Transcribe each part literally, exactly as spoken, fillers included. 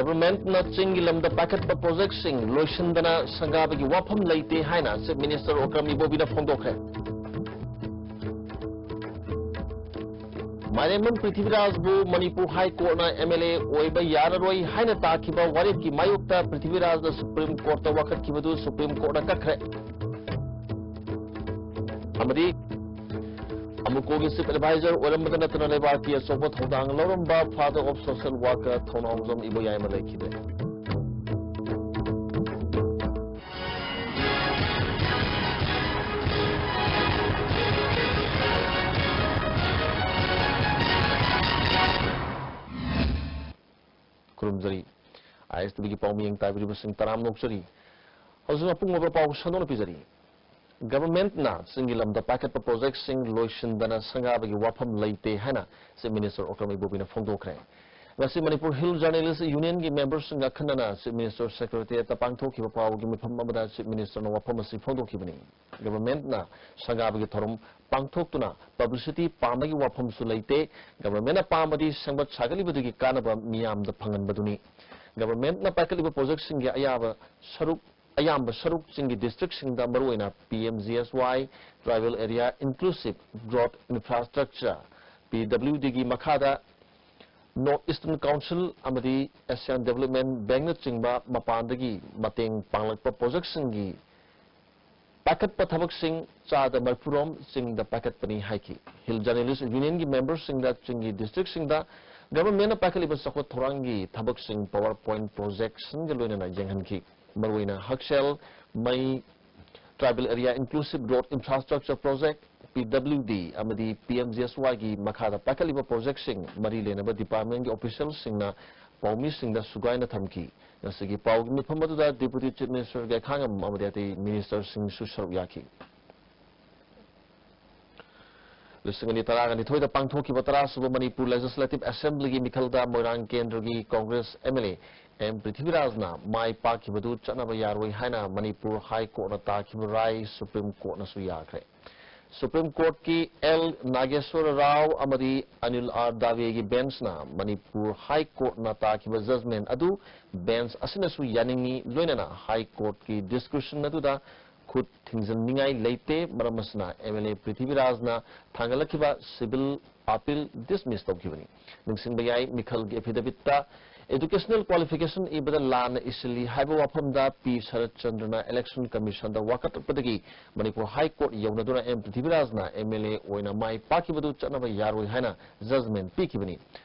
ꯒꯚꯔꯟꯃꯦꯟꯠꯅ ꯆꯤꯡꯒꯤ ꯂꯝꯗ ꯄꯥꯏꯈꯠꯄ ꯄ꯭ꯔꯣꯖꯦꯛꯁꯤꯡ ꯂꯣꯏꯁꯤꯟꯗꯅ ꯁꯪꯒꯥꯕꯒꯤ ꯋꯥꯐꯝ ꯂꯩꯇꯦ ꯍꯥꯏꯅ ꯆꯤꯐ ꯃꯤꯅꯤꯁꯇꯔ ꯑꯣꯀ꯭ꯔꯝ ꯏꯕꯣꯕꯤꯅ ꯐꯣꯡꯗꯣꯛꯈ꯭ꯔꯦ꯫ ꯃꯥꯏꯔꯦꯝꯕꯝ ꯄ꯭ꯔꯤꯊꯤꯕꯤꯔꯥꯖꯕꯨ ꯃꯅꯤꯄꯨꯔ ꯍꯥꯏ ꯀꯣꯔꯠꯅ ꯑꯦꯝ ꯑꯦꯜ ꯑꯦ ꯑꯣꯏꯕ ꯌꯥꯔꯔꯣꯏ ꯍꯥꯏꯅ ꯇꯥꯈꯤꯕ ꯋꯥꯔꯦꯞꯀꯤ ꯃꯥꯌꯣꯛꯇ ꯄ꯭ꯔꯤꯊꯤꯕꯤꯔꯥꯖꯅ ꯁꯨꯄ꯭ꯔꯤꯝ ꯀꯣꯔꯠꯇ ꯋꯥꯀꯠꯈꯤꯕꯗꯨ ꯁꯨꯄ꯭ꯔꯤꯝ ꯀꯣꯔꯠꯅ ꯀꯛꯈ꯭ꯔꯦ꯫ ꯑꯃꯗꯤ ꯑꯃꯨꯀꯣꯒꯤ ꯆꯤꯐ ꯑꯦꯗꯚꯥꯏꯖꯔ ꯑꯣꯏꯔꯝꯕꯗ ꯅꯠꯇꯅ ꯂꯩꯕꯥꯛꯀꯤ ꯑꯆꯧꯕ ꯊꯧꯗꯥꯡ ꯂꯧꯔꯝꯕ father of social worker ꯊꯧꯅꯥꯎꯖꯝ ꯏꯕꯣꯌꯥꯏꯃ ꯂꯩꯈꯤꯗ꯭ꯔꯦ꯫ ꯈꯨꯔꯨꯝꯖꯔꯤ꯫ ꯑꯥꯏ ꯑꯦꯁ ꯇꯤ ꯚꯤꯒꯤ ꯄꯥꯎꯃꯤꯌꯦꯡ ꯇꯥꯕꯤꯔꯤꯕꯁꯤꯡ ꯇꯔꯥꯝꯅ ꯑꯣꯛꯆꯔꯤ꯫ ꯍꯧꯖꯤꯛ ꯃꯄꯨꯡ ꯑꯣꯏꯕ ꯄꯥꯎ ꯁꯟꯗꯣꯛꯅ ꯄꯤꯖꯔꯤ꯫ ꯒꯚꯔꯟꯃꯦꯟꯠꯅ ꯆꯤꯡꯒꯤ ꯂꯝꯗ ꯄꯥꯏꯈꯠꯄ ꯄ꯭ꯔꯣꯖꯦꯛꯁꯤꯡ ꯂꯣꯏꯁꯤꯟꯗꯅ ꯁꯪꯒꯥꯕꯒꯤ ꯋꯥꯐꯝ ꯂꯩꯇꯦ ꯍꯥꯏꯅ ꯆꯤꯐ ꯃꯤꯅꯤꯁꯇꯔ ꯑꯣꯀ꯭ꯔꯝ ꯏꯕꯣꯕꯤꯅ ꯐꯣꯡꯗꯣꯛꯈ꯭ꯔꯦ꯫ ꯉꯁꯤ ꯃꯅꯤꯄꯨꯔ ꯍꯤꯜ ꯖꯔꯅꯦꯂꯤꯁ ꯌꯨꯅꯤꯌꯟꯒꯤ ꯃꯦꯝꯕꯔꯁꯤꯡꯒ ꯑꯈꯟꯅꯅ ꯆꯤꯐ ꯃꯤꯅꯤꯁꯇꯔ ꯁꯦꯀ꯭ꯔꯦꯇꯦꯔꯤꯌꯦꯠꯇ ꯄꯥꯡꯊꯣꯛꯈꯤꯕ ꯄꯥꯎꯒꯤ ꯃꯤꯐꯝ ꯑꯃꯗ ꯆꯤꯐ ꯃꯤꯅꯤꯁꯇꯔꯅ ꯋꯥꯐꯝ ꯑꯁꯤ ꯐꯣꯡꯗꯣꯛꯈꯤꯕꯅꯤ꯫ ꯒꯚꯔꯟꯃꯦꯟꯠꯅ ꯁꯪꯒꯥꯕꯒꯤ ꯊꯧꯔꯝ ꯄꯥꯡꯊꯣꯛꯇꯨꯅ ꯄꯕ꯭ꯂꯤꯁꯤꯇꯤ ꯄꯥꯝꯕꯒꯤ ꯋꯥꯐꯝꯁꯨ ꯂꯩꯇꯦ꯫ ꯒꯚꯔꯟꯃꯦꯟꯠꯅ ꯄꯥꯝꯕꯗꯤ ꯁꯦꯝꯒꯠ ꯁꯥꯒꯠꯂꯤꯕꯗꯨꯒꯤ ꯀꯥꯟꯅꯕ ꯃꯤꯌꯥꯝꯗ ꯐꯪꯍꯟꯕꯗꯨꯅꯤ꯫ ꯒꯚꯔꯟꯃꯦꯟꯠꯅ ꯄꯥꯏꯈꯠꯂꯤꯕ ꯄ꯭ꯔꯣꯖꯦꯛꯁꯤꯡꯒꯤ ꯑꯌꯥꯕ ꯁꯔꯨꯛ ꯑꯌꯥꯝꯕ ꯁꯔꯨꯛ ꯆꯤꯡꯒꯤ ꯗꯤꯁꯇ꯭ꯔꯤꯛꯁꯤꯡꯗ, ꯃꯔꯨꯑꯣꯏꯅ ꯄꯤ ꯑꯦꯝ ꯖꯤ ꯑꯦꯁ ꯋꯥꯏ, Tribal Area Inclusive Growth Infrastructure, ꯄꯤ ꯗꯕ꯭ꯂꯤꯎ ꯗꯤꯒꯤ ꯃꯈꯥꯗ North Eastern Council ꯑꯃꯗꯤ Asian Development Bankꯅꯆꯤꯡꯕ ꯃꯄꯥꯟꯗꯒꯤ ꯃꯇꯦꯡ ꯄꯥꯡꯂꯛꯄ ꯄ꯭ꯔꯣꯖꯦꯛꯁꯤꯡꯒꯤ ꯄꯥꯏꯈꯠꯄ ꯊꯕꯛꯁꯤꯡ ꯆꯥꯗ ꯃꯔꯤꯐꯨꯔꯣꯝ ꯆꯤꯡꯗ ꯄꯥꯏꯈꯠꯄꯅꯤ ꯍꯥꯏꯈꯤ꯫ ꯍꯤꯜ ꯖꯔꯅꯦꯂꯤꯁ ꯌꯨꯅꯤꯌꯟꯒꯤ ꯃꯦꯝꯕꯔꯁꯤꯡꯗ ꯆꯤꯡꯒꯤ ꯗꯤꯁꯇ꯭ꯔꯤꯛꯁꯤꯡꯗ ꯒꯚꯔꯟꯃꯦꯟꯠꯅ ꯄꯥꯏꯈꯠꯂꯤꯕ ꯆꯥꯎꯈꯠ ꯊꯧꯔꯥꯡꯒꯤ ꯊꯕꯛꯁꯤꯡ PowerPoint ꯄ꯭ꯔꯣꯖꯦꯛꯁꯟꯒ ꯂꯣꯏꯅꯅ ꯌꯦꯡꯍꯟꯈꯤ꯫ ꯃꯔꯨꯑꯣꯏꯅ ꯍꯛꯁꯦꯜ, ꯃꯩ, Tribal Area Inclusive Road Infrastructure Project, ꯄꯤ ꯗꯕ꯭ꯂꯤꯎ ꯗꯤ ꯑꯃꯗꯤ ꯄꯤ ꯑꯦꯝ ꯖꯤ ꯑꯦꯁ ꯋꯥꯏꯒꯤ ꯃꯈꯥꯗ ꯄꯥꯏꯈꯠꯂꯤꯕ ꯄ꯭ꯔꯣꯖꯦꯛꯁꯤꯡ ꯃꯔꯤ ꯂꯩꯅꯕ ꯗꯤꯄꯥꯔꯠꯃꯦꯟꯒꯤ ꯑꯣꯐꯤꯁꯤꯌꯦꯜꯁꯤꯡꯅ ꯄꯥꯎꯃꯤꯁꯤꯡꯗ ꯁꯨꯒꯥꯏꯅ ꯊꯝꯈꯤ꯫ ꯉꯁꯤꯒꯤ ꯄꯥꯎꯒꯤ ꯃꯤꯐꯝ ꯑꯗꯨꯗ ꯗꯦꯄꯨꯇꯤ ꯆꯤꯐ ꯃꯤꯅꯤꯁꯇꯔ ꯒꯦꯈꯥꯉꯝ ꯑꯃꯗꯤ ꯑꯇꯩ ꯃꯤꯅꯤꯁꯇꯔꯁꯤꯡꯁꯨ ꯁꯔꯨꯛ ꯌꯥꯈꯤ꯫ ꯂꯤꯁꯤꯡ ꯑꯅꯤ ꯇꯔꯥꯒ ꯅꯤꯊꯣꯏꯗ ꯄꯥꯡꯊꯣꯛꯈꯤꯕ ꯇꯔꯥꯁꯨꯕ ꯃꯅꯤꯄꯨꯔ ꯂꯦꯖꯤꯁꯂꯦꯇꯤꯚ ꯑꯦꯁꯦꯝꯕ꯭ꯂꯤꯒꯤ ꯃꯤꯈꯜꯗ ꯃꯣꯏꯔꯥꯡ ꯀꯦꯟꯗ꯭ꯔꯒꯤ Congress M L A M ꯄ꯭ꯔꯤꯊꯤꯕꯤꯔꯥꯖꯅ ꯃꯥꯏ ꯄꯥꯛꯈꯤꯕꯗꯨ ꯆꯠꯅꯕ ꯌꯥꯔꯣꯏ ꯍꯥꯏꯅ ꯃꯅꯤꯄꯨꯔ ꯍꯥꯏ ꯀꯣꯔꯠꯅ ꯇꯥꯈꯤꯕ ꯔꯥꯏ ꯁꯨꯄ꯭ꯔꯤꯝ ꯀꯣꯔꯠꯅꯁꯨ ꯌꯥꯈ꯭ꯔꯦ꯫ ꯁꯨꯄ꯭ꯔꯤꯝ ꯀꯣꯔꯠꯀꯤ ꯑꯦꯜ ꯅꯥꯒꯦꯁ꯭ꯋꯔ ꯔꯥꯎ ꯑꯃꯗꯤ ꯑꯅꯤꯜ ꯑꯥꯔ ꯗꯥꯚꯦꯒꯤ ꯕꯦꯟꯆꯅ ꯃꯅꯤꯄꯨꯔ ꯍꯥꯏ ꯀꯣꯔꯠꯅ ꯇꯥꯈꯤꯕ ꯖꯖꯃꯦꯟ ꯑꯗꯨ ꯕꯦꯟꯆ ꯑꯁꯤꯅꯁꯨ ꯌꯥꯅꯤꯡꯏ, ꯂꯣꯏꯅꯅ ꯍꯥꯏ ꯀꯣꯔꯠꯀꯤ ꯗꯤꯁꯀ꯭ꯔꯤꯁꯟ ꯑꯗꯨꯗ ꯈꯨꯠ ꯊꯤꯡꯖꯤꯟꯅꯤꯡꯉꯥꯏ ꯂꯩꯇꯦ꯫ ꯃꯔꯝ ꯑꯁꯤꯅ ꯑꯦꯝ ꯑꯦꯜ ꯑꯦ ꯄ꯭ꯔꯤꯊꯤꯕꯤꯔꯥꯖꯅ ꯊꯥꯡꯒꯠꯂꯛꯈꯤꯕ ꯁꯤꯚꯤꯜ ꯑꯄꯤꯜ ꯗꯤꯁꯃꯤꯁ ꯇꯧꯈꯤꯕꯅꯤ꯫ ꯅꯤꯡꯁꯤꯡꯕ ꯌꯥꯏ, ꯃꯤꯈꯜꯒꯤ ꯑꯦꯐꯤꯗꯦꯕꯤꯠꯇ ꯏꯗꯨꯀꯦꯁꯅꯦꯜ ꯀ꯭ꯋꯥꯂꯤꯐꯤꯀꯦꯁꯟ ꯏꯕꯗ ꯂꯥꯟꯅ ꯏꯁꯤꯜꯂꯤ ꯍꯥꯏꯕ ꯋꯥꯐꯝꯗ ꯄꯤ ꯁꯔꯠ ꯆꯟꯗ꯭ꯔꯅ ꯏꯂꯦꯛꯁꯟ ꯀꯃꯤꯁꯟꯗ ꯋꯥꯀꯠꯂꯛꯄꯗꯒꯤ ꯃꯅꯤꯄꯨꯔ ꯍꯥꯏ ꯀꯣꯔꯠ ꯌꯧꯅꯗꯨꯅ ꯑꯦꯝ ꯄ꯭ꯔꯤꯊꯤꯕꯤꯔꯥꯖꯅ ꯑꯦꯝ ꯑꯦꯜ ꯑꯦ ꯑꯣꯏꯅ ꯃꯥꯏ ꯄꯥꯛꯈꯤꯕꯗꯨ ꯆꯠꯅꯕ ꯌꯥꯔꯣꯏ ꯍꯥꯏꯅ ꯖꯖꯃꯦꯟ ꯄꯤꯈꯤꯕꯅꯤ꯫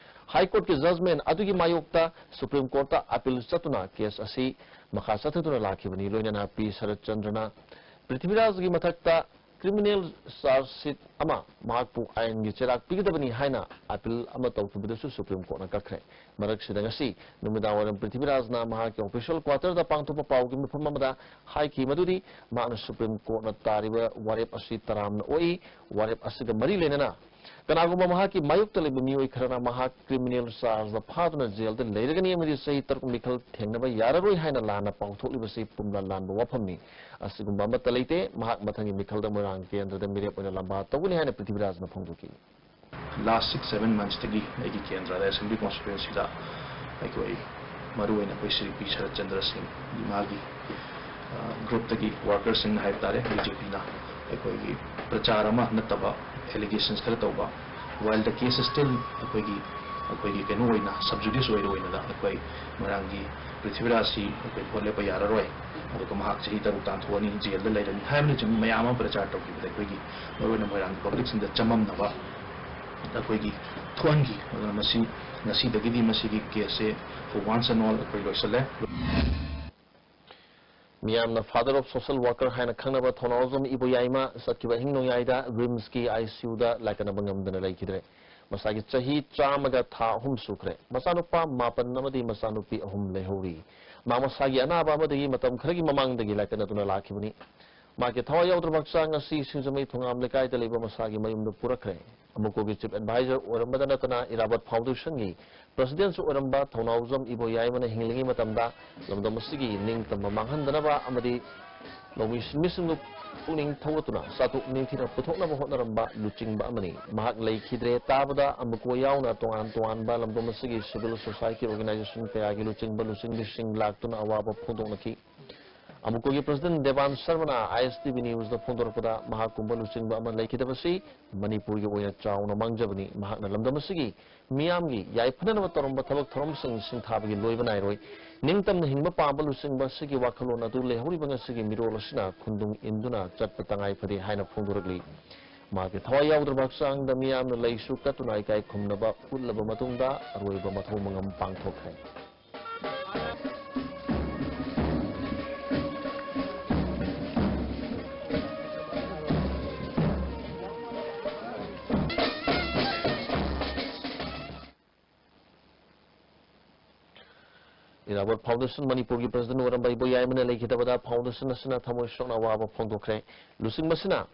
ꯍꯥꯏ ꯀꯣꯔꯠꯀꯤ ꯖꯖꯃꯦꯟ ꯑꯗꯨꯒꯤ ꯃꯥꯌꯣꯛꯇ ꯁꯨꯄ꯭ꯔꯤꯝ ꯀꯣꯔꯠꯇ ꯑꯄꯤꯜ ꯆꯠꯇꯨꯅ ꯀꯦꯁ ꯑꯁꯤ ꯃꯈꯥ ꯆꯠꯊꯗꯨꯅ ꯂꯥꯛꯈꯤꯕꯅꯤ꯫ ꯂꯣꯏꯅꯅ ꯄꯤ ꯁꯔꯠ ꯆꯟꯗ꯭ꯔꯅ ꯄ꯭ꯔꯤꯊꯤꯕꯤꯔꯥꯖꯒꯤ ꯃꯊꯛꯇ ꯀ꯭ꯔꯤꯃꯤꯅꯦꯜ ꯆꯥꯔꯖ ꯁꯤꯠ ꯑꯃ ꯃꯍꯥꯛꯄꯨ ꯑꯥꯏꯟꯒꯤ ꯆꯩꯔꯥꯛ ꯄꯤꯒꯗꯕꯅꯤ ꯍꯥꯏꯅ ꯑꯄꯤꯜ ꯑꯃ ꯇꯧꯈꯤꯕꯗꯨꯁꯨ ꯁꯨꯄ꯭ꯔꯤꯝ ꯀꯣꯔꯠꯅ ꯀꯛꯈ꯭ꯔꯦ꯫ ꯃꯔꯛꯁꯤꯗ ꯉꯁꯤ ꯅꯨꯃꯤꯗꯥꯡꯋꯥꯏꯔꯝ ꯄ꯭ꯔꯤꯊꯤꯕꯤꯔꯥꯖꯅ ꯃꯍꯥꯛꯀꯤ ꯑꯣꯐꯤꯁꯤꯌꯦꯜ ꯀ꯭ꯋꯥꯇꯔꯗ ꯄꯥꯡꯊꯣꯛꯄ ꯄꯥꯎꯒꯤ ꯃꯤꯐꯝ ꯑꯃꯗ ꯍꯥꯏꯈꯤ ꯃꯗꯨꯗꯤ ꯃꯍꯥꯛꯅ ꯁꯨꯄ꯭ꯔꯤꯝ ꯀꯣꯔꯠꯅ ꯇꯥꯔꯤꯕ ꯋꯥꯔꯦꯞ ꯑꯁꯤ ꯇꯔꯥꯝꯅ ꯑꯣꯛꯏ꯫ ꯋꯥꯔꯦꯞ ꯑꯁꯤꯒ ꯃꯔꯤ ꯂꯩꯅꯅ ꯀꯅꯥꯒꯨꯝꯕ ꯃꯍꯥꯛꯀꯤ ꯃꯥꯌꯣꯛꯇ ꯂꯩꯕ ꯃꯤꯑꯣꯏ ꯈꯔꯅ ꯃꯍꯥꯛ ꯀ꯭ꯔꯤꯃꯤꯅꯦꯜ ꯆꯥꯔꯖꯇ ꯐꯥꯗꯨꯅ ꯖꯦꯜꯗ ꯂꯩꯔꯒꯅꯤ ꯑꯃꯗꯤ ꯆꯍꯤ ꯇꯔꯨꯛ ꯃꯤꯈꯜ ꯊꯦꯡꯅꯕ ꯌꯥꯔꯔꯣꯏ ꯍꯥꯏꯅ ꯂꯥꯟꯅ ꯄꯥꯎꯊꯣꯛꯂꯤꯕꯁꯤ ꯄꯨꯝꯂꯥ ꯂꯥꯟꯕ ꯋꯥꯐꯝꯅꯤ꯫ ꯑꯁꯤꯒꯨꯝꯕ ꯑꯃꯠꯇ ꯂꯩꯇꯦ꯫ ꯃꯍꯥꯛ ꯃꯊꯪꯒꯤ ꯃꯤꯈꯜꯗ ꯃꯣꯏꯔꯥꯡ ꯀꯦꯟꯗ꯭ꯔꯗ ꯃꯤꯔꯦꯞ ꯑꯣꯏꯅ ꯂꯝꯕꯥ ꯇꯧꯒꯅꯤ ꯍꯥꯏꯅ ꯄ꯭ꯔꯤꯊꯤꯕꯤꯔꯥꯖꯅ ꯐꯣꯡꯗꯣꯛꯈꯤ꯫ Last six seven months ꯇꯒꯤ ꯑꯩꯒꯤ ꯀꯦꯟꯗ꯭ꯔꯗ, ꯑꯦꯁꯦꯝꯕ꯭ꯂꯤ ꯀꯣꯟꯁꯇꯤꯇ꯭ꯋꯦꯟꯁꯤꯗ ꯑꯩꯈꯣꯏ ꯃꯔꯨꯑꯣꯏꯅ ꯑꯩꯈꯣꯏ ꯁ꯭ꯔꯤ ꯄꯤ ꯁꯔꯠ ꯆꯟꯗ꯭ꯔ ꯁꯤꯡ, ꯃꯥꯒꯤ, ꯑ, ꯒ꯭ꯔꯨꯞꯇꯒꯤ ꯋꯥꯔꯀꯔꯁꯤꯡꯅ ꯍꯥꯏꯕ ꯇꯥꯔꯦ, ꯕꯤ ꯖꯦ ꯄꯤꯅ ꯑꯩꯈꯣꯏꯒꯤ ꯄ꯭ꯔꯆꯥꯔ ꯑꯃ ꯅꯠꯇꯕ ꯑꯦꯂꯤꯒꯦꯁꯟꯁ ꯈꯔ ꯇꯧꯕ, while the case is still ꯑꯩꯈꯣꯏꯒꯤ, ꯑꯩꯈꯣꯏꯒꯤ ꯀꯩꯅꯣ ꯑꯣꯏꯅ, ꯁꯕ ꯖꯨꯗꯤꯁ ꯑꯣꯏꯅ, ꯑꯣꯏꯅ ꯑꯩꯈꯣꯏ ꯃꯣꯏꯔꯥꯡꯒꯤ ꯄ꯭ꯔꯤꯊꯤꯕꯤꯔꯥꯖꯁꯤ ꯑꯩꯈꯣꯏ ꯚꯣꯠ ꯂꯦꯞꯄ ꯌꯥꯔꯔꯣꯏ, ꯑꯗꯨꯒ ꯃꯍꯥꯛ ꯆꯍꯤ ꯇꯔꯨꯛ ꯇꯥꯟꯊꯣꯛꯑꯅꯤ, ꯖꯦꯜꯗ ꯂꯩꯔꯅꯤ ꯍꯥꯏꯕꯅꯆꯤꯡꯕ ꯃꯌꯥꯝ ꯑꯃ ꯄ꯭ꯔꯆꯥꯔ ꯇꯧꯈꯤꯕꯗ ꯑꯩꯈꯣꯏꯒꯤ ꯃꯔꯨꯑꯣꯏꯅ ꯃꯣꯏꯔꯥꯡꯒꯤ ꯄꯕ꯭ꯂꯤꯛꯁꯤꯡꯗ ꯆꯃꯝꯅꯕ ꯑꯩꯈꯣꯏꯒꯤ ꯊꯣꯛꯍꯟꯈꯤ꯫ ꯑꯗꯨꯅ ꯃꯁꯤ ꯉꯁꯤꯗꯒꯤꯗꯤ ꯃꯁꯤꯒꯤ ꯀꯦꯁꯁꯦ for once and all ꯑꯩꯈꯣꯏ ꯂꯣꯏꯁꯤꯜꯂꯦ꯫ ꯃꯤꯌꯥꯝꯅ Father of Social Worker ꯍꯥꯏꯅ ꯈꯪꯅꯕ ꯊꯧꯅꯥꯎꯖꯝ ꯏꯕꯣꯌꯥꯏꯃ ꯆꯠꯈꯤꯕ ꯑꯍꯤꯡ ꯅꯣꯡꯌꯥꯏꯗ ꯔꯤꯝꯁꯀꯤ ꯑꯥꯏ ꯁꯤ ꯌꯨꯗ ꯂꯥꯏꯀꯠꯅꯕ ꯉꯝꯗꯅ ꯂꯩꯈꯤꯗ꯭ꯔꯦ꯫ ꯃꯁꯥꯒꯤ ꯆꯍꯤ ꯆꯥꯝꯃꯒ ꯊꯥ ꯑꯍꯨꯝ ꯁꯨꯈ꯭ꯔꯦ꯫ ꯃꯆꯥꯅꯨꯄꯥ ꯃꯥꯄꯟ ꯑꯃꯗꯤ ꯃꯆꯥꯅꯨꯄꯤ ꯑꯍꯨꯝ ꯂꯩꯍꯧꯔꯤ꯫ ꯃꯥ ꯃꯁꯥꯒꯤ ꯑꯅꯥꯕ ꯑꯃꯗꯒꯤ ꯃꯇꯝ ꯈꯔꯒꯤ ꯃꯃꯥꯡꯗꯒꯤ ꯂꯥꯏꯀꯠꯅꯗꯨꯅ ꯂꯥꯛꯈꯤꯕꯅꯤ꯫ ꯃꯍꯥꯛꯀꯤ ꯊꯋꯥꯏ ꯌꯥꯎꯗ꯭ꯔꯕ ꯍꯛꯆꯥꯡ ꯑꯁꯤ ꯁꯤꯡꯖꯃꯩ ꯊꯣꯉꯥꯝ ꯂꯩꯀꯥꯏꯗ ꯂꯩꯕ ꯃꯁꯥꯒꯤ ꯃꯌꯨꯝꯗ ꯄꯨꯔꯛꯈ꯭ꯔꯦ꯫ ꯑꯃꯨꯀꯣꯒꯤ ꯆꯤꯐ ꯑꯦꯗꯚꯥꯏꯖꯔ ꯑꯣꯏꯔꯝꯕꯗ ꯅꯠꯇꯅ ꯏꯔꯥꯕꯠ ꯐꯥꯎꯟꯗꯦꯁꯟꯒꯤ ꯄ꯭ꯔꯁꯤꯗꯦꯟꯁꯨ ꯑꯣꯏꯔꯝꯕ ꯊꯧꯅꯥꯎꯖꯝ ꯏꯕꯣꯌꯥꯏꯃꯅ ꯍꯤꯡꯂꯤꯉꯩ ꯃꯇꯝꯗ ꯂꯝꯗꯝ ꯑꯁꯤꯒꯤ ꯅꯤꯡꯇꯝꯕ ꯃꯥꯡꯍꯟꯗꯅꯕ ꯑꯃꯗꯤ ꯂꯧꯃꯤ ꯁꯤꯟꯃꯤꯁꯤꯡꯕꯨ ꯄꯨꯛꯅꯤꯡ ꯊꯧꯒꯠꯇꯨꯅ ꯆꯥꯇ꯭ꯔꯨꯛ ꯅꯤꯡꯊꯤꯅ ꯄꯨꯊꯣꯛꯅꯕ ꯍꯣꯠꯅꯔꯝꯕ ꯂꯨꯆꯤꯡꯕ ꯑꯃꯅꯤ꯫ ꯃꯍꯥꯛ ꯂꯩꯈꯤꯗ꯭ꯔꯦ ꯇꯥꯕꯗ ꯑꯃꯨꯀꯣ ꯌꯥꯎꯅ ꯇꯣꯉꯥꯟ ꯇꯣꯉꯥꯟꯕ ꯂꯝꯗꯝ ꯑꯁꯤꯒꯤ civil society organization ꯀꯌꯥꯒꯤ ꯂꯨꯆꯤꯡꯕ ꯂꯨꯆꯤꯡꯕꯤꯁꯤꯡ ꯂꯥꯛꯇꯨꯅ ꯑꯋꯥꯕ ꯐꯣꯡꯗꯣꯛꯅꯈꯤ꯫ ꯑꯃꯨꯀꯣꯒꯤ president ꯗꯦꯕꯥꯟ ꯁꯔꯃꯅ ISTV Newsꯗ ꯐꯣꯡꯗꯣꯔꯛꯄꯗ, ꯃꯍꯥꯛꯀꯨꯝꯕ ꯂꯨꯆꯤꯡꯕ ꯑꯃ ꯂꯩꯈꯤꯗꯕꯁꯤ ꯃꯅꯤꯄꯨꯔꯒꯤ ꯑꯣꯏꯅ ꯆꯥꯎꯅ ꯃꯥꯡꯖꯕꯅꯤ꯫ ꯃꯍꯥꯛꯅ ꯂꯝꯗꯝ ꯑꯁꯤꯒꯤ ꯃꯤꯌꯥꯝꯒꯤ ꯌꯥꯏꯐꯅꯅꯕ ꯇꯧꯔꯝꯕ ꯊꯕꯛ ꯊꯧꯔꯝꯁꯤꯡ ꯁꯤꯡꯊꯥꯕꯒꯤ ꯂꯣꯏꯕ ꯅꯥꯏꯔꯣꯏ꯫ ꯅꯤꯡꯇꯝꯅ ꯍꯤꯡꯕ ꯄꯥꯝꯕ ꯂꯨꯆꯤꯡꯕ ꯑꯁꯤꯒꯤ ꯋꯥꯈꯜꯂꯣꯟ ꯑꯗꯨ ꯂꯩꯍꯧꯔꯤꯕ ꯉꯁꯤꯒꯤ ꯃꯤꯔꯣꯜ ꯑꯁꯤꯅ ꯈꯨꯟꯗꯨꯡ ꯏꯟꯗꯨꯅ ꯆꯠꯄ ꯇꯉꯥꯏ ꯐꯗꯦ ꯍꯥꯏꯅ ꯐꯣꯡꯗꯣꯔꯛꯂꯤ꯫ ꯃꯍꯥꯛꯀꯤ ꯊꯋꯥꯏ ꯌꯥꯎꯗ꯭ꯔꯕ ꯍꯛꯆꯥꯡꯗ ꯃꯤꯌꯥꯝꯅ ꯂꯩꯁꯨ ꯀꯠꯇꯨꯅ ꯏꯀꯥꯏ ꯈꯨꯝꯅꯕ ꯎꯠꯂꯕ ꯃꯇꯨꯡꯗ ꯑꯔꯣꯏꯕ ꯃꯊꯧ ꯃꯉꯝ ꯄꯥꯡꯊꯣꯛꯈ꯭ꯔꯦ꯫ ꯏꯔꯥꯕꯣꯠ Foundation ꯃꯅꯤꯄꯨꯔꯒꯤ president ꯑꯣꯏꯔꯝꯕ ꯏꯕꯣ ꯌꯥꯏꯃꯅ ꯂꯩꯈꯤꯗꯕꯗ foundation ꯑꯁꯤꯅ ꯊꯃꯣꯏ ꯁꯣꯛꯅ ꯑꯋꯥꯕ ꯐꯣꯡꯗꯣꯛꯈ꯭ꯔꯦ꯫ ꯂꯨꯆꯤꯡꯕꯁꯤꯅ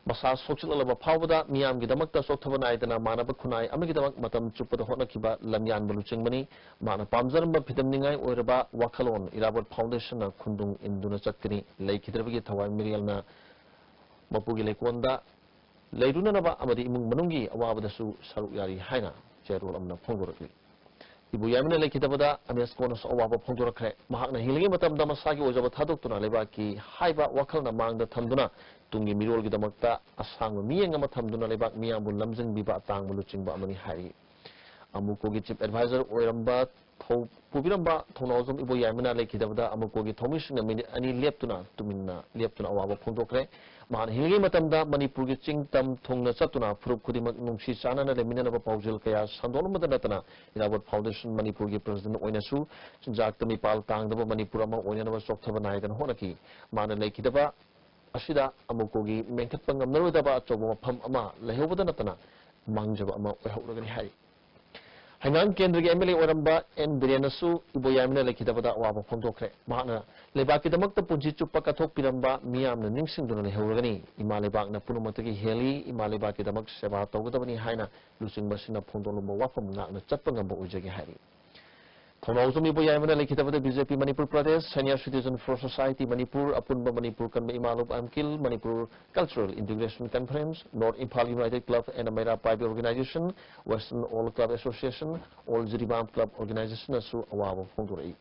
ꯃꯁꯥ ꯁꯣꯛꯆꯤꯜꯂꯛꯂꯕ ꯐꯥꯎꯕꯗ ꯃꯤꯌꯥꯝꯒꯤꯗꯃꯛꯇ ꯆꯣꯛꯊꯕ ꯅꯥꯏꯗꯅ ꯃꯥꯟꯅꯕ ꯈꯨꯟꯅꯥꯏ ꯑꯃꯒꯤꯗꯃꯛ ꯃꯇꯝ ꯆꯨꯞꯄꯗ ꯍꯣꯠꯅꯈꯤꯕ ꯂꯝꯌꯥꯟꯕ ꯂꯨꯆꯤꯡꯕꯅꯤ꯫ ꯃꯍꯥꯛꯅ ꯄꯥꯝꯖꯔꯝꯕ ꯐꯤꯗꯝꯅꯤꯡꯉꯥꯏ ꯑꯣꯏꯔꯕ ꯋꯥꯈꯜꯂꯣꯟ ꯏꯔꯥꯕꯣꯠ Foundationꯅ ꯈꯨꯟꯗꯨꯡ ꯏꯟꯗꯨꯅ ꯆꯠꯀꯅꯤ꯫ ꯂꯩꯈꯤꯗ꯭ꯔꯕꯒꯤ ꯊꯋꯥꯏ ꯃꯤꯔꯦꯜꯅ ꯃꯄꯨꯒꯤ ꯂꯩꯀꯣꯜꯗ ꯂꯩꯔꯨꯅꯅꯕ ꯑꯃꯗꯤ ꯏꯃꯨꯡ ꯃꯅꯨꯡꯒꯤ ꯑꯋꯥꯕꯗꯁꯨ ꯁꯔꯨꯛ ꯌꯥꯔꯤ ꯍꯥꯏꯅ ꯆꯦꯔꯣꯜ ꯑꯃꯅ ꯐꯣꯡꯗꯣꯔꯛꯂꯤ꯫ ꯏꯕꯨ ꯌꯥꯏꯃꯅ ꯂꯩꯈꯤꯗꯕꯗ ꯑꯃꯦꯁꯀꯣꯅꯁꯨ ꯑꯋꯥꯕ ꯐꯣꯡꯗꯣꯔꯛꯈ꯭ꯔꯦ꯫ ꯃꯍꯥꯛꯅ ꯍꯤꯡꯂꯤꯉꯩ ꯃꯇꯝꯗ ꯃꯁꯥꯒꯤ ꯑꯣꯏꯖꯕ ꯊꯥꯗꯣꯛꯇꯨꯅ ꯂꯩꯕꯥꯛꯀꯤ ꯍꯥꯏꯕ ꯋꯥꯈꯜꯅ ꯃꯥꯡꯗ ꯊꯝꯗꯨꯅ ꯇꯨꯡꯒꯤ ꯃꯤꯔꯣꯜꯒꯤꯗꯃꯛꯇ ꯑꯁꯥꯡꯕ ꯃꯤꯠꯌꯦꯡ ꯑꯃ ꯊꯝꯗꯨꯅ ꯂꯩꯕꯥꯛ ꯃꯤꯌꯥꯝꯕꯨ ꯂꯝꯖꯤꯡꯕꯤꯕ ꯑꯇꯥꯡꯕ ꯂꯨꯆꯤꯡꯕ ꯑꯃꯅꯤ ꯍꯥꯏꯔꯤ꯫ ꯑꯃꯨꯀꯣꯒꯤ chief advisor ꯑꯣꯏꯔꯝꯕ ꯊꯧ-, ꯄꯨꯕꯤꯔꯝꯕ ꯊꯧꯅꯥꯎꯖꯝ ꯏꯕꯣ ꯌꯥꯏꯃꯅ ꯂꯩꯈꯤꯗꯕꯗ ꯑꯃꯨꯀꯣꯒꯤ ꯊꯧꯃꯤꯁꯤꯡꯅ ꯃꯤꯅꯤꯠ ꯑꯅꯤ ꯂꯦꯞꯇꯨꯅ ꯇꯨꯃꯤꯟꯅ ꯂꯦꯞꯇꯨꯅ ꯑꯋꯥꯕ ꯐꯣꯡꯗꯣꯛꯈ꯭ꯔꯦ꯫ ꯃꯍꯥꯛꯅ ꯍꯤꯡꯂꯤꯉꯩ ꯃꯇꯝꯗ ꯃꯅꯤꯄꯨꯔꯒꯤ ꯆꯤꯡ ꯇꯝ ꯊꯨꯡꯅ ꯆꯠꯇꯨꯅ ꯐꯨꯔꯨꯞ ꯈꯨꯗꯤꯡꯃꯛ ꯅꯨꯡꯁꯤ ꯆꯥꯟꯅꯅ ꯂꯩꯃꯤꯟꯅꯅꯕ ꯄꯥꯎꯖꯦꯜ ꯀꯌꯥ ꯁꯟꯗꯣꯛꯂꯝꯕꯗ ꯅꯠꯇꯅ ꯏꯔꯥꯕꯣꯠ Foundation ꯃꯅꯤꯄꯨꯔꯒꯤ president ꯑꯣꯏꯅꯁꯨ ꯆꯤꯟꯖꯥꯛꯇ ꯃꯤꯄꯥꯜ ꯇꯥꯡꯗꯕ ꯃꯅꯤꯄꯨꯔ ꯑꯃ ꯑꯣꯏꯅꯅꯕ ꯆꯣꯛꯊꯕ ꯅꯥꯏꯗꯅ ꯍꯣꯠꯅꯈꯤ꯫ ꯃꯥꯅ ꯂꯩꯈꯤꯗꯕ ꯑꯁꯤꯗ ꯑꯃꯨꯀꯣꯒꯤ ꯃꯦꯟꯈꯠꯄ ꯉꯝꯅꯔꯣꯏꯗꯕ ꯑꯆꯧꯕ ꯃꯐꯝ ꯑꯃ ꯂꯩꯍꯧꯕꯗ ꯅꯠꯇꯅ ꯃꯥꯡꯖꯕ ꯑꯃ ꯑꯣꯏꯍꯧꯔꯒꯅꯤ ꯍꯥꯏꯔꯤ꯫ ꯍꯩꯉꯥꯡ ꯀꯦꯟꯗ꯭ꯔꯒꯤ MLA ꯑꯣꯏꯔꯝꯕ ꯑꯦꯟ ꯕꯤꯔꯦꯟꯅꯁꯨ ꯏꯕꯣ ꯌꯥꯏꯃꯅ ꯂꯩꯈꯤꯗꯕꯗ ꯑꯋꯥꯕ ꯐꯣꯡꯗꯣꯛꯈ꯭ꯔꯦ꯫ ꯃꯍꯥꯛꯅ ꯂꯩꯕꯥꯛꯀꯤꯗꯃꯛꯇ ꯄꯨꯟꯁꯤ ꯆꯨꯞꯄ ꯀꯠꯊꯣꯛꯄꯤꯔꯝꯕ ꯃꯤꯌꯥꯝꯅ ꯅꯤꯡꯁꯤꯡꯗꯨꯅ ꯂꯩꯍꯧꯔꯒꯅꯤ꯫ ꯏꯃꯥ ꯂꯩꯕꯥꯛꯅ ꯄꯨꯝꯅꯃꯛꯇꯒꯤ ꯍꯦꯜꯂꯤ, ꯏꯃꯥ ꯂꯩꯕꯥꯛꯀꯤꯗꯃꯛ ꯁꯦꯕꯥ ꯇꯧꯒꯗꯕꯅꯤ ꯍꯥꯏꯅ ꯂꯨꯆꯤꯡꯕꯁꯤꯡꯅ ꯐꯣꯡꯗꯣꯛꯂꯝꯕ ꯋꯥꯐꯝ ꯉꯥꯛꯅ ꯆꯠꯄ ꯉꯝꯕ ꯑꯣꯏꯖꯒꯦ ꯍꯥꯏꯔꯤ꯫ ꯊꯧꯅꯥꯎꯖꯝ ꯏꯕꯣꯌꯥꯏꯃꯅ ꯂꯩꯈꯤꯗꯕꯗ B J P Manipur Pradesh, senior citizen for society Manipur, Apunba Manipur Kanba Ima Lup ꯑꯦꯝ ꯀꯤꯜ, Manipur cultural integration conference, north Imphal united club and Meira Paibi organization, western all club association, all Jiribam club ꯑꯣꯔꯒꯅꯥꯏꯖꯦꯁꯟꯅꯁꯨ ꯑꯋꯥꯕ ꯐꯣꯡꯗꯣꯔꯛꯏ꯫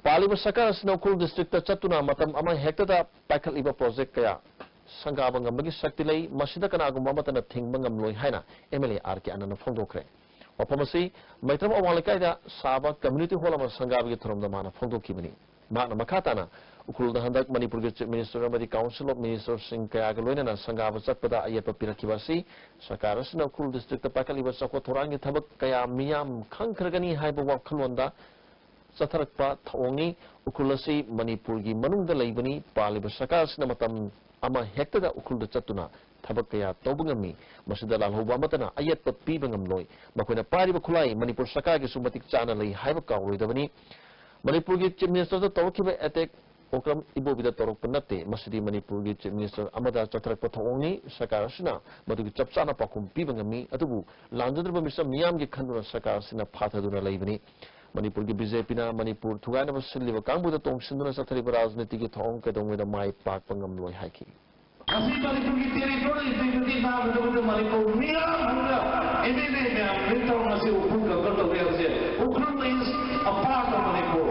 ꯄꯥꯜꯂꯤꯕ ꯁꯔꯀꯥꯔ ꯑꯁꯤꯅ ꯎꯈ꯭ꯔꯨꯜ ꯗꯤꯁꯇ꯭ꯔꯤꯛꯇ ꯆꯠꯇꯨꯅ ꯃꯇꯝ ꯑꯃ ꯍꯦꯛꯇꯗ ꯄꯥꯏꯈꯠꯂꯤꯕ ꯄ꯭ꯔꯣꯖꯦꯛ ꯀꯌꯥ ꯁꯪꯒꯥꯕ ꯉꯝꯕꯒꯤ ꯁꯛꯇꯤ ꯂꯩ, ꯃꯁꯤꯗ ꯀꯅꯥꯒꯨꯝꯕ ꯑꯃꯠꯇꯅ ꯊꯤꯡꯕ ꯉꯝꯂꯣꯏ ꯍꯥꯏꯅ M L A R K ꯑꯥꯅꯟꯗꯅ ꯐꯣꯡꯗꯣꯛꯈ꯭ꯔꯦ꯫ ꯋꯥꯐꯝ ꯑꯁꯤ ꯃꯩꯇ꯭ꯔꯝ ꯑꯋꯥꯡ ꯂꯩꯀꯥꯏꯗ ꯁꯥꯕ ꯀꯝꯃ꯭ꯌꯨꯅꯤꯇꯤ ꯍꯣꯜ ꯑꯃ ꯁꯪꯒꯥꯕꯒꯤ ꯊꯧꯔꯝꯗ ꯃꯥꯅ ꯐꯣꯡꯗꯣꯛꯈꯤꯕꯅꯤ꯫ ꯃꯍꯥꯛꯅ ꯃꯈꯥ ꯇꯥꯅ ꯎꯈ꯭ꯔꯨꯜꯗ ꯍꯟꯗꯛ ꯃꯅꯤꯄꯨꯔꯒꯤ ꯆꯤꯐ ꯃꯤꯅꯤꯁꯇꯔ ꯑꯃꯗꯤ ꯀꯥꯎꯟꯁꯤꯜ ꯑꯣꯐ ꯃꯤꯅꯤꯁꯇꯔꯁꯤꯡ ꯀꯌꯥꯒ ꯂꯣꯏꯅꯅ ꯁꯪꯒꯥꯕ ꯆꯠꯄꯗ ꯑꯌꯦꯠꯄ ꯄꯤꯔꯛꯈꯤꯕ ꯑꯁꯤ ꯁꯔꯀꯥꯔ ꯑꯁꯤꯅ ꯎꯈ꯭ꯔꯨꯜ ꯗꯤꯁꯇ꯭ꯔꯤꯛꯇ ꯄꯥꯏꯈꯠꯂꯤꯕ ꯆꯥꯎꯈꯠ ꯊꯧꯔꯥꯡꯒꯤ ꯊꯕꯛ ꯀꯌꯥ ꯃꯤꯌꯥꯝ ꯈꯪꯈ꯭ꯔꯒꯅꯤ ꯍꯥꯏꯕ ꯋꯥꯈꯜꯂꯣꯟꯗ ꯆꯠꯊꯔꯛꯄ ꯊꯧꯑꯣꯡꯅꯤ꯫ ꯎꯈ꯭ꯔꯨꯜ ꯑꯁꯤ ꯃꯅꯤꯄꯨꯔꯒꯤ ꯃꯅꯨꯡꯗ ꯂꯩꯕꯅꯤ꯫ ꯄꯥꯜꯂꯤꯕ ꯁꯔꯀꯥꯔ ꯑꯁꯤꯅ ꯃꯇꯝ ꯑꯃ ꯍꯦꯛꯇꯗ ꯎꯈ꯭ꯔꯨꯜꯗ ꯆꯠꯇꯨꯅ ꯊꯕꯛ ꯀꯌꯥ ꯇꯧꯕ ꯉꯝꯃꯤ꯫ ꯃꯁꯤꯗ ꯂꯥꯜꯍꯧꯕ ꯑꯃꯠꯇꯅ ꯑꯌꯦꯠꯄ ꯄꯤꯕ ꯉꯝꯂꯣꯏ꯫ ꯃꯈꯣꯏꯅ ꯄꯥꯏꯔꯤꯕ ꯈꯨꯠꯂꯥꯏ ꯃꯅꯤꯄꯨꯔ ꯁꯔꯀꯥꯔꯒꯤꯁꯨ ꯃꯇꯤꯛ ꯆꯥꯅ ꯂꯩ ꯍꯥꯏꯕ ꯀꯥꯎꯔꯣꯏꯗꯕꯅꯤ꯫ ꯃꯅꯤꯄꯨꯔꯒꯤ ꯆꯤꯐ ꯃꯤꯅꯤꯁꯇꯔꯗ ꯇꯧꯔꯛꯈꯤꯕ ꯑꯦꯇꯦꯛ ꯑꯣꯀ꯭ꯔꯝ ꯏꯕꯣꯕꯤꯗ ꯇꯧꯔꯛꯄ ꯅꯠꯇꯦ꯫ ꯃꯁꯤꯗꯤ ꯃꯅꯤꯄꯨꯔꯒꯤ ꯆꯤꯐ ꯃꯤꯅꯤꯁꯇꯔ ꯑꯃꯗ ꯆꯠꯊꯔꯛꯄ ꯊꯧꯑꯣꯡꯅꯤ꯫ ꯁꯔꯀꯥꯔ ꯑꯁꯤꯅ ꯃꯗꯨꯒꯤ ꯆꯞ ꯆꯥꯅ ꯄꯥꯎꯈꯨꯝ ꯄꯤꯕ ꯉꯝꯃꯤ꯫ ꯑꯗꯨꯕꯨ ꯂꯥꯟꯖꯗ꯭ꯔꯕ ꯃꯤꯆꯝ ꯃꯤꯌꯥꯝꯒꯤ ꯈꯟꯗꯨꯅ ꯁꯔꯀꯥꯔ ꯑꯁꯤꯅ ꯐꯥꯊꯗꯨꯅ ꯂꯩꯕꯅꯤ꯫ ꯃꯅꯤꯄꯨꯔꯒꯤ ꯕꯤ ꯖꯦ ꯄꯤꯅ ꯃꯅꯤꯄꯨꯔ ꯊꯨꯒꯥꯏꯅꯕ ꯁꯤꯜꯂꯤꯕ ꯀꯥꯡꯕꯨꯗ ꯇꯣꯡꯁꯤꯟꯗꯨꯅ ꯆꯠꯊꯔꯤꯕ ꯔꯥꯖꯅꯤꯇꯤꯒꯤ ꯊꯧꯑꯣꯡ ꯀꯩꯗꯧꯉꯩꯗ ꯃꯥꯏ ꯄꯥꯛꯄ ꯉꯝꯂꯣꯏ ꯍꯥꯏꯈꯤ꯫ ꯉꯁꯤ ꯃꯅꯤꯄꯨꯔꯒꯤ ꯇꯦꯔꯤꯇꯣꯔꯤꯌꯦꯜ ꯏꯟꯇꯤꯒ꯭ꯔꯤꯇꯤ ꯃꯥꯡꯒꯗꯕꯗ ꯃꯅꯤꯄꯨꯔ ꯃꯤꯌꯥꯝ ꯑꯃꯒ ꯑꯦꯝ ꯑꯦꯜ ꯑꯦ ꯃꯌꯥꯝ ꯃꯤꯠ ꯇꯧꯔ ꯉꯁꯤ ꯎꯈ꯭ꯔꯨꯜ ꯀꯟꯀꯔ ꯇꯧꯔꯦ ꯍꯥꯏꯕꯁꯦ꯫ Ukhrul is a part of Manipur.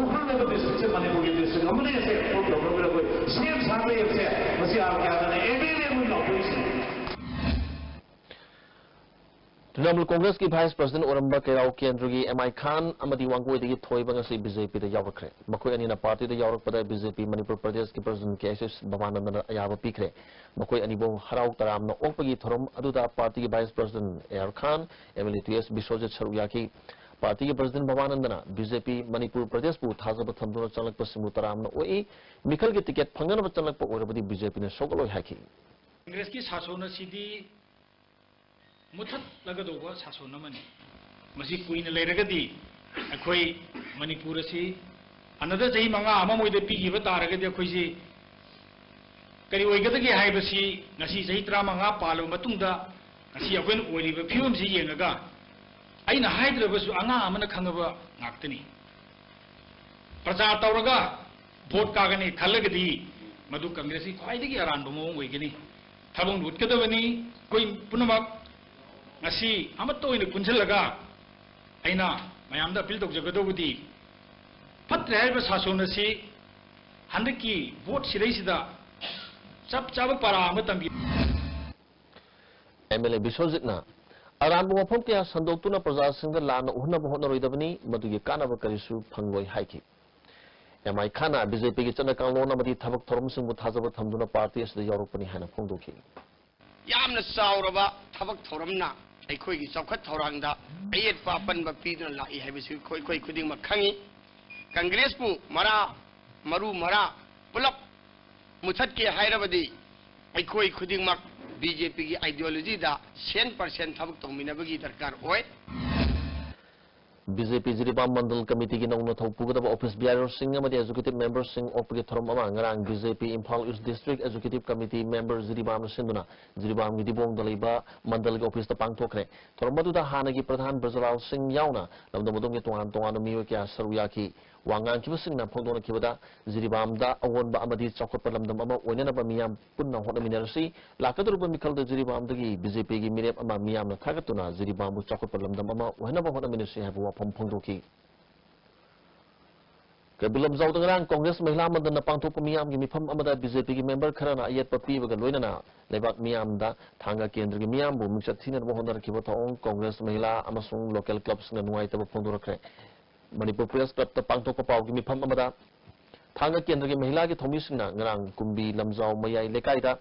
Ukhrul ꯍꯥꯏꯕ ꯗꯤꯁꯇ꯭ꯔꯤꯛꯁꯦ ꯃꯅꯤꯄꯨꯔꯒꯤ ꯗꯤꯁꯇ꯭ꯔꯤꯛ ꯑꯃꯅꯤ ꯍꯥꯏꯁꯦ ꯄ꯭ꯔꯨꯐ ꯇꯧꯅꯕꯒꯤ ꯑꯩꯈꯣꯏ ꯁꯤ ꯑꯦꯝ ꯁꯥꯍꯦꯕꯁꯦ ꯉꯁꯤ ꯑꯥꯔ ꯀꯦ ꯑꯥꯅꯟꯗꯅ ꯑꯦꯝ ꯑꯦꯜ ꯑꯦ ꯑꯃ ꯂꯥꯎꯊꯣꯛꯏꯁꯦ꯫ ꯇ꯭ꯔꯤꯅꯥꯃꯨꯜ ꯀꯣꯡꯒ꯭ꯔꯦꯁꯀꯤ ꯚꯥꯏꯁ ꯄ꯭ꯔꯁꯤꯗꯦꯟꯠ ꯑꯣꯏꯔꯝꯕ ꯀꯩꯔꯥꯎ ꯀꯦꯟꯗ꯭ꯔꯒꯤ ꯑꯦꯝ ꯑꯥꯏ ꯈꯥꯟ ꯑꯃꯗꯤ ꯋꯥꯡꯒꯣꯏꯗꯒꯤ ꯊꯣꯏꯕ ꯉꯁꯤ ꯕꯤ ꯖꯦ ꯄꯤꯗ ꯌꯥꯎꯔꯛꯈ꯭ꯔꯦ꯫ ꯃꯈꯣꯏ ꯑꯅꯤꯅ ꯄꯥꯔꯇꯤꯗ ꯌꯥꯎꯔꯛꯄꯗ ꯕꯤ ꯖꯦ ꯄꯤ ꯃꯅꯤꯄꯨꯔ ꯄ꯭ꯔꯗꯦꯁꯀꯤ ꯄ꯭ꯔꯁꯤꯗꯦꯟꯠ ꯀꯦ ꯑꯦꯁ ꯑꯦꯁ ꯚꯕꯥꯅꯟꯗꯅ ꯑꯌꯥꯕ ꯄꯤꯈ꯭ꯔꯦ꯫ ꯃꯈꯣꯏ ꯑꯅꯤꯕꯨ ꯍꯔꯥꯎ ꯇꯔꯥꯝꯅ ꯑꯣꯛꯄꯒꯤ ꯊꯧꯔꯝ ꯑꯗꯨꯗ ꯄꯥꯔꯇꯤꯒꯤ vice president A R Khan, M L A T S Biswajit ꯁꯔꯨꯛ ꯌꯥꯈꯤ꯫ ꯄꯥꯔꯇꯤꯒꯤ ꯄ꯭ꯔꯁꯤꯗꯦꯟꯠ ꯚꯕꯥꯅꯟꯗꯅ ꯕꯤ ꯖꯦ ꯄꯤ ꯃꯅꯤꯄꯨꯔ ꯄ꯭ꯔꯗꯦꯁꯄꯨ ꯊꯥꯖꯕ ꯊꯝꯗꯨꯅ ꯆꯪꯂꯛꯄꯁꯤꯡꯕꯨ ꯇꯔꯥꯝꯅ ꯑꯣꯛꯏ꯫ ꯃꯤꯈꯜꯒꯤ ꯇꯤꯀꯦꯠ ꯐꯪꯅꯅꯕ ꯆꯪꯂꯛꯄ ꯑꯣꯏꯔꯕꯗꯤ ꯕꯤ ꯖꯦ ꯄꯤꯅ ꯁꯧꯒꯠꯂꯣꯏ ꯍꯥꯏꯈꯤ꯫ ꯀꯪꯒ꯭ꯔꯦꯁꯀꯤ ꯁꯥꯁꯣꯟ ꯑꯁꯤꯗꯤ ꯃꯨꯠꯊꯠꯂꯒꯗꯧꯕ ꯁꯥꯁꯣꯟ ꯑꯃꯅꯤ꯫ ꯃꯁꯤ ꯀꯨꯏꯅ ꯂꯩꯔꯒꯗꯤ ꯑꯩꯈꯣꯏ ꯃꯅꯤꯄꯨꯔ ꯑꯁꯤ another ꯆꯍꯤ ꯃꯉꯥ ꯑꯃ ꯃꯣꯏꯗ ꯄꯤꯈꯤꯕ ꯇꯥꯔꯒꯗꯤ ꯑꯩꯈꯣꯏꯁꯤ ꯀꯔꯤ ꯑꯣꯏꯒꯗꯒꯦ ꯍꯥꯏꯕꯁꯤ ꯉꯁꯤ ꯆꯍꯤ ꯇꯔꯥꯃꯉꯥ ꯄꯥꯜꯂꯕ ꯃꯇꯨꯡꯗ ꯉꯁꯤ ꯑꯩꯈꯣꯏꯅ ꯑꯣꯏꯔꯤꯕ ꯐꯤꯕꯝꯁꯤ ꯌꯦꯡꯉꯒ ꯑꯩꯅ ꯍꯥꯏꯗ꯭ꯔꯕꯁꯨ ꯑꯉꯥꯡ ꯑꯃꯅ ꯈꯪꯉꯕ ꯉꯥꯛꯇꯅꯤ꯫ ꯄ꯭ꯔꯆꯥꯔ ꯇꯧꯔꯒ ꯚꯣꯠ ꯀꯥꯒꯅꯤ ꯈꯜꯂꯒꯗꯤ ꯃꯗꯨ ꯀꯪꯒ꯭ꯔꯦꯁꯀꯤ ꯈ꯭ꯋꯥꯏꯗꯒꯤ ꯑꯔꯥꯟꯕ ꯃꯑꯣꯡ ꯑꯣꯏꯒꯅꯤ꯫ ꯊꯕꯛ ꯎꯠꯀꯗꯕꯅꯤ꯫ ꯑꯩꯈꯣꯏ ꯄꯨꯝꯅꯃꯛ ꯉꯁꯤ ꯑꯃꯠꯇ ꯑꯣꯏꯅ ꯄꯨꯟꯁꯤꯜꯂꯒ ꯑꯩꯅ ꯃꯌꯥꯝꯗ ꯑꯄꯤꯜ ꯇꯧꯖꯒꯗꯧꯕꯗꯤ, ꯐꯠꯇ꯭ꯔꯦ ꯍꯥꯏꯔꯤꯕ ꯁꯥꯁꯣꯟ ꯑꯁꯤ ꯍꯟꯗꯛꯀꯤ ꯚꯣꯠ ꯁꯤꯗꯩꯁꯤꯗ ꯆꯞ ꯆꯥꯕ ꯄꯔꯥ ꯑꯃ ꯇꯝꯕꯤ꯫ ꯑꯦꯝ ꯑꯦꯜ ꯑꯦ ꯕꯤꯁ꯭ꯋꯖꯤꯠꯅ ꯑꯔꯥꯟꯕ ꯋꯥꯐꯝ ꯀꯌꯥ ꯁꯟꯗꯣꯛꯇꯨꯅ ꯄ꯭ꯔꯖꯥꯁꯤꯡꯗ ꯂꯥꯟꯅ ꯎꯍꯟꯅꯕ ꯍꯣꯠꯅꯔꯣꯏꯗꯕꯅꯤ, ꯃꯗꯨꯒꯤ ꯀꯥꯟꯅꯕ ꯀꯔꯤꯁꯨ ꯐꯪꯂꯣꯏ ꯍꯥꯏꯈꯤ꯫ ꯑꯦꯝ ꯑꯥꯏ ꯈꯥꯟꯅ ꯕꯤ ꯖꯦ ꯄꯤꯒꯤ ꯆꯠꯅ ꯀꯥꯡꯂꯣꯟ ꯑꯃꯗꯤ ꯊꯕꯛ ꯊꯧꯔꯝꯁꯤꯡꯕꯨ ꯊꯥꯖꯕ ꯊꯝꯗꯨꯅ ꯄꯥꯔꯇꯤ ꯑꯁꯤꯗ ꯌꯥꯎꯔꯛꯄꯅꯤ ꯍꯥꯏꯅ ꯐꯣꯡꯗꯣꯛꯈꯤ꯫ ꯌꯥꯝꯅ ꯆꯥꯎꯔꯕ ꯊꯕꯛ ꯊꯧꯔꯝꯅ ꯑꯩꯈꯣꯏꯒꯤ ꯆꯥꯎꯈꯠ ꯊꯧꯔꯥꯡꯗ ꯑꯌꯦꯠꯄ ꯑꯄꯟꯕ ꯄꯤꯗꯨꯅ ꯂꯥꯛꯏ ꯍꯥꯏꯕꯁꯤ ꯑꯩꯈꯣꯏ, ꯑꯩꯈꯣꯏ ꯈꯨꯗꯤꯡꯃꯛ ꯈꯪꯏ꯫ ꯀꯪꯒ꯭ꯔꯦꯁꯄꯨ ꯃꯔꯥ, ꯃꯔꯨ ꯃꯔꯥ ꯄꯨꯂꯞ ꯃꯨꯊꯠꯀꯦ ꯍꯥꯏꯔꯕꯗꯤ ꯑꯩꯈꯣꯏ ꯈꯨꯗꯤꯡꯃꯛ ꯕꯤ ꯖꯦ ꯄꯤꯒꯤ ideologyꯗ cent percent ꯊꯕꯛ ꯇꯧꯃꯤꯟꯅꯕꯒꯤ ꯗꯔꯀꯥꯔ ꯑꯣꯏ꯫ ꯕꯤ ꯖꯦ ꯄꯤ ꯖꯤꯔꯤꯕꯥꯝ ꯃꯟꯗꯜ ꯀꯃꯤꯇꯤꯒꯤ ꯅꯧꯅ ꯊꯧ ꯄꯨꯒꯗꯕ office bearerꯁꯤꯡ ꯑꯃꯗꯤ executive memberꯁꯤꯡ ꯑꯣꯛꯄꯒꯤ ꯊꯧꯔꯝ ꯑꯃ ꯉꯔꯥꯡ B J P Imphal East District Executive Committee member ꯖꯤꯔꯤꯕꯥꯝꯅ ꯁꯤꯟꯗꯨꯅ ꯖꯤꯔꯤꯕꯥꯝꯒꯤ ꯗꯤꯕꯣꯡꯗ ꯂꯩꯕ ꯃꯟꯗꯜꯒꯤ officeꯇ ꯄꯥꯡꯊꯣꯛꯈ꯭ꯔꯦ꯫ ꯊꯧꯔꯝ ꯑꯗꯨꯗ ꯍꯥꯟꯅꯒꯤ ꯄ꯭ꯔꯙꯥꯟ ꯕ꯭ꯔꯖꯂꯥꯜ ꯁꯤꯡ ꯌꯥꯎꯅ ꯂꯝꯗꯝ ꯑꯗꯨꯒꯤ ꯇꯣꯉꯥꯟ ꯇꯣꯉꯥꯟꯕ ꯃꯤꯑꯣꯏ ꯀꯌꯥ ꯁꯔꯨꯛ ꯌꯥꯈꯤ꯫ ꯋꯥ ꯉꯥꯡꯈꯤꯕꯁꯤꯡꯅ ꯐꯣꯡꯗꯣꯛꯅꯈꯤꯕꯗ, ꯖꯤꯔꯤꯕꯥꯝꯗ ꯑꯑꯣꯟꯕ ꯑꯃꯗꯤ ꯆꯥꯎꯈꯠꯄ ꯂꯝꯗꯝ ꯑꯃ ꯑꯣꯏꯅꯅꯕ ꯃꯤꯌꯥꯝ ꯄꯨꯟꯅ ꯍꯣꯠꯅꯃꯤꯟꯅꯔꯁꯤ꯫ ꯂꯥꯛꯀꯗꯧꯔꯤꯕ ꯃꯤꯈꯜꯗ ꯖꯤꯔꯤꯕꯥꯝꯗꯒꯤ ꯕꯤ ꯖꯦ ꯄꯤꯒꯤ ꯃꯤꯔꯦꯞ ꯑꯃ ꯃꯤꯌꯥꯝꯅ ꯊꯥꯒꯠꯇꯨꯅ ꯖꯤꯔꯤꯕꯥꯝꯕꯨ ꯆꯥꯎꯈꯠꯄ ꯂꯝꯗꯝ ꯑꯃ ꯑꯣꯏꯍꯟꯅꯕ ꯍꯣꯠꯅꯃꯤꯟꯅꯁꯤ ꯍꯥꯏꯕ ꯋꯥꯐꯝ ꯐꯣꯡꯗꯣꯛꯈꯤ꯫ ꯀꯩꯕꯨꯜ ꯂꯝꯖꯥꯎꯗ ꯉꯔꯥꯡ ꯀꯣꯡꯒ꯭ꯔꯦꯁ ꯃꯍꯤꯂꯥ ꯃꯟꯗꯜꯅ ꯄꯥꯡꯊꯣꯛꯄ ꯃꯤꯌꯥꯝꯒꯤ ꯃꯤꯐꯝ ꯑꯃꯗ ꯕꯤ ꯖꯦ ꯄꯤꯒꯤ member ꯈꯔꯅ ꯑꯌꯦꯠꯄ ꯄꯤꯕꯒ ꯂꯣꯏꯅꯅ ꯂꯩꯕꯥꯛ ꯃꯤꯌꯥꯝꯗ ꯊꯥꯡꯒ ꯀꯦꯟꯗ꯭ꯔꯒꯤ ꯃꯤꯌꯥꯝꯕꯨ ꯃꯤꯡꯆꯠ ꯊꯤꯅꯅꯕ ꯍꯣꯠꯅꯔꯛꯈꯤꯕ ꯊꯧꯑꯣꯡ ꯀꯣꯡꯒ꯭ꯔꯦꯁ ꯃꯍꯤꯂꯥ ꯑꯃꯁꯨꯡ local clubꯁꯤꯡꯅ ꯅꯨꯡꯉꯥꯏꯇꯕ ꯐꯣꯡꯗꯣꯔꯛꯈ꯭ꯔꯦ꯫ ꯃꯅꯤꯄꯨꯔ Press Clubꯇ ꯄꯥꯡꯊꯣꯛꯄ ꯄꯥꯎꯒꯤ ꯃꯤꯐꯝ ꯑꯃꯗ ꯊꯥꯡꯒ ꯀꯦꯟꯗ꯭ꯔꯒꯤ ꯃꯍꯤꯂꯥꯒꯤ ꯊꯧꯃꯤꯁꯤꯡꯅ ꯉꯔꯥꯡ ꯀꯨꯝꯕꯤ ꯂꯝꯖꯥꯎ ꯃꯌꯥꯏ ꯂꯩꯀꯥꯏꯗ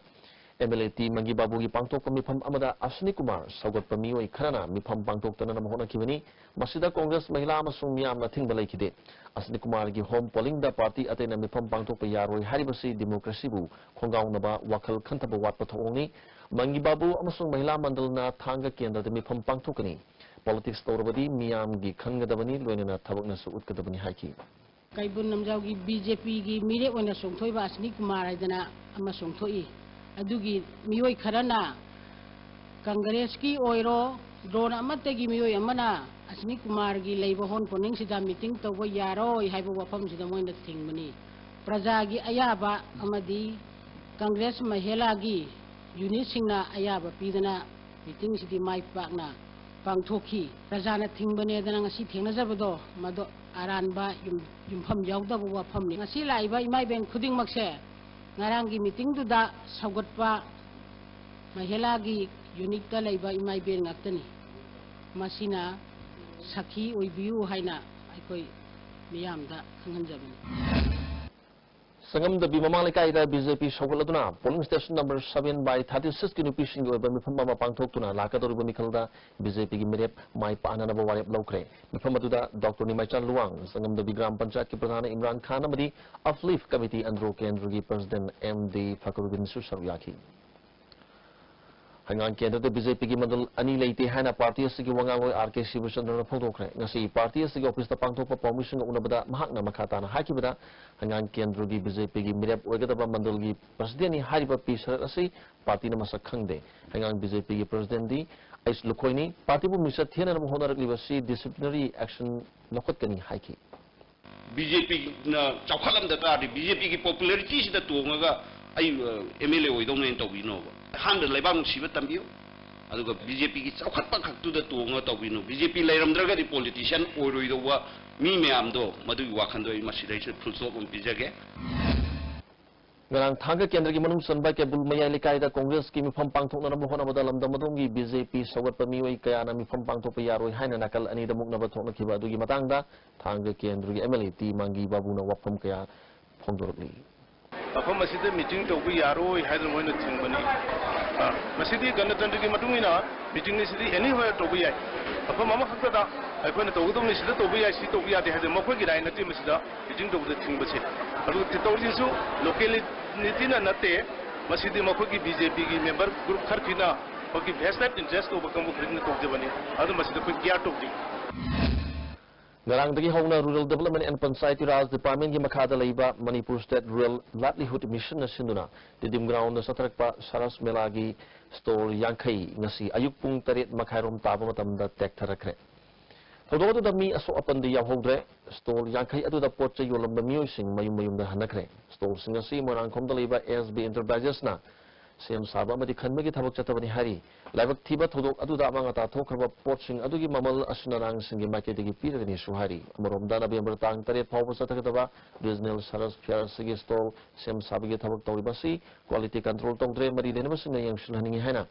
ꯑꯦꯝ ꯑꯦꯜ ꯑꯦ ꯇꯤ ꯃꯪꯒꯤ ꯕꯥꯕꯨꯒꯤ ꯄꯥꯡꯊꯣꯛꯄ ꯃꯤꯐꯝ ꯑꯃꯗ ꯑꯁ꯭ꯋꯤꯅꯤ ꯀꯨꯃꯥꯔ ꯁꯧꯒꯠꯄ ꯃꯤꯑꯣꯏ ꯈꯔꯅ ꯃꯤꯐꯝ ꯄꯥꯡꯊꯣꯛꯇꯅꯅꯕ ꯍꯣꯠꯅꯈꯤꯕꯅꯤ꯫ ꯃꯁꯤꯗ ꯀꯣꯡꯒ꯭ꯔꯦꯁ ꯃꯍꯤꯂꯥ ꯑꯃꯁꯨꯡ ꯃꯤꯌꯥꯝꯅ ꯑꯊꯤꯡꯕ ꯂꯩꯈꯤꯗꯦ꯫ ꯑꯁ꯭ꯋꯤꯅꯤ ꯀꯨꯃꯥꯔꯒꯤ home pollingꯗ party ꯑꯇꯩꯅ ꯃꯤꯐꯝ ꯄꯥꯡꯊꯣꯛꯄ ꯌꯥꯔꯣꯏ ꯍꯥꯏꯔꯤꯕꯁꯤ democracyꯕꯨ ꯈꯣꯡꯒꯥꯎꯅꯕ ꯋꯥꯈꯜ ꯈꯟꯊꯕ ꯋꯥꯠꯄ ꯊꯧꯑꯣꯡꯅꯤ꯫ ꯃꯪꯒꯤ ꯕꯥꯕꯨ ꯑꯃꯁꯨꯡ ꯃꯍꯤꯂꯥ ꯃꯟꯗꯜꯅ ꯊꯥꯡꯒ ꯀꯦꯟꯗ꯭ꯔꯗ ꯃꯤꯐꯝ ꯄꯥꯡꯊꯣꯛꯀꯅꯤ꯫ Politics ꯇꯧꯔꯕꯗꯤ ꯃꯤꯌꯥꯝꯒꯤ ꯈꯟꯒꯗꯕꯅꯤ, ꯂꯣꯏꯅꯅ ꯊꯕꯛꯅꯁꯨ ꯎꯠꯀꯗꯕꯅꯤ ꯍꯥꯏꯈꯤ꯫ ꯀꯩꯕꯨꯜ ꯂꯝꯖꯥꯎꯒꯤ ꯕꯤ ꯖꯦ ꯄꯤꯒꯤ ꯃꯤꯔꯦꯞ ꯑꯣꯏꯅ ꯆꯣꯡꯊꯣꯛꯏꯕ ꯑꯁ꯭ꯋꯤꯅꯤ ꯀꯨꯃꯥꯔ ꯍꯥꯏꯗꯅ ꯑꯃ ꯆꯣꯡꯊꯣꯛꯏ꯫ ꯑꯗꯨꯒꯤ ꯃꯤꯑꯣꯏ ꯈꯔꯅ ꯀꯪꯒ꯭ꯔꯦꯁꯀꯤ ꯑꯣꯏꯔꯣ, ꯗ꯭ꯔꯣꯟ ꯑꯃꯠꯇꯒꯤ ꯃꯤꯑꯣꯏ ꯑꯃꯅ ꯑꯁꯤꯅꯤ ꯀꯨꯃꯥꯔꯒꯤ ꯂꯩꯕ ꯍꯣꯟ ꯄꯣꯅꯤꯡꯁꯤꯗ ꯃꯤꯇꯤꯡ ꯇꯧꯕ ꯌꯥꯔꯣꯏ ꯍꯥꯏꯕ ꯋꯥꯐꯝꯁꯤꯗ ꯃꯣꯏꯅ ꯊꯤꯡꯕꯅꯤ꯫ ꯄ꯭ꯔꯖꯥꯒꯤ ꯑꯌꯥꯕ ꯑꯃꯗꯤ ꯀꯪꯒ꯭ꯔꯦꯁ ꯃꯍꯦꯂꯥꯒꯤ ꯌꯨꯅꯤꯠꯁꯤꯡꯅ ꯑꯌꯥꯕ ꯄꯤꯗꯅ ꯃꯤꯇꯤꯡꯁꯤꯗꯤ ꯃꯥꯏ ꯄꯥꯛꯅ ꯄꯥꯡꯊꯣꯛꯈꯤ꯫ ꯄ꯭ꯔꯖꯥꯅ ꯊꯤꯡꯕꯅꯦꯗꯅ ꯉꯁꯤ ꯊꯦꯡꯅꯖꯕꯗꯣ ꯃꯗꯨ ꯑꯔꯥꯟꯕ ꯌꯨꯝ-, ꯌꯨꯝꯐꯝ ꯌꯥꯎꯗꯕ ꯋꯥꯐꯝꯅꯤ꯫ ꯉꯁꯤ ꯂꯥꯛꯏꯕ ꯏꯃꯥ ꯏꯕꯦꯟ ꯈꯨꯗꯤꯡꯃꯛꯁꯦ ꯉꯔꯥꯡꯒꯤ ꯃꯤꯇꯤꯡꯗꯨꯗ ꯁꯧꯒꯠꯄ ꯃꯍꯦꯂꯥꯒꯤ ꯌꯨꯅꯤꯠꯇ ꯂꯩꯕ ꯏꯃꯥ ꯏꯕꯦꯟ ꯉꯥꯛꯇꯅꯤ꯫ ꯃꯁꯤꯅ ꯁꯥꯈꯤ ꯑꯣꯏꯕꯤꯌꯨ ꯍꯥꯏꯅ ꯑꯩꯈꯣꯏ ꯃꯤꯌꯥꯝꯗ ꯈꯪꯍꯟꯖꯕꯅꯤ꯫ ꯁꯪꯉꯝꯗꯕꯤ ꯃꯃꯥ ꯂꯩꯀꯥꯏꯗ B J P ꯁꯧꯒꯠꯂꯗꯨꯅ polling station number seven by thirty six ꯀꯤ ꯅꯨꯄꯤꯁꯤꯡꯒꯤ ꯑꯣꯏꯕ ꯃꯤꯐꯝ ꯑꯃ ꯄꯥꯡꯊꯣꯛꯇꯨꯅ ꯂꯥꯛꯀꯗꯧꯔꯤꯕ ꯃꯤꯈꯜꯗ ꯕꯤ ꯖꯦ ꯄꯤꯒꯤ ꯃꯤꯔꯦꯞ ꯃꯥꯏ ꯄꯥꯛꯅꯅꯕ ꯋꯥꯔꯦꯞ ꯂꯧꯈ꯭ꯔꯦ꯫ ꯃꯤꯐꯝ ꯑꯗꯨꯗ ꯗꯣꯛꯇꯔ ꯅꯤꯃꯥꯏꯆꯥꯟ ꯂꯨꯋꯥꯡ, ꯁꯪꯉꯝꯗꯕꯤ ꯒ꯭ꯔꯥꯝ ꯄꯟꯆꯥꯌꯠꯀꯤ ꯄ꯭ꯔꯙꯥꯟ ꯏꯝꯔꯥꯟ ꯈꯥꯟ ꯑꯃꯗꯤ ꯑꯞꯂꯤꯐ ꯀꯃꯤꯇꯤ ꯑꯟꯗ꯭ꯔꯣ ꯀꯦꯟꯗ꯭ꯔꯒꯤ ꯄ꯭ꯔꯁꯤꯗꯦꯟ ꯑꯦꯝ ꯗꯤ ꯐꯀꯔꯨꯗꯤꯟꯁꯨ ꯁꯔꯨꯛ ꯌꯥꯈꯤ꯫ ꯍꯩꯉꯥꯡ ꯀꯦꯟꯗ꯭ꯔꯗ ꯕꯤ ꯖꯦ ꯄꯤꯒꯤ ꯃꯟꯗꯜ ꯑꯅꯤ ꯂꯩꯇꯦ ꯍꯥꯏꯅ ꯄꯥꯔꯇꯤ ꯑꯁꯤꯒꯤ ꯋꯥꯉꯥꯡꯂꯣꯏ ꯑꯥꯔ ꯀꯦ ꯁꯤꯕꯆꯟꯗ꯭ꯔꯅ ꯐꯣꯡꯗꯣꯛꯈ꯭ꯔꯦ꯫ ꯉꯁꯤ ꯄꯥꯔꯇꯤ ꯑꯁꯤꯒꯤ ꯑꯣꯐꯤꯁꯇ ꯄꯥꯡꯊꯣꯛꯄ ꯄꯥꯎꯃꯤꯁꯤꯡꯒ ꯎꯅꯕꯗ ꯃꯍꯥꯛꯅ ꯃꯈꯥ ꯇꯥꯅ ꯍꯥꯏꯈꯤꯕꯗ, ꯍꯩꯉꯥꯡ ꯀꯦꯟꯗ꯭ꯔꯒꯤ ꯕꯤ ꯖꯦ ꯄꯤꯒꯤ ꯃꯤꯔꯦꯞ ꯑꯣꯏꯒꯗꯕ ꯃꯟꯗꯜꯒꯤ ꯄ꯭ꯔꯁꯤꯗꯦꯟꯅꯤ ꯍꯥꯏꯔꯤꯕ ꯄꯤ ꯁꯔꯠ ꯑꯁꯤ ꯄꯥꯔꯇꯤꯅ ꯃꯁꯛ ꯈꯪꯗꯦ꯫ ꯍꯩꯉꯥꯡ ꯕꯤ ꯖꯦ ꯄꯤꯒꯤ ꯄ꯭ꯔꯁꯤꯗꯦꯟꯗꯤ ꯑꯩꯁ ꯂꯨꯈꯣꯏꯅꯤ꯫ ꯄꯥꯔꯇꯤꯕꯨ ꯃꯤꯡꯆꯠ ꯊꯤꯍꯟꯅꯕ ꯍꯣꯠꯅꯔꯛꯂꯤꯕ ꯑꯁꯤ ꯗꯤꯁꯤꯄ꯭ꯂꯤꯅꯔꯤ ꯑꯦꯛꯁꯟ ꯂꯧꯈꯠꯀꯅꯤ ꯍꯥꯏꯈꯤ꯫ ꯕꯤ ꯖꯦ ꯄꯤꯅ ꯆꯥꯎꯈꯠꯂꯝꯗ ꯇꯥꯔꯗꯤ ꯕꯤ ꯖꯦ ꯄꯤꯒꯤ ꯄꯣꯄꯨꯂꯔꯤꯇꯤꯁꯤꯗ ꯇꯣꯡꯉꯒ ꯑꯩ ꯑꯦꯝ ꯑꯦꯜ ꯑꯦ ꯑꯣꯏꯗꯧꯅꯦꯅ ꯇꯧꯕꯤꯅꯣꯕ꯫ ꯑꯍꯥꯟꯕꯗ ꯂꯩꯕꯥꯛ ꯅꯨꯡꯁꯤꯕ ꯇꯝꯕꯤꯌꯨ, ꯑꯗꯨꯒ ꯕꯤ ꯖꯦ ꯄꯤꯒꯤ ꯆꯥꯎꯈꯠꯄ ꯈꯛꯇꯨꯗ ꯇꯣꯡꯉꯒ ꯇꯧꯕꯤꯅꯣ꯫ ꯕꯤ ꯖꯦ ꯄꯤ ꯂꯩꯔꯝꯗ꯭ꯔꯒꯗꯤ ꯄꯣꯂꯤꯇꯤꯁꯤꯌꯥꯟ ꯑꯣꯏꯔꯣꯏꯗꯧꯕ ꯃꯤ ꯃꯌꯥꯝꯗꯣ, ꯃꯗꯨꯒꯤ ꯋꯥꯈꯜꯗꯣ ꯑꯩ ꯃꯁꯤꯗꯩꯁꯤꯗ ꯐꯨꯜ ꯁ꯭ꯇꯣꯞ ꯑꯃ ꯄꯤꯖꯒꯦ꯫ ꯉꯔꯥꯡ ꯊꯥꯡꯒ ꯀꯦꯟꯗ꯭ꯔꯒꯤ ꯃꯅꯨꯡ ꯆꯟꯕ ꯀꯦꯕꯨꯜ ꯃꯌꯥꯏ ꯂꯩꯀꯥꯏꯗ ꯀꯣꯡꯒ꯭ꯔꯦꯁꯀꯤ ꯃꯤꯐꯝ ꯄꯥꯡꯊꯣꯛꯅꯅꯕ ꯍꯣꯠꯅꯕꯗ ꯂꯝꯗꯝ ꯑꯗꯣꯝꯒꯤ ꯕꯤ ꯖꯦ ꯄꯤ ꯁꯧꯒꯠꯄ ꯃꯤꯑꯣꯏ ꯀꯌꯥꯅ ꯃꯤꯐꯝ ꯄꯥꯡꯊꯣꯛꯄ ꯌꯥꯔꯣꯏ ꯍꯥꯏꯅ ꯅꯥꯀꯜ ꯑꯅꯤꯗ ꯃꯨꯛꯅꯕ ꯊꯣꯛꯅꯈꯤꯕ ꯑꯗꯨꯒꯤ ꯃꯇꯥꯡꯗ ꯊꯥꯡꯒ ꯀꯦꯟꯗ꯭ꯔꯒꯤ ꯑꯦꯝ ꯑꯦꯜ ꯑꯦ ꯇꯤ ꯃꯥꯡꯒꯤ ꯕꯥꯕꯨꯅ ꯋꯥꯐꯝ ꯀꯌꯥ ꯐꯣꯡꯗꯣꯔꯛꯂꯤ꯫ ꯃꯐꯝ ꯑꯁꯤꯗ ꯃꯤꯇꯤꯡ ꯇꯧꯕ ꯌꯥꯔꯣꯏ ꯍꯥꯏꯗꯅ ꯃꯣꯏꯅ ꯊꯤꯡꯕꯅꯤ꯫ ꯑ, ꯃꯁꯤꯗꯤ ꯒꯅꯇꯟꯇ꯭ꯔꯒꯤ ꯃꯇꯨꯡ ꯏꯟꯅ ꯃꯤꯇꯤꯡ ꯑꯁꯤꯗꯤ ꯑꯦꯅꯤꯋꯦꯌꯔ ꯇꯧꯕ ꯌꯥꯏ꯫ ꯃꯐꯝ ꯑꯃꯈꯛꯇꯗ ꯑꯩꯈꯣꯏꯅ ꯇꯧꯒꯗꯧꯅꯤ, ꯁꯤꯗ ꯇꯧꯕ ꯌꯥꯏ, ꯁꯤ ꯇꯧꯕ ꯌꯥꯗꯦ ꯍꯥꯏꯗꯅ ꯃꯈꯣꯏꯒꯤ ꯔꯥꯏ ꯅꯠꯇꯦ ꯃꯁꯤꯗ ꯃꯤꯇꯤꯡ ꯇꯧꯕꯗ ꯊꯤꯡꯕꯁꯦ꯫ ꯑꯗꯨꯒ ꯇꯧꯔꯤꯁꯤꯁꯨ ꯂꯣꯀꯦꯂꯤꯇꯤꯅ ꯅꯠꯇꯦ, ꯃꯁꯤꯗꯤ ꯃꯈꯣꯏꯒꯤ ꯕꯤ ꯖꯦ ꯄꯤꯒꯤ ꯃꯦꯝꯕꯔ ꯒ꯭ꯔꯨꯞ ꯈꯔ ꯊꯤꯅ ꯑꯩꯈꯣꯏꯒꯤ ꯚꯦꯁꯇꯦꯠ ꯏꯟꯇꯔꯦꯁ ꯇꯧꯕ ꯀꯥꯡꯕꯨ ꯈꯔꯁꯤꯅ ꯇꯧꯖꯕꯅꯤ꯫ ꯑꯗꯨ ꯃꯁꯤꯗ ꯑꯩꯈꯣꯏ ꯀꯤꯌꯥꯔ ꯇꯧꯗꯦ꯫ ꯉꯔꯥꯡꯗꯒꯤ ꯍꯧꯅ Rural Development and Panchayati Raj Department ꯀꯤ ꯃꯈꯥꯗ ꯂꯩꯕ Manipur State Rural Livelihood Mission ꯅ ꯁꯤꯟꯗꯨꯅ Tedim Ground ꯗ ꯆꯠꯊꯔꯛꯄ ꯁꯔꯁ ꯃꯦꯂꯥꯒꯤ stall ꯌꯥꯡꯈꯩ ꯉꯁꯤ ꯑꯌꯨꯛ ꯄꯨꯡ ꯇꯔꯦꯠ ꯃꯈꯥꯏꯔꯣꯝ ꯇꯥꯕ ꯃꯇꯝꯗ ꯇꯦꯛꯊꯔꯛꯈ꯭ꯔꯦ꯫ ꯊꯧꯗꯣꯛ ꯑꯗꯨꯗ ꯃꯤ ꯑꯁꯣꯛ ꯑꯄꯟꯗꯤ ꯌꯥꯎꯍꯧꯗ꯭ꯔꯦ꯫ Stall ꯌꯥꯡꯈꯩ ꯑꯗꯨꯗ ꯄꯣꯠ ꯆꯩ ꯌꯣꯜꯂꯝꯕ ꯃꯤꯑꯣꯏꯁꯤꯡ ꯃꯌꯨꯝ ꯃꯌꯨꯝꯗ ꯍꯟꯅꯈ꯭ꯔꯦ꯫ Stall ꯁꯤꯡ ꯑꯁꯤ ꯃꯣꯏꯔꯥꯡꯈꯣꯝꯗ ꯂꯩꯕ S B Enterprises ꯅ ꯁꯦꯝ ꯁꯥꯕ ꯑꯃꯗꯤ ꯈꯟꯕꯒꯤ ꯊꯕꯛ ꯆꯠꯊꯕꯅꯤ ꯍꯥꯏꯔꯤ꯫ ꯂꯥꯏꯕꯛ ꯊꯤꯕ ꯊꯧꯗꯣꯛ ꯑꯗꯨꯗ ꯑꯃꯥꯡ ꯑꯇꯥ ꯊꯣꯛꯈ꯭ꯔꯕ ꯄꯣꯠꯁꯤꯡ ꯑꯗꯨꯒꯤ ꯃꯃꯜ ꯑꯁꯨ ꯑꯔꯥꯡꯁꯤꯡꯒꯤ ꯃꯥꯏꯀꯩꯗꯒꯤ ꯄꯤꯔꯒꯅꯤꯁꯨ ꯍꯥꯏꯔꯤ꯫ ꯑꯃꯔꯣꯝꯗ, ꯅꯕꯦꯝꯕꯔ ꯇꯥꯡ ꯇꯔꯦꯠ ꯐꯥꯎꯕ ꯆꯠꯊꯒꯗꯕ Regional ꯁꯔꯁ ꯐꯤꯌꯔ ꯑꯁꯤꯒꯤ stall ꯁꯦꯝ ꯁꯥꯕꯒꯤ ꯊꯕꯛ ꯇꯧꯔꯤꯕ ꯑꯁꯤ quality control ꯇꯧꯗ꯭ꯔꯦ, ꯃꯔꯤ ꯂꯩꯅꯕꯁꯤꯡꯅ ꯌꯦꯡꯁꯤꯜꯍꯟꯅꯤꯡꯏ ꯍꯥꯏꯅ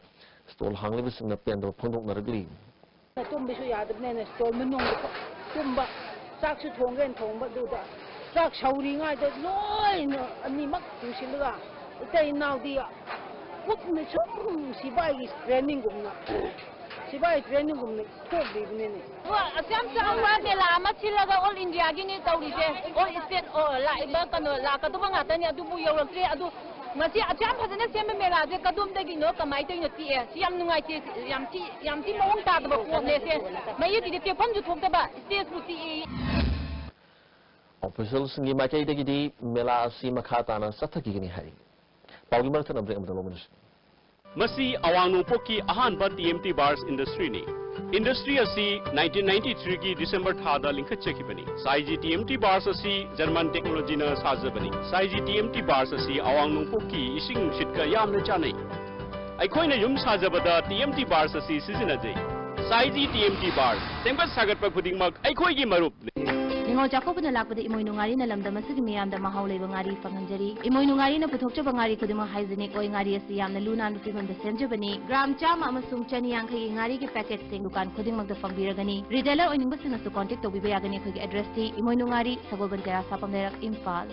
stall ꯍꯥꯡꯂꯤꯕꯁꯤꯡꯅ ꯄꯦꯟꯗꯕ ꯐꯣꯡꯗꯣꯛꯅꯔꯛꯂꯤ꯫ ꯇꯨꯝꯕꯁꯨ ꯌꯥꯗꯕꯅꯤꯅ stall ꯃꯅꯨꯡꯗ ꯇꯨꯝꯕ, ꯆꯥꯛꯁꯨ ꯊꯣꯡꯒꯦꯅ ꯊꯣꯡꯕ, ꯑꯗꯨꯗ ꯆꯥꯛ ꯁꯧꯔꯤꯉꯩꯗ ꯂꯣꯏꯅ ꯑꯅꯤꯃꯛ ꯇꯨꯁꯤꯜꯂꯒ ꯏꯇꯩ ꯏꯅꯥꯎꯗꯤ ꯀꯨꯞꯅ ꯁꯨꯝ ꯁꯤꯕꯥꯏꯒꯤ trainingꯒꯨꯝꯅ, ꯁꯤꯕꯥꯏ trainingꯒꯨꯝꯅ ꯊꯣꯛꯂꯤꯕꯅꯤꯅꯦ꯫ ꯑꯗꯨꯒ ꯑꯁꯨꯛ ꯌꯥꯝ ꯆꯥꯎꯕ ꯃꯦꯂꯥ ꯑꯃ ꯁꯤꯜꯂꯒ All Indiaꯒꯤꯅꯤ ꯇꯧꯔꯤꯁꯦ, all state, ꯑꯣ, ꯂꯥꯛꯏꯕ ꯀꯩꯅꯣ ꯂꯥꯛꯀꯗꯕ ꯉꯥꯛꯇꯅꯤ, ꯑꯗꯨꯕꯨ ꯌꯧꯔꯛꯇ꯭ꯔꯦ꯫ ꯑꯗꯨ ꯉꯁꯤ ꯑꯁꯨꯛ ꯌꯥꯝ ꯐꯖꯅ ꯁꯦꯝꯕ ꯃꯦꯂꯥꯁꯦ ꯀꯗꯣꯝꯗꯒꯤꯅꯣ, ꯀꯃꯥꯏꯅ ꯇꯧꯔꯤꯅꯣ? ꯇꯤꯛꯑꯦ꯫ ꯁꯤ ꯌꯥꯝ ꯅꯨꯡꯉꯥꯏꯇꯦ, ꯌꯥꯝ ꯊꯤ, ꯌꯥꯝ ꯊꯤ ꯃꯑꯣꯡ ꯇꯥꯗꯕ ꯄꯣꯠꯅꯦ ꯁꯦ꯫ ꯃꯌꯦꯛꯀꯤꯗꯤ ꯇꯦꯛꯐꯝꯁꯨ ꯊꯣꯛꯇꯕ, stageꯄꯨ ꯇꯤꯛꯑꯦ꯫ Officialꯁꯤꯡꯒꯤ ꯃꯥꯏꯀꯩꯗꯒꯤꯗꯤ ꯃꯦꯂꯥ ꯑꯁꯤ ꯃꯈꯥ ꯇꯥꯅ ꯆꯠꯊꯈꯤꯒꯅꯤ ꯍꯥꯏꯔꯤ꯫ ꯄꯥꯎꯒꯤ ꯃꯔꯛ ꯊꯠꯅ break ꯑꯃꯗ ꯂꯧꯃꯤꯟꯅꯁꯤ꯫ ꯃꯁꯤ ꯑꯋꯥꯡ ꯅꯣꯡꯄꯣꯛꯀꯤ ꯑꯍꯥꯟꯕ T M T Bars Industryꯅꯤ꯫ Industry ꯑꯁꯤ nineteen ninety-threeꯒꯤ December ꯊꯥꯗ ꯂꯤꯡꯈꯠꯆꯈꯤꯕꯅꯤ꯫ ꯁꯥꯏꯖꯤ T M T Bars ꯑꯁꯤ German technologyꯅ ꯁꯥꯖꯕꯅꯤ꯫ ꯁꯥꯏꯖꯤ T M T Bars ꯑꯁꯤ ꯑꯋꯥꯡ ꯅꯣꯡꯄꯣꯛꯀꯤ ꯏꯁꯤꯡ ꯅꯨꯡꯁꯤꯠꯀ ꯌꯥꯝꯅ ꯆꯥꯟꯅꯩ꯫ ꯑꯩꯈꯣꯏꯅ ꯌꯨꯝ ꯁꯥꯖꯕꯗ T M T Bars ꯑꯁꯤ ꯁꯤꯖꯤꯟꯅꯖꯩ꯫ ꯁꯥꯏꯖꯤ T M T Bars, ꯁꯦꯝꯒꯠ ꯁꯥꯒꯠꯄ ꯈꯨꯗꯤꯡꯃꯛ ꯑꯩꯈꯣꯏꯒꯤ ꯃꯔꯨꯞꯅꯤ꯫ ꯅꯤꯉꯣꯜ ꯆꯥꯛꯀꯧꯕꯅ ꯂꯥꯛꯄꯗ ꯏꯃꯣꯏꯅꯨ ꯉꯥꯔꯤꯅ ꯂꯝꯗꯝ ꯑꯁꯤꯒꯤ ꯃꯤꯌꯥꯝꯗ ꯃꯍꯥꯎ ꯂꯩꯕ ꯉꯥꯔꯤ ꯐꯪꯍꯟꯖꯔꯤ꯫ ꯏꯃꯣꯏꯅꯨ ꯉꯥꯔꯤꯅ ꯄꯨꯊꯣꯛꯆꯕ ꯉꯥꯔꯤ ꯈꯨꯗꯤꯡꯃꯛ hygienic ꯑꯣꯏ꯫ ꯉꯥꯔꯤ ꯑꯁꯤ ꯌꯥꯝꯅ ꯂꯨ ꯅꯥꯟꯕ ꯐꯤꯕꯝꯗ ꯁꯦꯝꯖꯕꯅꯤ꯫ ꯒ꯭ꯔꯥꯝ ꯆꯥꯝꯃ ꯑꯃꯁꯨꯡ ꯆꯅꯤ ꯌꯥꯡꯈꯩꯒꯤ ꯉꯥꯔꯤꯒꯤ packetꯁꯤꯡ ꯗꯨꯀꯥꯟ ꯈꯨꯗꯤꯡꯃꯛꯇ ꯐꯪꯕꯤꯔꯒꯅꯤ꯫ Retailer ꯑꯣꯏꯅꯤꯡꯕꯁꯤꯡꯅꯁꯨ contact ꯇꯧꯕꯤꯕ ꯌꯥꯒꯅꯤ꯫ ꯑꯩꯈꯣꯏꯒꯤ addressꯇꯤ ꯏꯃꯣꯏꯅꯨ ꯉꯥꯔꯤ, ꯁꯒꯣꯜꯕꯟ ꯆꯩꯔꯥ ꯁꯥꯐꯝ ꯂꯩꯔꯛ, ꯏꯝꯐꯥꯜ꯫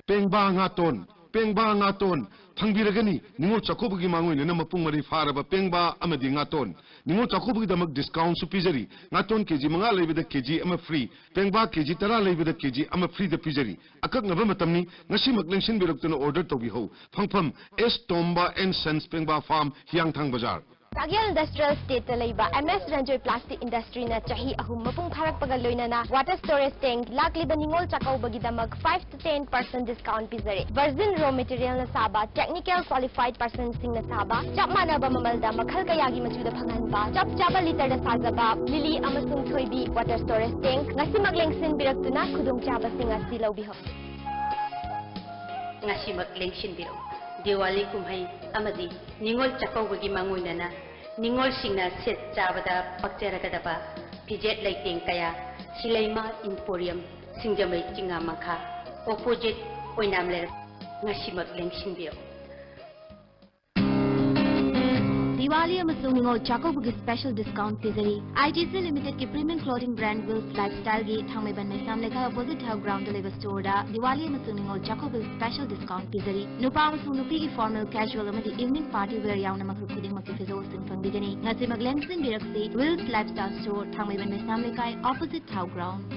ꯄꯦꯡꯕꯥ ꯉꯥꯇꯣꯟ, ꯄꯦꯡꯕꯥ ꯉꯥꯇꯣꯟ ꯐꯪꯕꯤꯔꯒꯅꯤ꯫ ꯅꯤꯉꯣꯜ ꯆꯥꯛꯀꯧꯕꯒꯤ ꯃꯥꯡꯑꯣꯏꯅꯅ ꯃꯄꯨꯡ ꯃꯔꯩ ꯐꯥꯔꯕ ꯄꯦꯡꯕꯥ ꯑꯃꯗꯤ ꯉꯥꯇꯣꯟ꯫ ꯅꯤꯉꯣꯜ ꯆꯥꯛꯀꯧꯕꯒꯤꯗꯃꯛ discountꯁꯨ ꯄꯤꯖꯔꯤ꯫ ꯉꯥꯇꯣꯟ KG ꯃꯉꯥ ꯂꯩꯕꯗ KG ꯑꯃ free, ꯄꯦꯡꯕꯥ KG ꯇꯔꯥ ꯂꯩꯕꯗ KG ꯑꯃ freeꯗ ꯄꯤꯖꯔꯤ꯫ ꯑꯀꯛꯅꯕ ꯃꯇꯝꯅꯤ, ꯉꯁꯤꯃꯛ ꯂꯦꯡꯁꯤꯟꯕꯤꯔꯛꯇꯨꯅ order ꯇꯧꯕꯤꯍꯧ꯫ ꯐꯪꯐꯝ, S Tomba and Sons, ꯄꯦꯡꯕꯥ Farm, ꯍꯤꯌꯥꯡꯊꯥꯡ ꯕꯖꯥꯔ꯫ ꯆꯥꯒꯦꯜ ꯏꯟꯗꯁꯇ꯭ꯔꯤꯌꯦꯜ ꯏꯁꯇꯦꯠꯇ ꯂꯩꯕ ꯑꯦꯝ ꯑꯦꯁ ꯔꯟꯖꯣꯏ ꯄ꯭ꯂꯥꯁꯇꯤꯛ ꯏꯟꯗꯁꯇ꯭ꯔꯤꯅ ꯆꯍꯤ ꯑꯍꯨꯝ ꯃꯄꯨꯡ ꯐꯥꯔꯛꯄꯒ ꯂꯣꯏꯅꯅ ꯋꯥꯇꯔ ꯁ꯭ꯇꯣꯔꯦꯖ ꯇꯦꯡꯛ ꯂꯥꯛꯂꯤꯕ ꯅꯤꯉꯣꯜ ꯆꯥꯛꯀꯧꯕꯒꯤꯗꯃꯛ five to ten percent discount ꯄꯤꯖꯔꯤ꯫ ꯚꯔꯖꯤꯟ ꯔꯣ ꯃꯦꯇꯤꯔꯤꯌꯦꯜꯅ ꯁꯥꯕ, ꯇꯦꯛꯅꯤꯀꯦꯜ ꯀ꯭ꯋꯥꯂꯤꯐꯥꯏꯗ ꯄꯔꯁꯟꯁꯤꯡꯅ ꯁꯥꯕ, ꯆꯞ ꯃꯥꯟꯅꯕ ꯃꯃꯜꯗ ꯃꯈꯜ ꯀꯌꯥꯒꯤ ꯃꯆꯨꯗ ꯐꯪꯍꯟꯕ, ꯆꯞ ꯆꯥꯕ ꯂꯤꯇꯔꯗ ꯁꯥꯖꯕ ꯂꯤꯂꯤ ꯑꯃꯁꯨꯡ ꯊꯣꯏꯕꯤ ꯋꯥꯇꯔ ꯁ꯭ꯇꯣꯔꯦꯖ ꯇꯦꯡꯛ ꯉꯁꯤꯃꯛ ꯂꯦꯡꯁꯤꯟꯕꯤꯔꯛꯇꯨꯅ ꯈꯨꯗꯣꯡꯆꯥꯕꯁꯤꯡ ꯑꯁꯤ ꯂꯧꯕꯤꯍꯧ꯫ ꯉꯁꯤꯃꯛ ꯂꯦꯡꯁꯤꯟꯕꯤꯔꯛꯎ꯫ ꯗꯤꯋꯥꯂꯤ ꯀꯨꯝꯍꯩ ꯑꯃꯗꯤ ꯅꯤꯉꯣꯜ ꯆꯥꯛꯀꯧꯕꯒꯤ ꯃꯥꯡꯑꯣꯏꯅꯅ ꯅꯤꯉꯣꯜꯁꯤꯡꯅ ꯁꯦꯠ ꯆꯥꯕꯗ ꯄꯛꯆꯔꯒꯗꯕ ꯐꯤꯖꯦꯠ ꯂꯩꯇꯦꯡ ꯀꯌꯥ ꯁꯤꯂꯩꯃ ꯏꯝꯄꯣꯔꯤꯌꯝ, ꯁꯤꯡꯖꯃꯩ ꯆꯤꯉꯥ ꯃꯈꯥ, ꯑꯣꯄꯣꯖꯤꯠ ꯑꯣꯏꯅꯥꯝ ꯂꯩꯔꯛ꯫ ꯉꯁꯤꯃꯛ ꯂꯦꯡꯁꯤꯟꯕꯤꯔꯛꯎ꯫ ꯗꯤꯋꯥꯂꯤ ꯑꯃꯁꯨꯡ ꯅꯤꯉꯣꯜ ꯆꯥꯛꯀꯧꯕꯒꯤ ꯁ꯭ꯄꯦꯁꯦꯜ ꯗꯤꯁꯀꯥꯎꯟꯠ ꯄꯤꯖꯔꯤ꯫ ꯑꯥꯏ ꯇꯤ ꯁꯤ ꯂꯤꯃꯤꯇꯦꯗꯀꯤ ꯄ꯭ꯔꯤꯃꯤꯌꯝ ꯀ꯭ꯂꯣꯊꯤꯡ ꯕ꯭ꯔꯥꯟꯗ ꯋꯤꯜꯁ ꯂꯥꯏꯐꯁ꯭ꯇꯥꯏꯜꯒꯤ ꯊꯥꯡꯃꯩꯕꯟ ꯃꯩꯁꯅꯥꯝ ꯂꯩꯀꯥꯏ ꯑꯣꯄꯣꯖꯤꯠ ꯊꯦꯜ ꯒ꯭ꯔꯥꯎꯟꯗ ꯂꯩꯕ ꯁ꯭ꯇꯣꯔꯗ ꯗꯤꯋꯥꯂꯤ ꯑꯃꯁꯨꯡ ꯅꯤꯉꯣꯜ ꯆꯥꯛꯀꯧꯕꯒꯤ ꯁ꯭ꯄꯦꯁꯦꯜ ꯗꯤꯁꯀꯥꯎꯟꯠ ꯄꯤꯖꯔꯤ꯫ ꯅꯨꯄꯥ ꯑꯃꯁꯨꯡ ꯅꯨꯄꯤꯒꯤ ꯐꯣꯔꯃꯦꯜ, ꯀꯦꯖꯨꯋꯦꯜ ꯑꯃꯗꯤ ꯏꯚꯤꯅꯤꯡ ꯄꯥꯔꯇꯤ ꯋꯦꯌꯔ ꯌꯥꯎꯅ ꯃꯈꯜ ꯈꯨꯗꯤꯡꯃꯛꯀꯤ ꯐꯤꯖꯣꯜꯁꯤꯡ ꯐꯪꯕꯤꯒꯅꯤ꯫ ꯉꯁꯤꯃꯛ ꯂꯦꯡꯁꯤꯟꯕꯤꯔꯛꯁꯤ ꯋꯤꯜꯁ ꯂꯥꯏꯐꯁ꯭ꯇꯥꯏꯜ ꯁ꯭ꯇꯣꯔ, ꯊꯥꯡꯃꯩꯕꯟ ꯃꯩꯁꯅꯥꯝ ꯂꯩꯀꯥꯏ, ꯑꯣꯄꯣꯖꯤꯠ ꯊꯦꯜ ꯒ꯭ꯔꯥꯎꯟꯗ꯫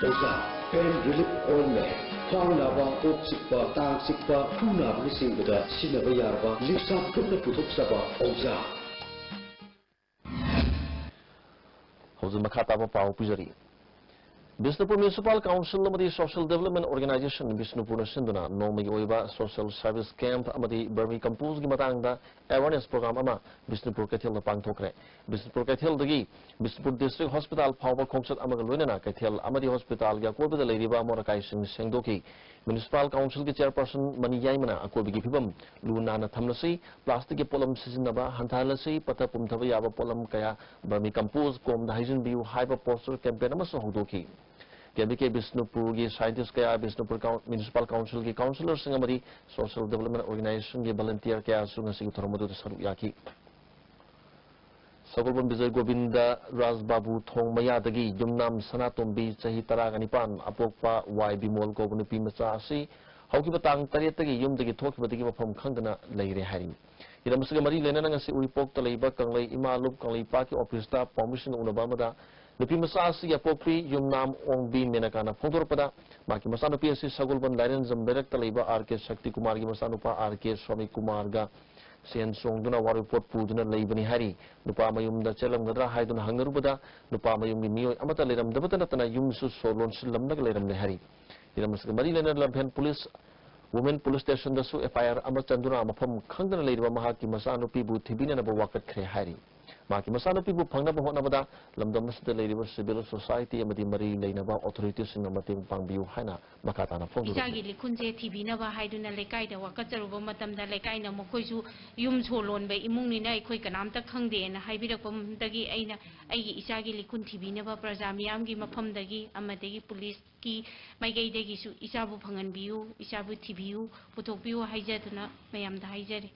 ꯑꯣꯖꯥ, ꯄꯦꯟ ꯔꯤꯂꯤꯐ ꯑꯣꯏꯟꯃꯦꯟ, ꯈ꯭ꯋꯥꯡ ꯅꯥꯕ, ꯀꯣꯛ ꯆꯤꯛꯄ, ꯇꯥꯡ ꯆꯤꯛꯄ, ꯈꯨ ꯅꯥꯕꯅꯆꯤꯡꯕꯗ ꯁꯤꯖꯤꯟꯅꯕ ꯌꯥꯔꯕ ꯂꯤꯛꯁꯥ ꯈꯨꯠꯅ ꯄꯨꯊꯣꯛꯆꯕ ꯑꯣꯖꯥ꯫ ꯍꯧꯖꯤꯛ ꯃꯈꯥ ꯇꯥꯕ ꯄꯥꯎ ꯄꯤꯖꯔꯤ꯫ ꯕꯤꯁꯅꯨꯄꯨꯔ ꯃ꯭ꯌꯨꯅꯤꯁꯤꯄꯥꯜ ꯀꯥꯎꯟꯁꯤꯜ ꯑꯃꯗꯤ ꯁꯣꯁꯤꯌꯦꯜ ꯗꯤꯕꯦꯂꯞꯃꯦꯟ ꯑꯣꯔꯒꯅꯥꯏꯖꯦꯁꯟ ꯕꯤꯁꯅꯨꯄꯨꯔꯅ ꯁꯤꯟꯗꯨꯅ ꯅꯣꯡꯃꯒꯤ ꯑꯣꯏꯕ ꯁꯣꯁꯤꯌꯦꯜ ꯁꯔꯚꯤꯁ ꯀꯦꯝꯞ ꯑꯃꯗꯤ ꯕꯔꯃꯤ ꯀꯝꯄꯣꯁꯀꯤ ꯃꯇꯥꯡꯗ ꯑꯦꯋꯥꯔꯅꯦꯁ ꯄ꯭ꯔꯣꯒ꯭ꯔꯥꯝ ꯑꯃ ꯕꯤꯁꯅꯨꯄꯨꯔ ꯀꯩꯊꯦꯜꯗ ꯄꯥꯡꯊꯣꯛꯈ꯭ꯔꯦ꯫ ꯕꯤꯁꯅꯨꯄꯨꯔ ꯀꯩꯊꯦꯜꯗꯒꯤ ꯕꯤꯁꯅꯨꯄꯨꯔ ꯗꯤꯁꯇ꯭ꯔꯤꯛ ꯍꯣꯁꯄꯤꯇꯥꯜ ꯐꯥꯎꯕ ꯈꯣꯡꯆꯠ ꯑꯃꯒ ꯂꯣꯏꯅꯅ ꯀꯩꯊꯦꯜ ꯑꯃꯗꯤ ꯍꯣꯁꯄꯤꯇꯥꯜꯒꯤ ꯑꯀꯣꯏꯕꯗ ꯂꯩꯔꯤꯕ ꯑꯃꯣꯠ ꯑꯀꯥꯏꯁꯤꯡ ꯁꯦꯡꯗꯣꯛꯈꯤ꯫ ꯃ꯭ꯌꯨꯅꯤꯁꯤꯄꯥꯜ ꯀꯥꯎꯟꯁꯤꯜꯒꯤ ꯆꯦꯌꯔꯄꯔꯁꯟ ꯃꯅꯤ ꯌꯥꯏꯃꯅ ꯑꯀꯣꯏꯕꯒꯤ ꯐꯤꯕꯝ ꯂꯨ ꯅꯥꯟꯅ ꯊꯝꯂꯁꯤ, ꯄ꯭ꯂꯥꯁꯇꯤꯛꯀꯤ ꯄꯣꯠꯂꯝ ꯁꯤꯖꯤꯟꯅꯕ ꯍꯟꯊꯍꯜꯂꯁꯤ, ꯄꯠꯊ ꯄꯨꯝꯊꯕ ꯌꯥꯕ ꯄꯣꯠꯂꯝ ꯀꯌꯥ ꯕꯔꯃꯤ ꯀꯝꯄꯣꯁ ꯀꯣꯝꯗ ꯍꯩꯖꯤꯟꯕꯤꯌꯨ ꯍꯥꯏꯕ ꯄꯣꯁꯇꯔ ꯀꯦꯝꯄꯦꯟ ꯑꯃꯁꯨ ꯍꯧꯗꯣꯛꯈꯤ꯫ ꯀꯦ ꯕꯤ ꯀꯦ ꯕꯤꯁꯅꯨꯄꯨꯔꯒꯤ ꯁꯥꯏꯟꯇꯤꯁ ꯀꯌꯥ, ꯕꯤꯁꯅꯨꯄꯨꯔ ꯀꯥꯎꯟ-, ꯃ꯭ꯌꯨꯅꯤꯁꯤꯄꯥꯜ ꯀꯥꯎꯟꯁꯤꯜꯒꯤ ꯀꯥꯎꯟꯁꯤꯂꯔꯁꯤꯡ ꯑꯃꯗꯤ ꯁꯣꯁꯤꯌꯦꯜ ꯗꯤꯕꯦꯂꯞꯃꯦꯟ ꯑꯣꯔꯒꯅꯥꯏꯖꯦꯁꯟꯒꯤ ꯚꯣꯂꯨꯟꯇꯤꯌꯔ ꯀꯌꯥꯁꯨ ꯉꯁꯤꯒꯤ ꯊꯧꯔꯝ ꯑꯗꯨꯗ ꯁꯔꯨꯛ ꯌꯥꯈꯤ꯫ ꯁꯒꯣꯜꯕꯟ ꯕꯤꯖꯣꯏ ꯒꯣꯕꯤꯟꯗ ꯔꯥꯖꯕꯥꯕꯨ ꯊꯣꯡ ꯃꯌꯥꯗꯒꯤ ꯌꯨꯝꯅꯥꯝ ꯁꯅꯥꯇꯣꯝꯕꯤ, ꯆꯍꯤ ꯇꯔꯥꯒ ꯅꯤꯄꯥꯟ, ꯑꯄꯣꯛꯄ ꯋꯥꯏ ꯕꯤꯃꯣꯜ ꯀꯧꯕ ꯅꯨꯄꯤ ꯃꯆꯥ ꯑꯁꯤ ꯍꯧꯈꯤꯕ ꯇꯥꯡ ꯇꯔꯦꯠꯇꯒꯤ ꯌꯨꯝꯗꯒꯤ ꯊꯣꯛꯈꯤꯕꯗꯒꯤ ꯃꯐꯝ ꯈꯪꯗꯅ ꯂꯩꯔꯦ ꯍꯥꯏꯔꯤ꯫ ꯍꯤꯔꯝ ꯑꯁꯤꯒ ꯃꯔꯤ ꯂꯩꯅꯅ ꯉꯁꯤ ꯎꯔꯤꯄꯣꯛꯇ ꯂꯩꯕ ꯀꯪꯂꯩ ꯏꯃꯥ ꯂꯨꯞ ꯀꯪꯂꯩꯄꯥꯛꯀꯤ ꯑꯣꯐꯤꯁꯇ ꯄꯥꯎꯃꯤꯁꯤꯡꯒ ꯎꯅꯕ ꯑꯃꯗ ꯅꯨꯄꯤ ꯃꯆꯥ ꯑꯁꯤꯒꯤ ꯑꯄꯣꯛꯄꯤ ꯌꯨꯝꯅꯥꯝ ꯑꯣꯡꯕꯤ ꯃꯦꯅꯀꯥꯅ ꯐꯣꯡꯗꯣꯔꯛꯄꯗ, ꯃꯍꯥꯛꯀꯤ ꯃꯆꯥꯅꯨꯄꯤ ꯑꯁꯤ ꯁꯒꯣꯜꯕꯟ ꯂꯥꯏꯔꯦꯟꯖꯝ ꯂꯩꯔꯛꯇ ꯂꯩꯕ ꯑꯥꯔ ꯀꯦ ꯁꯛꯇꯤ ꯀꯨꯃꯥꯔꯒꯤ ꯃꯆꯥꯅꯨꯄꯥ ꯑꯥꯔ ꯀꯦ ꯁ꯭ꯋꯥꯃꯤ ꯀꯨꯃꯥꯔꯒ ꯁꯦꯟ ꯆꯣꯡꯗꯨꯅ ꯋꯥꯔꯣꯏꯄꯣꯠ ꯄꯨꯗꯨꯅ ꯂꯩꯕꯅꯤ ꯍꯥꯏꯔꯤ꯫ ꯅꯨꯄꯥ ꯃꯌꯨꯝꯗ ꯆꯦꯜꯂꯝꯒꯗ꯭ꯔꯥ ꯍꯥꯏꯗꯨꯅ ꯍꯪꯅꯔꯨꯕꯗ, ꯅꯨꯄꯥ ꯃꯌꯨꯝꯒꯤ ꯃꯤꯑꯣꯏ ꯑꯃꯠꯇ ꯂꯩꯔꯝꯗꯕꯇ ꯅꯠꯇꯅ ꯌꯨꯝꯁꯨ ꯁꯣ ꯂꯣꯟꯁꯤꯜꯂꯝꯂꯒ ꯂꯩꯔꯝꯂꯦ ꯍꯥꯏꯔꯤ꯫ ꯍꯤꯔꯝ ꯑꯁꯤꯒ ꯃꯔꯤ ꯂꯩꯅꯅ ꯂꯝꯐꯦꯜ ꯄꯨꯂꯤꯁ, ꯋꯨꯃꯦꯟ ꯄꯨꯂꯤꯁ ꯁ꯭ꯇꯦꯁꯟꯗꯁꯨ ꯑꯦꯐ ꯑꯥꯏ ꯑꯥꯔ ꯑꯃ ꯆꯟꯗꯨꯅ ꯃꯐꯝ ꯈꯪꯗꯅ ꯂꯩꯔꯤꯕ ꯃꯍꯥꯛꯀꯤ ꯃꯆꯥꯅꯨꯄꯤꯕꯨ ꯊꯤꯕꯤꯅꯅꯕ ꯋꯥꯀꯠꯈ꯭ꯔꯦ ꯍꯥꯏꯔꯤ꯫ ꯃꯍꯥꯛꯀꯤ ꯃꯆꯥꯅꯨꯄꯤꯕꯨ ꯐꯪꯅꯕ ꯍꯣꯠꯅꯕꯗ ꯂꯝꯗꯝ ꯑꯁꯤꯗ ꯂꯩꯔꯤꯕ ꯁꯤꯚꯤꯜ ꯁꯣꯁꯥꯏꯇꯤ ꯑꯃꯗꯤ ꯃꯔꯤ ꯂꯩꯅꯕ ꯑꯣꯊꯣꯔꯤꯇꯤꯁꯤꯡꯅ ꯃꯇꯦꯡ ꯄꯥꯡꯕꯤꯌꯨ ꯍꯥꯏꯅ ꯃꯈꯥ ꯇꯥꯅ ꯐꯣꯡꯗꯣꯔꯛꯂꯤ꯫ ꯏꯆꯥꯒꯤ ꯂꯤꯈꯨꯟꯁꯦ ꯊꯤꯕꯤꯅꯕ ꯍꯥꯏꯗꯨꯅ ꯂꯩꯀꯥꯏꯗ ꯋꯥꯀꯠꯆꯔꯨꯕ ꯃꯇꯝꯗ, ꯂꯩꯀꯥꯏꯅ ꯃꯈꯣꯏꯁꯨ ꯌꯨꯝ ꯁꯣ ꯂꯣꯟꯕ ꯏꯃꯨꯡꯅꯤꯅ ꯑꯩꯈꯣꯏ ꯀꯅꯥꯝꯇ ꯈꯪꯗꯦꯅ ꯍꯥꯏꯕꯤꯔꯛꯄꯗꯒꯤ ꯑꯩꯅ ꯑꯩꯒꯤ ꯏꯆꯥꯒꯤ ꯂꯤꯈꯨꯟ ꯊꯤꯕꯤꯅꯕ ꯄ꯭ꯔꯖꯥ ꯃꯤꯌꯥꯝꯒꯤ ꯃꯐꯝꯗꯒꯤ ꯑꯃꯗꯤ ꯄꯨꯂꯤꯁꯀꯤ ꯃꯥꯏꯀꯩꯗꯒꯤꯁꯨ ꯏꯆꯥꯕꯨ ꯐꯪꯍꯟꯕꯤꯌꯨ, ꯏꯆꯥꯕꯨ ꯊꯤꯕꯤꯌꯨ, ꯄꯨꯊꯣꯛꯄꯤꯌꯨ ꯍꯥꯏꯖꯗꯨꯅ ꯃꯌꯥꯝꯗ ꯍꯥꯏꯖꯔꯤ꯫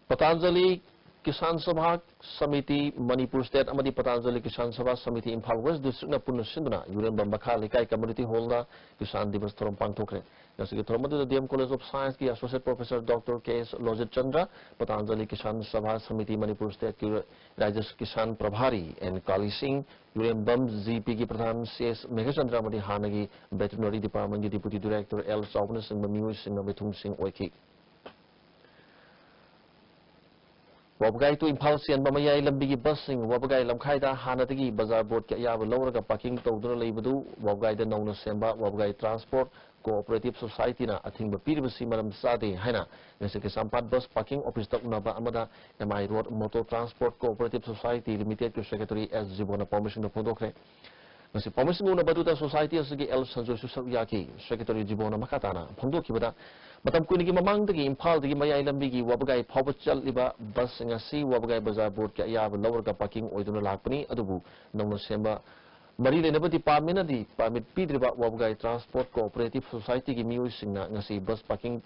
ꯄꯇꯥꯟꯖꯂꯤ ꯀꯤꯁꯥꯟ ꯁꯚꯥ ꯁꯃꯤꯇꯤ ꯃꯅꯤꯄꯨꯔ ꯁ꯭ꯇꯦꯠ ꯑꯃꯗꯤ ꯄꯇꯥꯟꯖꯂꯤ ꯀꯤꯁꯥꯟ ꯁꯚꯥ ꯁꯃꯤꯇꯤ ꯏꯝꯐꯥꯜ ꯋꯦꯁ ꯗꯤꯁꯇ꯭ꯔꯤꯛꯅ ꯄꯨꯟꯅ ꯁꯤꯟꯗꯨꯅ ꯌꯨꯔꯦꯝꯕꯝ ꯃꯈꯥ ꯂꯩꯀꯥꯏ ꯀꯝꯃ꯭ꯌꯨꯅꯤꯇꯤ ꯍꯣꯜꯗ ꯀꯤꯁꯥꯟ ꯗꯤꯕꯁ ꯊꯧꯔꯝ ꯄꯥꯡꯊꯣꯛꯈ꯭ꯔꯦ꯫ ꯉꯁꯤꯒꯤ ꯊꯧꯔꯝ ꯑꯗꯨꯗ ꯗꯤ ꯑꯦꯝ ꯀꯣꯂꯦꯖ ꯑꯣꯐ ꯁꯥꯏꯟꯁꯀꯤ ꯑꯦꯁꯣꯁꯤꯌꯦꯠ ꯄ꯭ꯔꯣꯐꯦꯁꯔ ꯗꯣꯛꯇꯔ ꯀꯦ ꯑꯦꯁ ꯂꯣꯖꯤꯠ ꯆꯟꯗ꯭ꯔ, ꯄꯇꯥꯟꯖꯂꯤ ꯀꯤꯁꯥꯟ ꯁꯚꯥ ꯁꯃꯤꯇꯤ ꯃꯅꯤꯄꯨꯔ ꯁ꯭ꯇꯦꯠꯀꯤ ꯔꯥꯖ꯭ꯌ ꯀꯤꯁꯥꯟ ꯄ꯭ꯔꯚꯥꯔꯤ ꯑꯦꯟ ꯀꯥꯂꯤ ꯁꯤꯡ, ꯌꯨꯔꯦꯝꯕꯝ ꯖꯤ ꯄꯤꯒꯤ ꯄ꯭ꯔꯙꯥꯟ ꯁꯤ ꯑꯦꯁ ꯃꯦꯘꯆꯟꯗ꯭ꯔ ꯑꯃꯗꯤ ꯍꯥꯟꯅꯒꯤ ꯚꯦꯇꯦꯔꯤꯅꯔꯤ ꯗꯤꯄꯥꯔꯠꯃꯦꯟꯒꯤ ꯗꯤꯄꯨꯇꯤ ꯗꯤꯔꯦꯛꯇꯔ ꯑꯦꯜ ꯆꯥꯎꯕꯅꯆꯤꯡꯕ ꯃꯤꯑꯣꯏꯁꯤꯡꯅ ꯃꯤꯊꯨꯡꯁꯤꯡ ꯑꯣꯏꯈꯤ꯫ ꯋꯥꯕꯒꯥꯏ to ꯏꯝꯐꯥꯜ ꯆꯦꯟꯕ ꯃꯌꯥꯏ ꯂꯝꯕꯤꯒꯤ ꯕꯁꯁꯤꯡ ꯋꯥꯕꯒꯥꯏ ꯂꯝꯈꯥꯏꯗ ꯍꯥꯟꯅꯗꯒꯤ ꯕꯖꯥꯔ ꯕꯣꯔꯗꯀꯤ ꯑꯌꯥꯕ ꯂꯧꯔꯒ ꯄꯥꯔꯀꯤꯡ ꯇꯧꯗꯨꯅ ꯂꯩꯕꯗꯨ ꯋꯥꯕꯒꯥꯏꯗ ꯅꯧꯅ ꯁꯦꯝꯕ ꯋꯥꯕꯒꯥꯏ ꯇ꯭ꯔꯥꯟꯁꯄꯣꯔꯠ ꯀꯣꯑꯣꯄꯔꯦꯇꯤꯚ ꯁꯣꯁꯥꯏꯇꯤꯅ ꯑꯊꯤꯡꯕ ꯄꯤꯔꯤꯕꯁꯤ ꯃꯔꯝ ꯆꯥꯗꯦ ꯍꯥꯏꯅ ꯉꯁꯤ ꯀꯩꯁꯥꯝꯄꯥꯠ ꯕꯁ ꯄꯥꯔꯀꯤꯡ ꯑꯣꯐꯤꯁꯇ ꯎꯅꯕ ꯑꯃꯗ M I road motor transport cooperative society ꯂꯤꯃꯤꯇꯦꯗꯀꯤ ꯁꯦꯀ꯭ꯔꯦꯇꯔꯤ ꯑꯦꯁ ꯖꯤꯕꯣꯟꯅ ꯄꯥꯎꯃꯤꯁꯤꯡꯗ ꯐꯣꯡꯗꯣꯛꯈ꯭ꯔꯦ꯫ ꯉꯁꯤ ꯄꯥꯎꯃꯤꯁꯤꯡꯒ ꯎꯅꯕ ꯑꯗꯨꯗ ꯁꯣꯁꯥꯏꯇꯤ ꯑꯁꯤꯒꯤ ꯑꯦꯜ ꯁꯟꯖꯣꯏꯁꯨ ꯁꯔꯨꯛ ꯌꯥꯈꯤ꯫ ꯁꯦꯀ꯭ꯔꯦꯇꯔꯤ ꯖꯤꯕꯣꯟꯅ ꯃꯈꯥ ꯇꯥꯅ ꯐꯣꯡꯗꯣꯛꯈꯤꯕꯗ, ꯃꯇꯝ ꯀꯨꯏꯅꯒꯤ ꯃꯃꯥꯡꯗꯒꯤ ꯏꯝꯐꯥꯜꯗꯒꯤ ꯃꯌꯥꯏ ꯂꯝꯕꯤꯒꯤ ꯋꯥꯕꯒꯥꯏ ꯐꯥꯎꯕ ꯆꯠꯂꯤꯕ ꯕꯁꯁꯤꯡ ꯑꯁꯤ ꯋꯥꯕꯒꯥꯏ ꯕꯖꯥꯔ ꯕꯣꯔꯗꯀꯤ ꯑꯌꯥꯕ ꯂꯧꯔꯒ ꯄꯥꯔꯀꯤꯡ ꯑꯣꯏꯗꯨꯅ ꯂꯥꯛꯄꯅꯤ꯫ ꯑꯗꯨꯕꯨ ꯅꯧꯅ ꯁꯦꯝꯕ ꯃꯔꯤ ꯂꯩꯅꯕ ꯗꯤꯄꯥꯔꯠꯃꯦꯟꯅꯗꯤ ꯄꯥꯔꯃꯤꯠ ꯄꯤꯗ꯭ꯔꯤꯕ ꯋꯥꯕꯒꯥꯏ ꯇ꯭ꯔꯥꯟꯁꯄꯣꯔꯠ ꯀꯣꯑꯣꯄꯔꯦꯇꯤꯚ ꯁꯣꯁꯥꯏꯇꯤꯒꯤ ꯃꯤꯑꯣꯏꯁꯤꯡꯅ ꯉꯁꯤ ꯕꯁ ꯄꯥꯔꯀꯤꯡ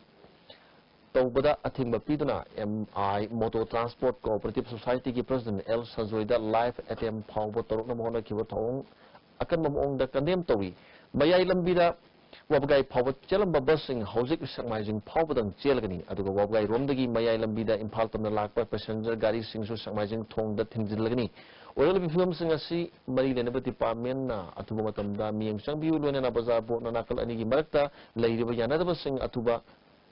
ꯇꯧꯕꯗ ꯑꯊꯤꯡꯕ ꯄꯤꯗꯨꯅ M I motor transport cooperative ꯁꯣꯁꯥꯏꯇꯤꯒꯤ ꯄ꯭ꯔꯁꯤꯗꯦꯟꯠ ꯑꯦꯜ ꯁꯟꯖꯣꯏꯗ ꯂꯥꯏꯐ ꯑꯦꯇꯦꯝ ꯐꯥꯎꯕ ꯇꯧꯔꯛꯅꯕ ꯍꯣꯠꯅꯈꯤꯕ ꯊꯧꯑꯣꯡ ꯑꯀꯟꯕ ꯃꯑꯣꯡꯗ ꯀꯟꯗꯦꯝ ꯇꯧꯏ꯫ ꯃꯌꯥꯏ ꯂꯝꯕꯤꯗ ꯋꯥꯕꯒꯥꯏ ꯐꯥꯎꯕ ꯆꯦꯜꯂꯝꯕ ꯕꯁꯁꯤꯡ ꯍꯧꯖꯤꯛ ꯁꯦꯛꯃꯥꯏꯖꯤꯡ ꯐꯥꯎꯕꯗꯪ ꯆꯦꯜꯂꯒꯅꯤ꯫ ꯑꯗꯨꯒ ꯋꯥꯕꯒꯥꯏꯔꯣꯝꯗꯒꯤ ꯃꯌꯥꯏ ꯂꯝꯕꯤꯗ ꯏꯝꯐꯥꯜ ꯇꯝꯅ ꯂꯥꯛꯄ ꯄꯦꯁꯦꯟꯖꯔ ꯒꯥꯔꯤꯁꯤꯡꯁꯨ ꯁꯦꯛꯃꯥꯏꯖꯤꯡ ꯊꯣꯡꯗ ꯊꯤꯡꯖꯤꯜꯂꯒꯅꯤ꯫ ꯑꯣꯏꯔꯛꯂꯤꯕ ꯐꯤꯕꯝꯁꯤꯡ ꯑꯁꯤ ꯃꯔꯤ ꯂꯩꯅꯕ ꯗꯤꯄꯥꯔꯠꯃꯦꯟꯅ ꯑꯊꯨꯕ ꯃꯇꯝꯗ ꯃꯤꯠꯌꯦꯡ ꯆꯪꯕꯤꯌꯨ, ꯂꯣꯏꯅꯅ ꯕꯖꯥꯔ ꯕꯣꯔꯗꯅ ꯅꯥꯀꯜ ꯑꯅꯤꯒꯤ ꯃꯔꯛꯇ ꯂꯩꯔꯤꯕ ꯌꯥꯅꯗꯕꯁꯤꯡ ꯑꯊꯨꯕ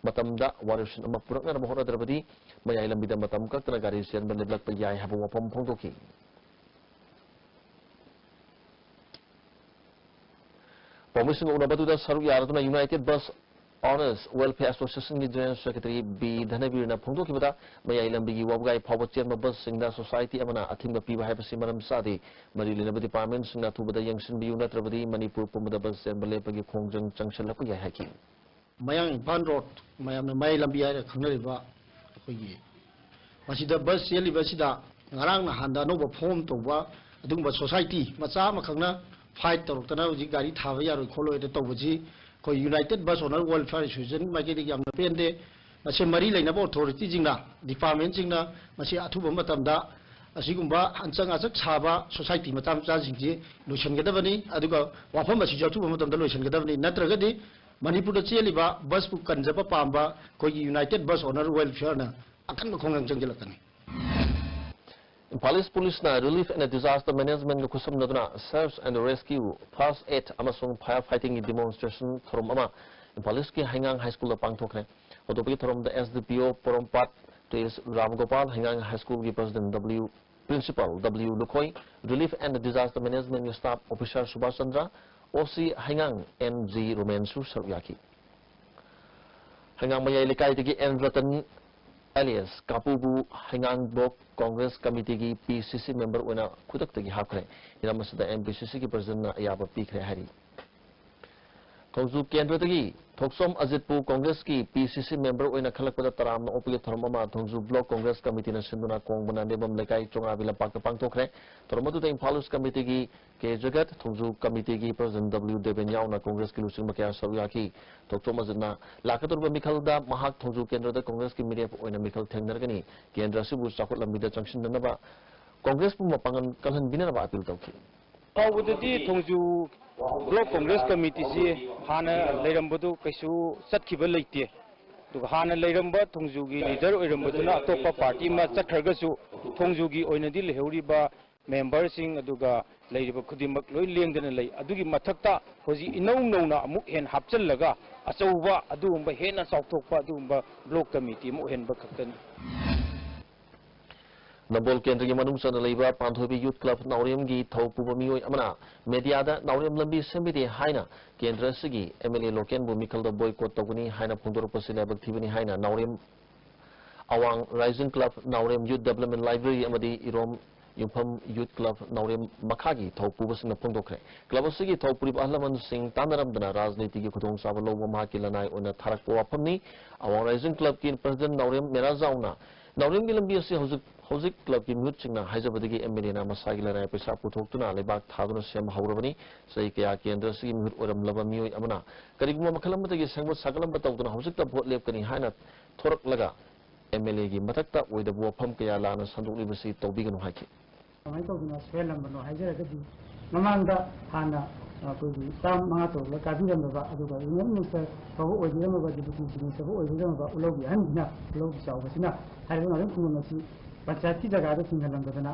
ꯃꯇꯝꯗ ꯋꯥꯔꯦꯞꯁꯤꯟ ꯑꯃ ꯄꯨꯔꯛꯅꯅꯕ ꯍꯣꯠꯅꯗ꯭ꯔꯕꯗꯤ ꯃꯌꯥꯏ ꯂꯝꯕꯤꯗ ꯃꯇꯝ ꯀꯛꯇꯅ ꯒꯥꯔꯤ ꯆꯦꯟꯕ ꯂꯦꯞꯂꯛꯄ ꯌꯥꯏ ꯍꯥꯏꯕ ꯋꯥꯐꯝ ꯐꯣꯡꯗꯣꯛꯈꯤ꯫ ꯄꯥꯎꯃꯤꯁꯤꯡꯒ ꯎꯅꯕꯗꯨꯗ ꯁꯔꯨꯛ ꯌꯥꯔꯗꯨꯅ United Bus Owners Welfare Associationꯒꯤ General Secretary ꯕꯤ ꯙꯅꯕꯤꯔꯅ ꯐꯣꯡꯗꯣꯛꯈꯤꯕꯗ, ꯃꯌꯥꯏ ꯂꯝꯕꯤꯒꯤ ꯋꯥꯕꯒꯥꯏ ꯐꯥꯎꯕ ꯆꯦꯟꯕ ꯕꯁꯁꯤꯡꯗ ꯁꯣꯁꯥꯏꯇꯤ ꯑꯃꯅ ꯑꯊꯤꯡꯕ ꯄꯤꯕ ꯍꯥꯏꯕꯁꯤ ꯃꯔꯝ ꯆꯥꯗꯦ꯫ ꯃꯔꯤ ꯂꯩꯅꯕ ꯗꯤꯄꯥꯔꯠꯃꯦꯟꯁꯤꯡꯅ ꯑꯊꯨꯕꯗ ꯌꯦꯡꯁꯤꯟꯕꯤꯌꯨ, ꯅꯠꯇ꯭ꯔꯕꯗꯤ ꯃꯅꯤꯄꯨꯔ ꯄꯨꯝꯕꯗ ꯕꯁ ꯆꯦꯟꯕ ꯂꯦꯞꯄꯒꯤ ꯈꯣꯡꯖꯪ ꯆꯪꯁꯤꯜꯂꯛꯄ ꯌꯥꯏ ꯍꯥꯏꯈꯤ꯫ ꯃꯌꯥꯡ ꯏꯝꯐꯥꯜ ꯔꯣꯗ, ꯃꯌꯥꯝꯅ ꯃꯌꯥꯏ ꯂꯝꯕꯤ ꯍꯥꯏꯅ ꯈꯪꯅꯔꯤꯕ ꯑꯩꯈꯣꯏꯒꯤ ꯃꯁꯤꯗ ꯕꯁ ꯆꯦꯜꯂꯤꯕ ꯑꯁꯤꯗ ꯉꯔꯥꯡ ꯅꯍꯥꯟꯗ ꯑꯅꯧꯕ ꯐꯣꯝ ꯇꯧꯕ ꯑꯗꯨꯒꯨꯝꯕ ꯁꯣꯁꯥꯏꯇꯤ ꯃꯆꯥ ꯑꯃꯈꯛꯅ ꯐꯥꯏꯠ ꯇꯧꯔꯛꯇꯅ ꯍꯧꯖꯤꯛ ꯒꯥꯔꯤ ꯊꯥꯕ ꯌꯥꯔꯣꯏ ꯈꯣꯠꯂꯣꯏꯅ ꯇꯧꯕꯁꯤ ꯑꯩꯈꯣꯏ United Bus Owner Welfare Association ꯃꯥꯏꯀꯩꯗꯒꯤ ꯌꯥꯝꯅ ꯄꯦꯟꯗꯦ꯫ ꯃꯁꯤ ꯃꯔꯤ ꯂꯩꯅꯕ ꯑꯣꯊꯣꯔꯤꯇꯤꯁꯤꯡꯅ, ꯗꯤꯄꯥꯔꯠꯃꯦꯟꯁꯤꯡꯅ ꯃꯁꯤ ꯑꯊꯨꯕ ꯃꯇꯝꯗ ꯑꯁꯤꯒꯨꯝꯕ ꯑꯟꯆꯪ ꯑꯆꯛ ꯁꯥꯕ ꯁꯣꯁꯥꯏꯇꯤ ꯃꯆꯥ ꯃꯆꯥꯁꯤꯡꯁꯤ ꯂꯣꯏꯁꯤꯟꯒꯗꯕꯅꯤ, ꯑꯗꯨꯒ ꯋꯥꯐꯝ ꯑꯁꯤꯁꯨ ꯑꯊꯨꯕ ꯃꯇꯝꯗ ꯂꯣꯏꯁꯤꯟꯒꯗꯕꯅꯤ꯫ ꯅꯠꯇ꯭ꯔꯒꯗꯤ ꯃꯅꯤꯄꯨꯔꯗ ꯆꯦꯜꯂꯤꯕ ꯕꯁꯄꯨ ꯀꯟꯖꯕ ꯄꯥꯝꯕ ꯑꯩꯈꯣꯏꯒꯤ United Bus Owner Welfareꯅ ꯑꯀꯟꯕ ꯈꯣꯡꯖꯪ ꯆꯪꯁꯤꯜꯂꯛꯀꯅꯤ꯫ ꯏꯝꯐꯥꯜ ꯏꯁ ꯄꯨꯂꯤꯁꯅ Relief and Disaster Managementꯒ ꯈꯨꯠꯁꯝꯅꯗꯨꯅ Search and Rescue, First Aid ꯑꯃꯁꯨꯡ Fire Fightingꯒꯤ demonstration ꯊꯧꯔꯝ ꯑꯃ ꯏꯝꯐꯥꯜ ꯏꯁꯀꯤ ꯍꯩꯉꯥꯡ ꯍꯥꯏ ꯁ꯭ꯀꯨꯜꯗ ꯄꯥꯡꯊꯣꯛꯈ꯭ꯔꯦ꯫ ꯍꯧꯗꯣꯛꯄꯒꯤ ꯊꯧꯔꯝꯗ S D P O ꯄꯣꯔꯣꯝꯄꯥꯠ ꯇꯨ ꯑꯦꯁ ꯔꯥꯝꯒꯣꯄꯥꯜ, ꯍꯩꯉꯥꯡ ꯍꯥꯏ ꯁ꯭ꯀꯨꯜꯒꯤ president W Principal W Lukhoi, Relief and Disaster Managementꯒꯤ staff officer Subhas Chandra, O C ꯍꯩꯉꯥꯡ N G ꯔꯣꯃꯦꯟꯁꯨ ꯁꯔꯨꯛ ꯌꯥꯈꯤ꯫ ꯍꯩꯉꯥꯡ ꯃꯌꯥꯏ ꯂꯩꯀꯥꯏꯗꯒꯤ N Ratan alias ꯀꯥꯄꯨꯕꯨ ꯍꯩꯉꯥꯡ Block Congress Committeeꯒꯤ P C C member ꯑꯣꯏꯅ ꯈꯨꯗꯛꯇꯒꯤ ꯍꯥꯞꯈ꯭ꯔꯦ꯫ ꯍꯤꯔꯝ ꯑꯁꯤꯗ M P C Cꯒꯤ ꯄ꯭ꯔꯁꯤꯗꯦꯟꯅ ꯑꯌꯥꯕ ꯄꯤꯈ꯭ꯔꯦ ꯍꯥꯏꯔꯤ꯫ ꯊꯣꯡꯖꯨ ꯀꯦꯟꯗ꯭ꯔꯗꯒꯤ ꯊꯣꯛꯆꯣꯝ ꯑꯖꯤꯠꯄꯨ ꯀꯣꯡꯒ꯭ꯔꯦꯁꯀꯤ P C C member ꯑꯣꯏꯅ ꯈꯜꯂꯛꯄꯗ ꯇꯔꯥꯝꯅ ꯑꯣꯛꯄꯒꯤ ꯊꯧꯔꯝ ꯑꯃ ꯊꯣꯡꯖꯨ Block Congress Committeeꯅ ꯁꯤꯟꯗꯨꯅ ꯀꯣꯡꯕ ꯅꯥꯟꯗꯦꯝꯕꯝ ꯂꯩꯀꯥꯏ ꯆꯣꯉꯥꯕꯤ ꯂꯝꯄꯥꯛꯇ ꯄꯥꯡꯊꯣꯛꯈ꯭ꯔꯦ꯫ ꯊꯧꯔꯝ ꯑꯗꯨꯗ ꯏꯝꯐꯥꯜ East Committeeꯒꯤ K ꯖꯒꯠ, ꯊꯣꯡꯖꯨ Committeeꯒꯤ ꯄ꯭ꯔꯁꯤꯗꯦꯟ W ꯗꯦꯕꯦꯟ ꯌꯥꯎꯅ ꯀꯣꯡꯒ꯭ꯔꯦꯁꯀꯤ ꯂꯨꯆꯤꯡꯕ ꯀꯌꯥ ꯁꯔꯨꯛ ꯌꯥꯈꯤ꯫ ꯊꯣꯛꯆꯣꯝ ꯑꯖꯤꯠꯅ ꯂꯥꯛꯀꯗꯧꯔꯤꯕ ꯃꯤꯈꯜꯗ ꯃꯍꯥꯛ ꯊꯣꯡꯖꯨ ꯀꯦꯟꯗ꯭ꯔꯗ ꯀꯣꯡꯒ꯭ꯔꯦꯁꯀꯤ ꯃꯤꯔꯦꯞ ꯑꯣꯏꯅ ꯃꯤꯈꯜ ꯊꯦꯡꯅꯔꯒꯅꯤ꯫ ꯀꯦꯟꯗ꯭ꯔ ꯑꯁꯤꯕꯨ ꯆꯥꯎꯈꯠ ꯂꯝꯕꯤꯗ ꯆꯪꯁꯤꯟꯅꯅꯕ ꯀꯣꯡꯒ꯭ꯔꯦꯁꯄꯨ ꯃꯄꯥꯡꯒꯜ ꯀꯜꯍꯟꯕꯤꯅꯅꯕ ꯑꯥꯄꯤꯜ ꯇꯧꯈꯤ꯫ ꯐꯥꯎꯕꯗꯗꯤ ꯊꯣꯡꯖꯨ ꯕ꯭ꯂꯣꯛ ꯀꯣꯡꯒ꯭ꯔꯦꯁ ꯀꯃꯤꯇꯤꯁꯤ ꯍꯥꯟꯅ ꯂꯩꯔꯝꯕꯗꯨ ꯀꯩꯁꯨ ꯆꯠꯈꯤꯕ ꯂꯩꯇꯦ꯫ ꯑꯗꯨꯒ ꯍꯥꯟꯅ ꯂꯩꯔꯝꯕ ꯊꯣꯡꯖꯨꯒꯤ ꯂꯤꯗꯔ ꯑꯣꯏꯔꯝꯕꯗꯨꯅ ꯑꯇꯣꯞꯄ ꯄꯥꯔꯇꯤ ꯑꯃ ꯆꯠꯈ꯭ꯔꯒꯁꯨ, ꯊꯣꯡꯖꯨꯒꯤ ꯑꯣꯏꯅꯗꯤ ꯂꯩꯍꯧꯔꯤꯕ ꯃꯦꯝꯕꯔꯁꯤꯡ ꯑꯗꯨꯒ ꯂꯩꯔꯤꯕ ꯈꯨꯗꯤꯡꯃꯛ ꯂꯣꯏ ꯂꯦꯡꯗꯅ ꯂꯩ꯫ ꯑꯗꯨꯒꯤ ꯃꯊꯛꯇ ꯍꯧꯖꯤꯛ ꯏꯅꯧ ꯅꯧꯅ ꯑꯃꯨꯛ ꯍꯦꯟꯅ ꯍꯥꯞꯆꯤꯜꯂꯒ ꯑꯆꯧꯕ ꯑꯗꯨꯒꯨꯝꯕ, ꯍꯦꯟꯅ ꯆꯥꯎꯊꯣꯛꯄ ꯑꯗꯨꯒꯨꯝꯕ ꯕ꯭ꯂꯣꯛ ꯀꯃꯤꯇꯤ ꯑꯃ ꯑꯣꯏꯍꯟꯕ ꯈꯛꯇꯅꯤ꯫ ꯅꯝꯕꯣꯜ ꯀꯦꯟꯗ꯭ꯔꯒꯤ ꯃꯅꯨꯡ ꯆꯟꯅ ꯂꯩꯕ ꯄꯥꯟꯊꯣꯏꯕꯤ ꯌꯨꯠ ꯀ꯭ꯂꯕ ꯅꯥꯎꯔꯦꯝꯒꯤ ꯊꯧ ꯄꯨꯕ ꯃꯤꯑꯣꯏ ꯑꯃꯅ ꯃꯦꯗꯤꯌꯥꯗ ꯅꯥꯎꯔꯦꯝ ꯂꯝꯕꯤ ꯁꯦꯝꯕꯤꯗꯦ ꯍꯥꯏꯅ ꯀꯦꯟꯗ꯭ꯔ ꯑꯁꯤꯒꯤ ꯑꯦꯝ ꯑꯦꯜ ꯑꯦ ꯂꯣꯀꯦꯟꯕꯨ ꯃꯤꯈꯜꯗ ꯕꯣꯏꯀꯣꯠ ꯇꯧꯒꯅꯤ ꯍꯥꯏꯅ ꯐꯣꯡꯗꯣꯔꯛꯄꯁꯤ ꯂꯥꯏꯕꯛ ꯊꯤꯕꯅꯤ ꯍꯥꯏꯅ ꯅꯥꯎꯔꯦꯝ ꯑꯋꯥꯡ ꯔꯥꯏꯖꯤꯡ ꯀ꯭ꯂꯕ ꯅꯥꯎꯔꯦꯝ ꯌꯨꯠ ꯗꯦꯕꯂꯞꯃꯦꯟ ꯂꯥꯏꯕ꯭ꯔꯦꯔꯤ ꯑꯃꯗꯤ ꯏꯔꯣꯝ ꯌꯨꯝꯐꯝ ꯌꯨꯠ ꯀ꯭ꯂꯕ ꯅꯥꯎꯔꯦꯝ ꯃꯈꯥꯒꯤ ꯊꯧ ꯄꯨꯕꯁꯤꯡꯅ ꯐꯣꯡꯗꯣꯛꯈ꯭ꯔꯦ꯫ ꯀ꯭ꯂꯕ ꯑꯁꯤꯒꯤ ꯊꯧ ꯄꯨꯔꯤꯕ ꯑꯍꯜ ꯂꯃꯟꯁꯤꯡ ꯇꯥꯟꯅꯔꯝꯗꯅ ꯔꯥꯖꯅꯤꯇꯤꯒꯤ ꯈꯨꯗꯣꯡꯆꯥꯕ ꯂꯧꯕ ꯃꯍꯥꯛꯀꯤ ꯂꯅꯥꯏ ꯑꯣꯏꯅ ꯊꯥꯔꯛꯄ ꯋꯥꯐꯝꯅꯤ꯫ ꯑꯋꯥꯡ ꯔꯥꯏꯖꯤꯡ ꯀ꯭ꯂꯕꯀꯤ ꯄ꯭ꯔꯁꯤꯗꯦꯟ ꯅꯥꯎꯔꯦꯝ ꯃꯦꯔꯥꯖꯥꯎꯅ ꯅꯥꯎꯔꯦꯝꯒꯤ ꯂꯝꯕꯤ ꯑꯁꯤ ꯍꯧꯖꯤꯛ ꯍꯧꯖꯤꯛ ꯀ꯭ꯂꯕꯀꯤ ꯃꯤꯍꯨꯠꯁꯤꯡꯅ ꯍꯥꯏꯖꯕꯗꯒꯤ ꯑꯦꯝ ꯑꯦꯜ ꯑꯦꯅ ꯃꯁꯥꯒꯤ ꯂꯅꯥꯏ ꯄꯩꯁꯥ ꯄꯨꯊꯣꯛꯇꯨꯅ ꯂꯩꯕꯥꯛ ꯊꯥꯗꯨꯅ ꯁꯦꯝꯕ ꯍꯧꯔꯕꯅꯤ꯫ ꯆꯍꯤ ꯀꯌꯥ ꯀꯦꯟꯗ꯭ꯔ ꯑꯁꯤꯒꯤ ꯃꯤꯍꯨꯠ ꯑꯣꯏꯔꯝꯂꯕ ꯃꯤꯑꯣꯏ ꯑꯃꯅ ꯀꯔꯤꯒꯨꯝꯕ ꯃꯈꯜ ꯑꯃꯗꯒꯤ ꯁꯦꯝꯒꯠ ꯁꯥꯒꯠꯂꯝꯕ ꯇꯧꯗꯨꯅ ꯍꯧꯖꯤꯛꯇ ꯚꯣꯠ ꯂꯦꯞꯀꯅꯤ ꯍꯥꯏꯅ ꯊꯣꯔꯛꯂꯒ ꯑꯦꯝ ꯑꯦꯜ ꯑꯦꯒꯤ ꯃꯊꯛꯇ ꯑꯣꯏꯗꯕ ꯋꯥꯐꯝ ꯀꯌꯥ ꯂꯥꯟꯅ ꯁꯟꯗꯣꯛꯂꯤꯕꯁꯤ ꯇꯧꯕꯤꯒꯅꯨ ꯍꯥꯏꯈꯤ꯫ ꯀꯃꯥꯏꯅ ꯇꯧꯗꯅ ꯁꯣꯏꯍꯜꯂꯝꯕꯅꯣ ꯍꯥꯏꯖꯔꯒꯗꯤ, ꯃꯃꯥꯡꯗ ꯍꯥꯟꯅ ꯑꯩꯈꯣꯏꯒꯤ ꯇꯥꯝ ꯃꯉꯥ ꯇꯔꯨꯛꯂ ꯀꯥꯕꯤꯔꯝꯂꯕ, ꯑꯗꯨꯒ ꯌꯨꯅꯤꯌꯟ ꯃꯤꯅꯤꯁꯇꯔ ꯐꯥꯎꯕ ꯑꯣꯏꯕꯤꯔꯝꯃꯕ, ꯗꯤꯄꯨꯇꯤ ꯆꯤꯐ ꯃꯤꯅꯤꯁꯇꯔ ꯐꯥꯎꯕ ꯑꯣꯏꯕꯤꯔꯝꯃꯕ ꯎꯂꯧꯕꯤ ꯑꯍꯟꯁꯤꯅ, ꯎꯂꯧꯕꯤ ꯆꯥꯎꯕꯁꯤꯅ ꯍꯥꯏꯔꯤꯕ ꯅꯥꯎꯔꯦꯝ ꯈꯨꯡꯒꯪ ꯑꯁꯤ ꯄꯟꯆꯥꯌꯠꯀꯤ ꯖꯒꯥꯗ ꯆꯤꯡꯍꯜꯂꯝꯗꯗꯅ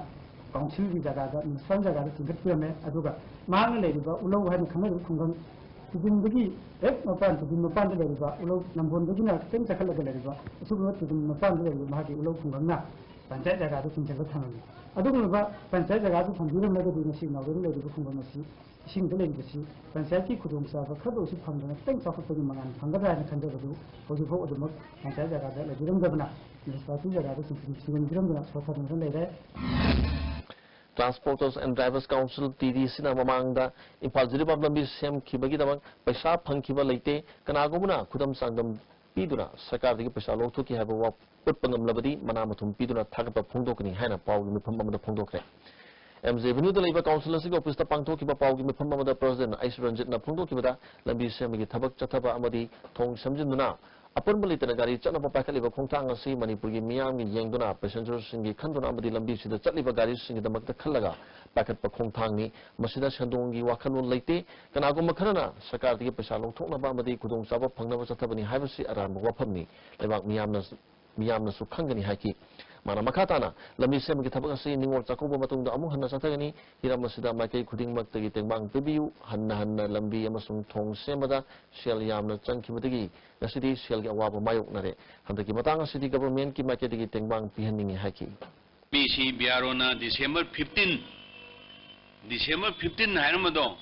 ꯀꯥꯎꯟꯁꯤꯜꯒꯤ ꯖꯒꯥꯗ, ꯃ꯭ꯌꯨꯅꯤꯁꯤꯄꯥꯜ ꯖꯒꯥꯗ ꯆꯤꯡꯈꯠꯄꯤꯔꯝꯃꯦ꯫ ꯑꯗꯨꯒ ꯃꯍꯥꯛꯅ ꯂꯩꯔꯤꯕ ꯎꯂꯧ ꯍꯥꯏꯅ ꯈꯪꯅꯔꯤꯕ ꯈꯨꯡꯒꯪ ꯇꯨꯗꯤꯝꯗꯒꯤ ꯍꯦꯛ ꯃꯄꯥꯟ, ꯇꯨꯗꯤꯝ ꯃꯄꯥꯟꯗ ꯂꯩꯔꯤꯕ ꯎꯂꯧ, ꯅꯝꯕꯣꯟꯗꯒꯤꯅ ꯈꯤꯇꯪ ꯆꯈꯠꯂꯒ ꯂꯩꯔꯤꯕ ꯑꯁꯤꯒꯨꯝꯕ ꯇꯨꯗꯤꯝ ꯃꯄꯥꯟꯗ ꯂꯩꯔꯤꯕ ꯃꯍꯥꯛꯀꯤ ꯎꯂꯧ ꯈꯨꯡꯒꯪꯅ ꯄꯟꯆꯥꯌꯠ ꯖꯒꯥꯗ ꯆꯤꯡꯁꯤꯜꯂ ꯊꯝꯂꯝꯃꯤ꯫ ꯑꯗꯨꯒꯨꯝꯂꯕ ꯄꯟꯆꯥꯌꯠ ꯖꯒꯥꯗꯨ ꯊꯝꯕꯤꯔꯝꯂꯒꯗꯤ ꯉꯁꯤ ꯅꯥꯎꯔꯦꯝꯗ ꯂꯩꯔꯤꯕ ꯈꯨꯡꯒꯪ ꯑꯁꯤ ꯏꯁꯤꯡꯗ ꯂꯩꯔꯤꯕꯁꯤ ꯄꯟꯆꯥꯌꯠꯀꯤ ꯈꯨꯗꯣꯡꯆꯥꯕ ꯈꯔꯗ ꯑꯣꯏꯔꯁꯨ ꯐꯪꯗꯅ ꯈꯤꯇꯪ ꯆꯥꯎꯈꯠꯄꯒꯤ ꯃꯉꯥꯜ ꯐꯪꯒꯗ꯭ꯔꯥ ꯍꯥꯏꯅ ꯈꯟꯖꯕꯗꯨ ꯍꯧꯖꯤꯛꯐꯥꯎ ꯑꯗꯨꯃꯛ ꯄꯟꯆꯥꯌꯠ ꯖꯒꯥꯗ ꯂꯩꯕꯤꯔꯝꯗꯕꯅ, ꯃ꯭ꯌꯨꯅꯤꯁꯤꯄꯥꯂꯤꯇꯤ ꯖꯒꯥꯗ ꯆꯤꯡꯁꯤꯟꯕꯤꯔꯝꯗꯅ ꯁꯣꯠꯊꯗꯨꯅ ꯂꯩꯔꯦ꯫ Transporters and Drivers Council, T D ꯁꯤꯅ ꯃꯃꯥꯡꯗ ꯏꯝꯐꯥꯜ ꯖꯤꯔꯤꯕꯥꯝ ꯂꯝꯕꯤ ꯁꯦꯝꯈꯤꯕꯒꯤꯗꯃꯛ ꯄꯩꯁꯥ ꯐꯪꯈꯤꯕ ꯂꯩꯇꯦ, ꯀꯅꯥꯒꯨꯝꯕꯅ ꯈꯨꯗꯝ ꯆꯥꯡꯗꯝ ꯄꯤꯗꯨꯅ ꯁꯔꯀꯥꯔꯗꯒꯤ ꯄꯩꯁꯥ ꯂꯧꯊꯣꯛꯈꯤ ꯍꯥꯏꯕ ꯋꯥ ꯎꯠꯄ ꯉꯝꯂꯕꯗꯤ ꯃꯅꯥ ꯃꯊꯨꯝ ꯄꯤꯗꯨꯅ ꯊꯥꯒꯠꯄ ꯐꯣꯡꯗꯣꯛꯀꯅꯤ ꯍꯥꯏꯅ ꯄꯥꯎꯒꯤ ꯃꯤꯐꯝ ꯑꯃꯗ ꯐꯣꯡꯗꯣꯛꯈ꯭ꯔꯦ꯫ ꯑꯦꯝ ꯖꯦ ꯑꯦꯚꯦꯅ꯭ꯌꯨꯗ ꯂꯩꯕ ꯀꯥꯎꯟꯁꯤꯜ ꯑꯁꯤꯒꯤ ꯑꯣꯐꯤꯁꯇ ꯄꯥꯡꯊꯣꯛꯈꯤꯕ ꯄꯥꯎꯒꯤ ꯃꯤꯐꯝ ꯑꯃꯗ ꯄ꯭ꯔꯁꯤꯗꯦꯟ ꯑꯩꯁ ꯔꯟꯖꯤꯠꯅ ꯐꯣꯡꯗꯣꯛꯈꯤꯕꯗ, ꯂꯝꯕꯤ ꯁꯦꯝꯕꯒꯤ ꯊꯕꯛ ꯆꯠꯊꯕ ꯑꯃꯗꯤ ꯊꯣꯡ ꯁꯦꯝꯖꯤꯟꯗꯨꯅ ꯑꯄꯟꯕ ꯂꯩꯇꯅ ꯒꯥꯔꯤ ꯆꯠꯅꯕ ꯄꯥꯏꯈꯠꯂꯤꯕ ꯈꯣꯡꯊꯥꯡ ꯑꯁꯤ ꯃꯅꯤꯄꯨꯔꯒꯤ ꯃꯤꯌꯥꯝꯒꯤ ꯌꯦꯡꯗꯨꯅ, ꯄꯦꯁꯦꯟꯖꯔꯁꯤꯡꯒꯤ ꯈꯟꯗꯨꯅ ꯑꯃꯗꯤ ꯂꯝꯕꯤꯁꯤꯗ ꯆꯠꯂꯤꯕ ꯒꯥꯔꯤꯁꯤꯡꯒꯤꯗꯃꯛꯇ ꯈꯜꯂꯒ ꯄꯥꯏꯈꯠꯄ ꯈꯣꯡꯊꯥꯡꯅꯤ꯫ ꯃꯁꯤꯗ ꯁꯦꯟꯗꯣꯡꯒꯤ ꯋꯥꯈꯜꯂꯣꯟ ꯂꯩꯇꯦ꯫ ꯀꯅꯥꯒꯨꯝꯕ ꯈꯔꯅ ꯁꯔꯀꯥꯔꯗꯒꯤ ꯄꯩꯁꯥ ꯂꯧꯊꯣꯛꯅꯕ ꯑꯃꯗꯤ ꯈꯨꯗꯣꯡꯆꯥꯕ ꯐꯪꯅꯕ ꯆꯠꯊꯕꯅꯤ ꯍꯥꯏꯕꯁꯤ ꯑꯔꯥꯟꯕ ꯋꯥꯐꯝꯅꯤ꯫ ꯂꯩꯕꯥꯛ ꯃꯤꯌꯥꯝꯅ, ꯃꯤꯌꯥꯝꯅꯁꯨ ꯈꯪꯒꯅꯤ ꯍꯥꯏꯈꯤ꯫ ꯃꯥꯅ ꯃꯈꯥ ꯇꯥꯅ ꯂꯝꯕꯤ ꯁꯦꯝꯕꯒꯤ ꯊꯕꯛ ꯑꯁꯤ ꯅꯤꯉꯣꯜ ꯆꯥꯛꯀꯧꯕ ꯃꯇꯨꯡꯗ ꯑꯃꯨꯛ ꯍꯟꯅ ꯆꯠꯊꯒꯅꯤ꯫ ꯍꯤꯔꯝ ꯑꯁꯤꯗ ꯃꯥꯏꯀꯩ ꯈꯨꯗꯤꯡꯃꯛꯇꯒꯤ ꯇꯦꯡꯕꯥꯡ ꯄꯤꯕꯤꯌꯨ꯫ ꯍꯟꯅ ꯍꯟꯅ ꯂꯝꯕꯤ ꯑꯃꯁꯨꯡ ꯊꯣꯡ ꯁꯦꯝꯕꯗ ꯁꯦꯜ ꯌꯥꯝꯅ ꯆꯪꯈꯤꯕꯗꯒꯤ ꯉꯁꯤꯗꯤ ꯁꯦꯜꯒꯤ ꯑꯋꯥꯕ ꯃꯥꯌꯣꯛꯅꯔꯦ꯫ ꯍꯟꯗꯛꯀꯤ ꯃꯇꯥꯡ ꯑꯁꯤꯗꯤ ꯒꯚꯔꯟꯃꯦꯟꯠꯀꯤ ꯃꯥꯏꯀꯩꯗꯒꯤ ꯇꯦꯡꯕꯥꯡ ꯄꯤꯍꯟꯅꯤꯡꯏ ꯍꯥꯏꯈꯤ꯫ ꯄꯤ ꯁꯤ ꯕꯤ ꯑꯥꯔ ꯑꯣꯅ ꯗꯤꯁꯦꯝꯕꯔ ꯐꯤꯐꯇꯤꯟ, ꯗꯤꯁꯦꯝꯕꯔ ꯐꯤꯐꯇꯤꯟ ꯍꯥꯏꯔꯝꯕꯗꯣ,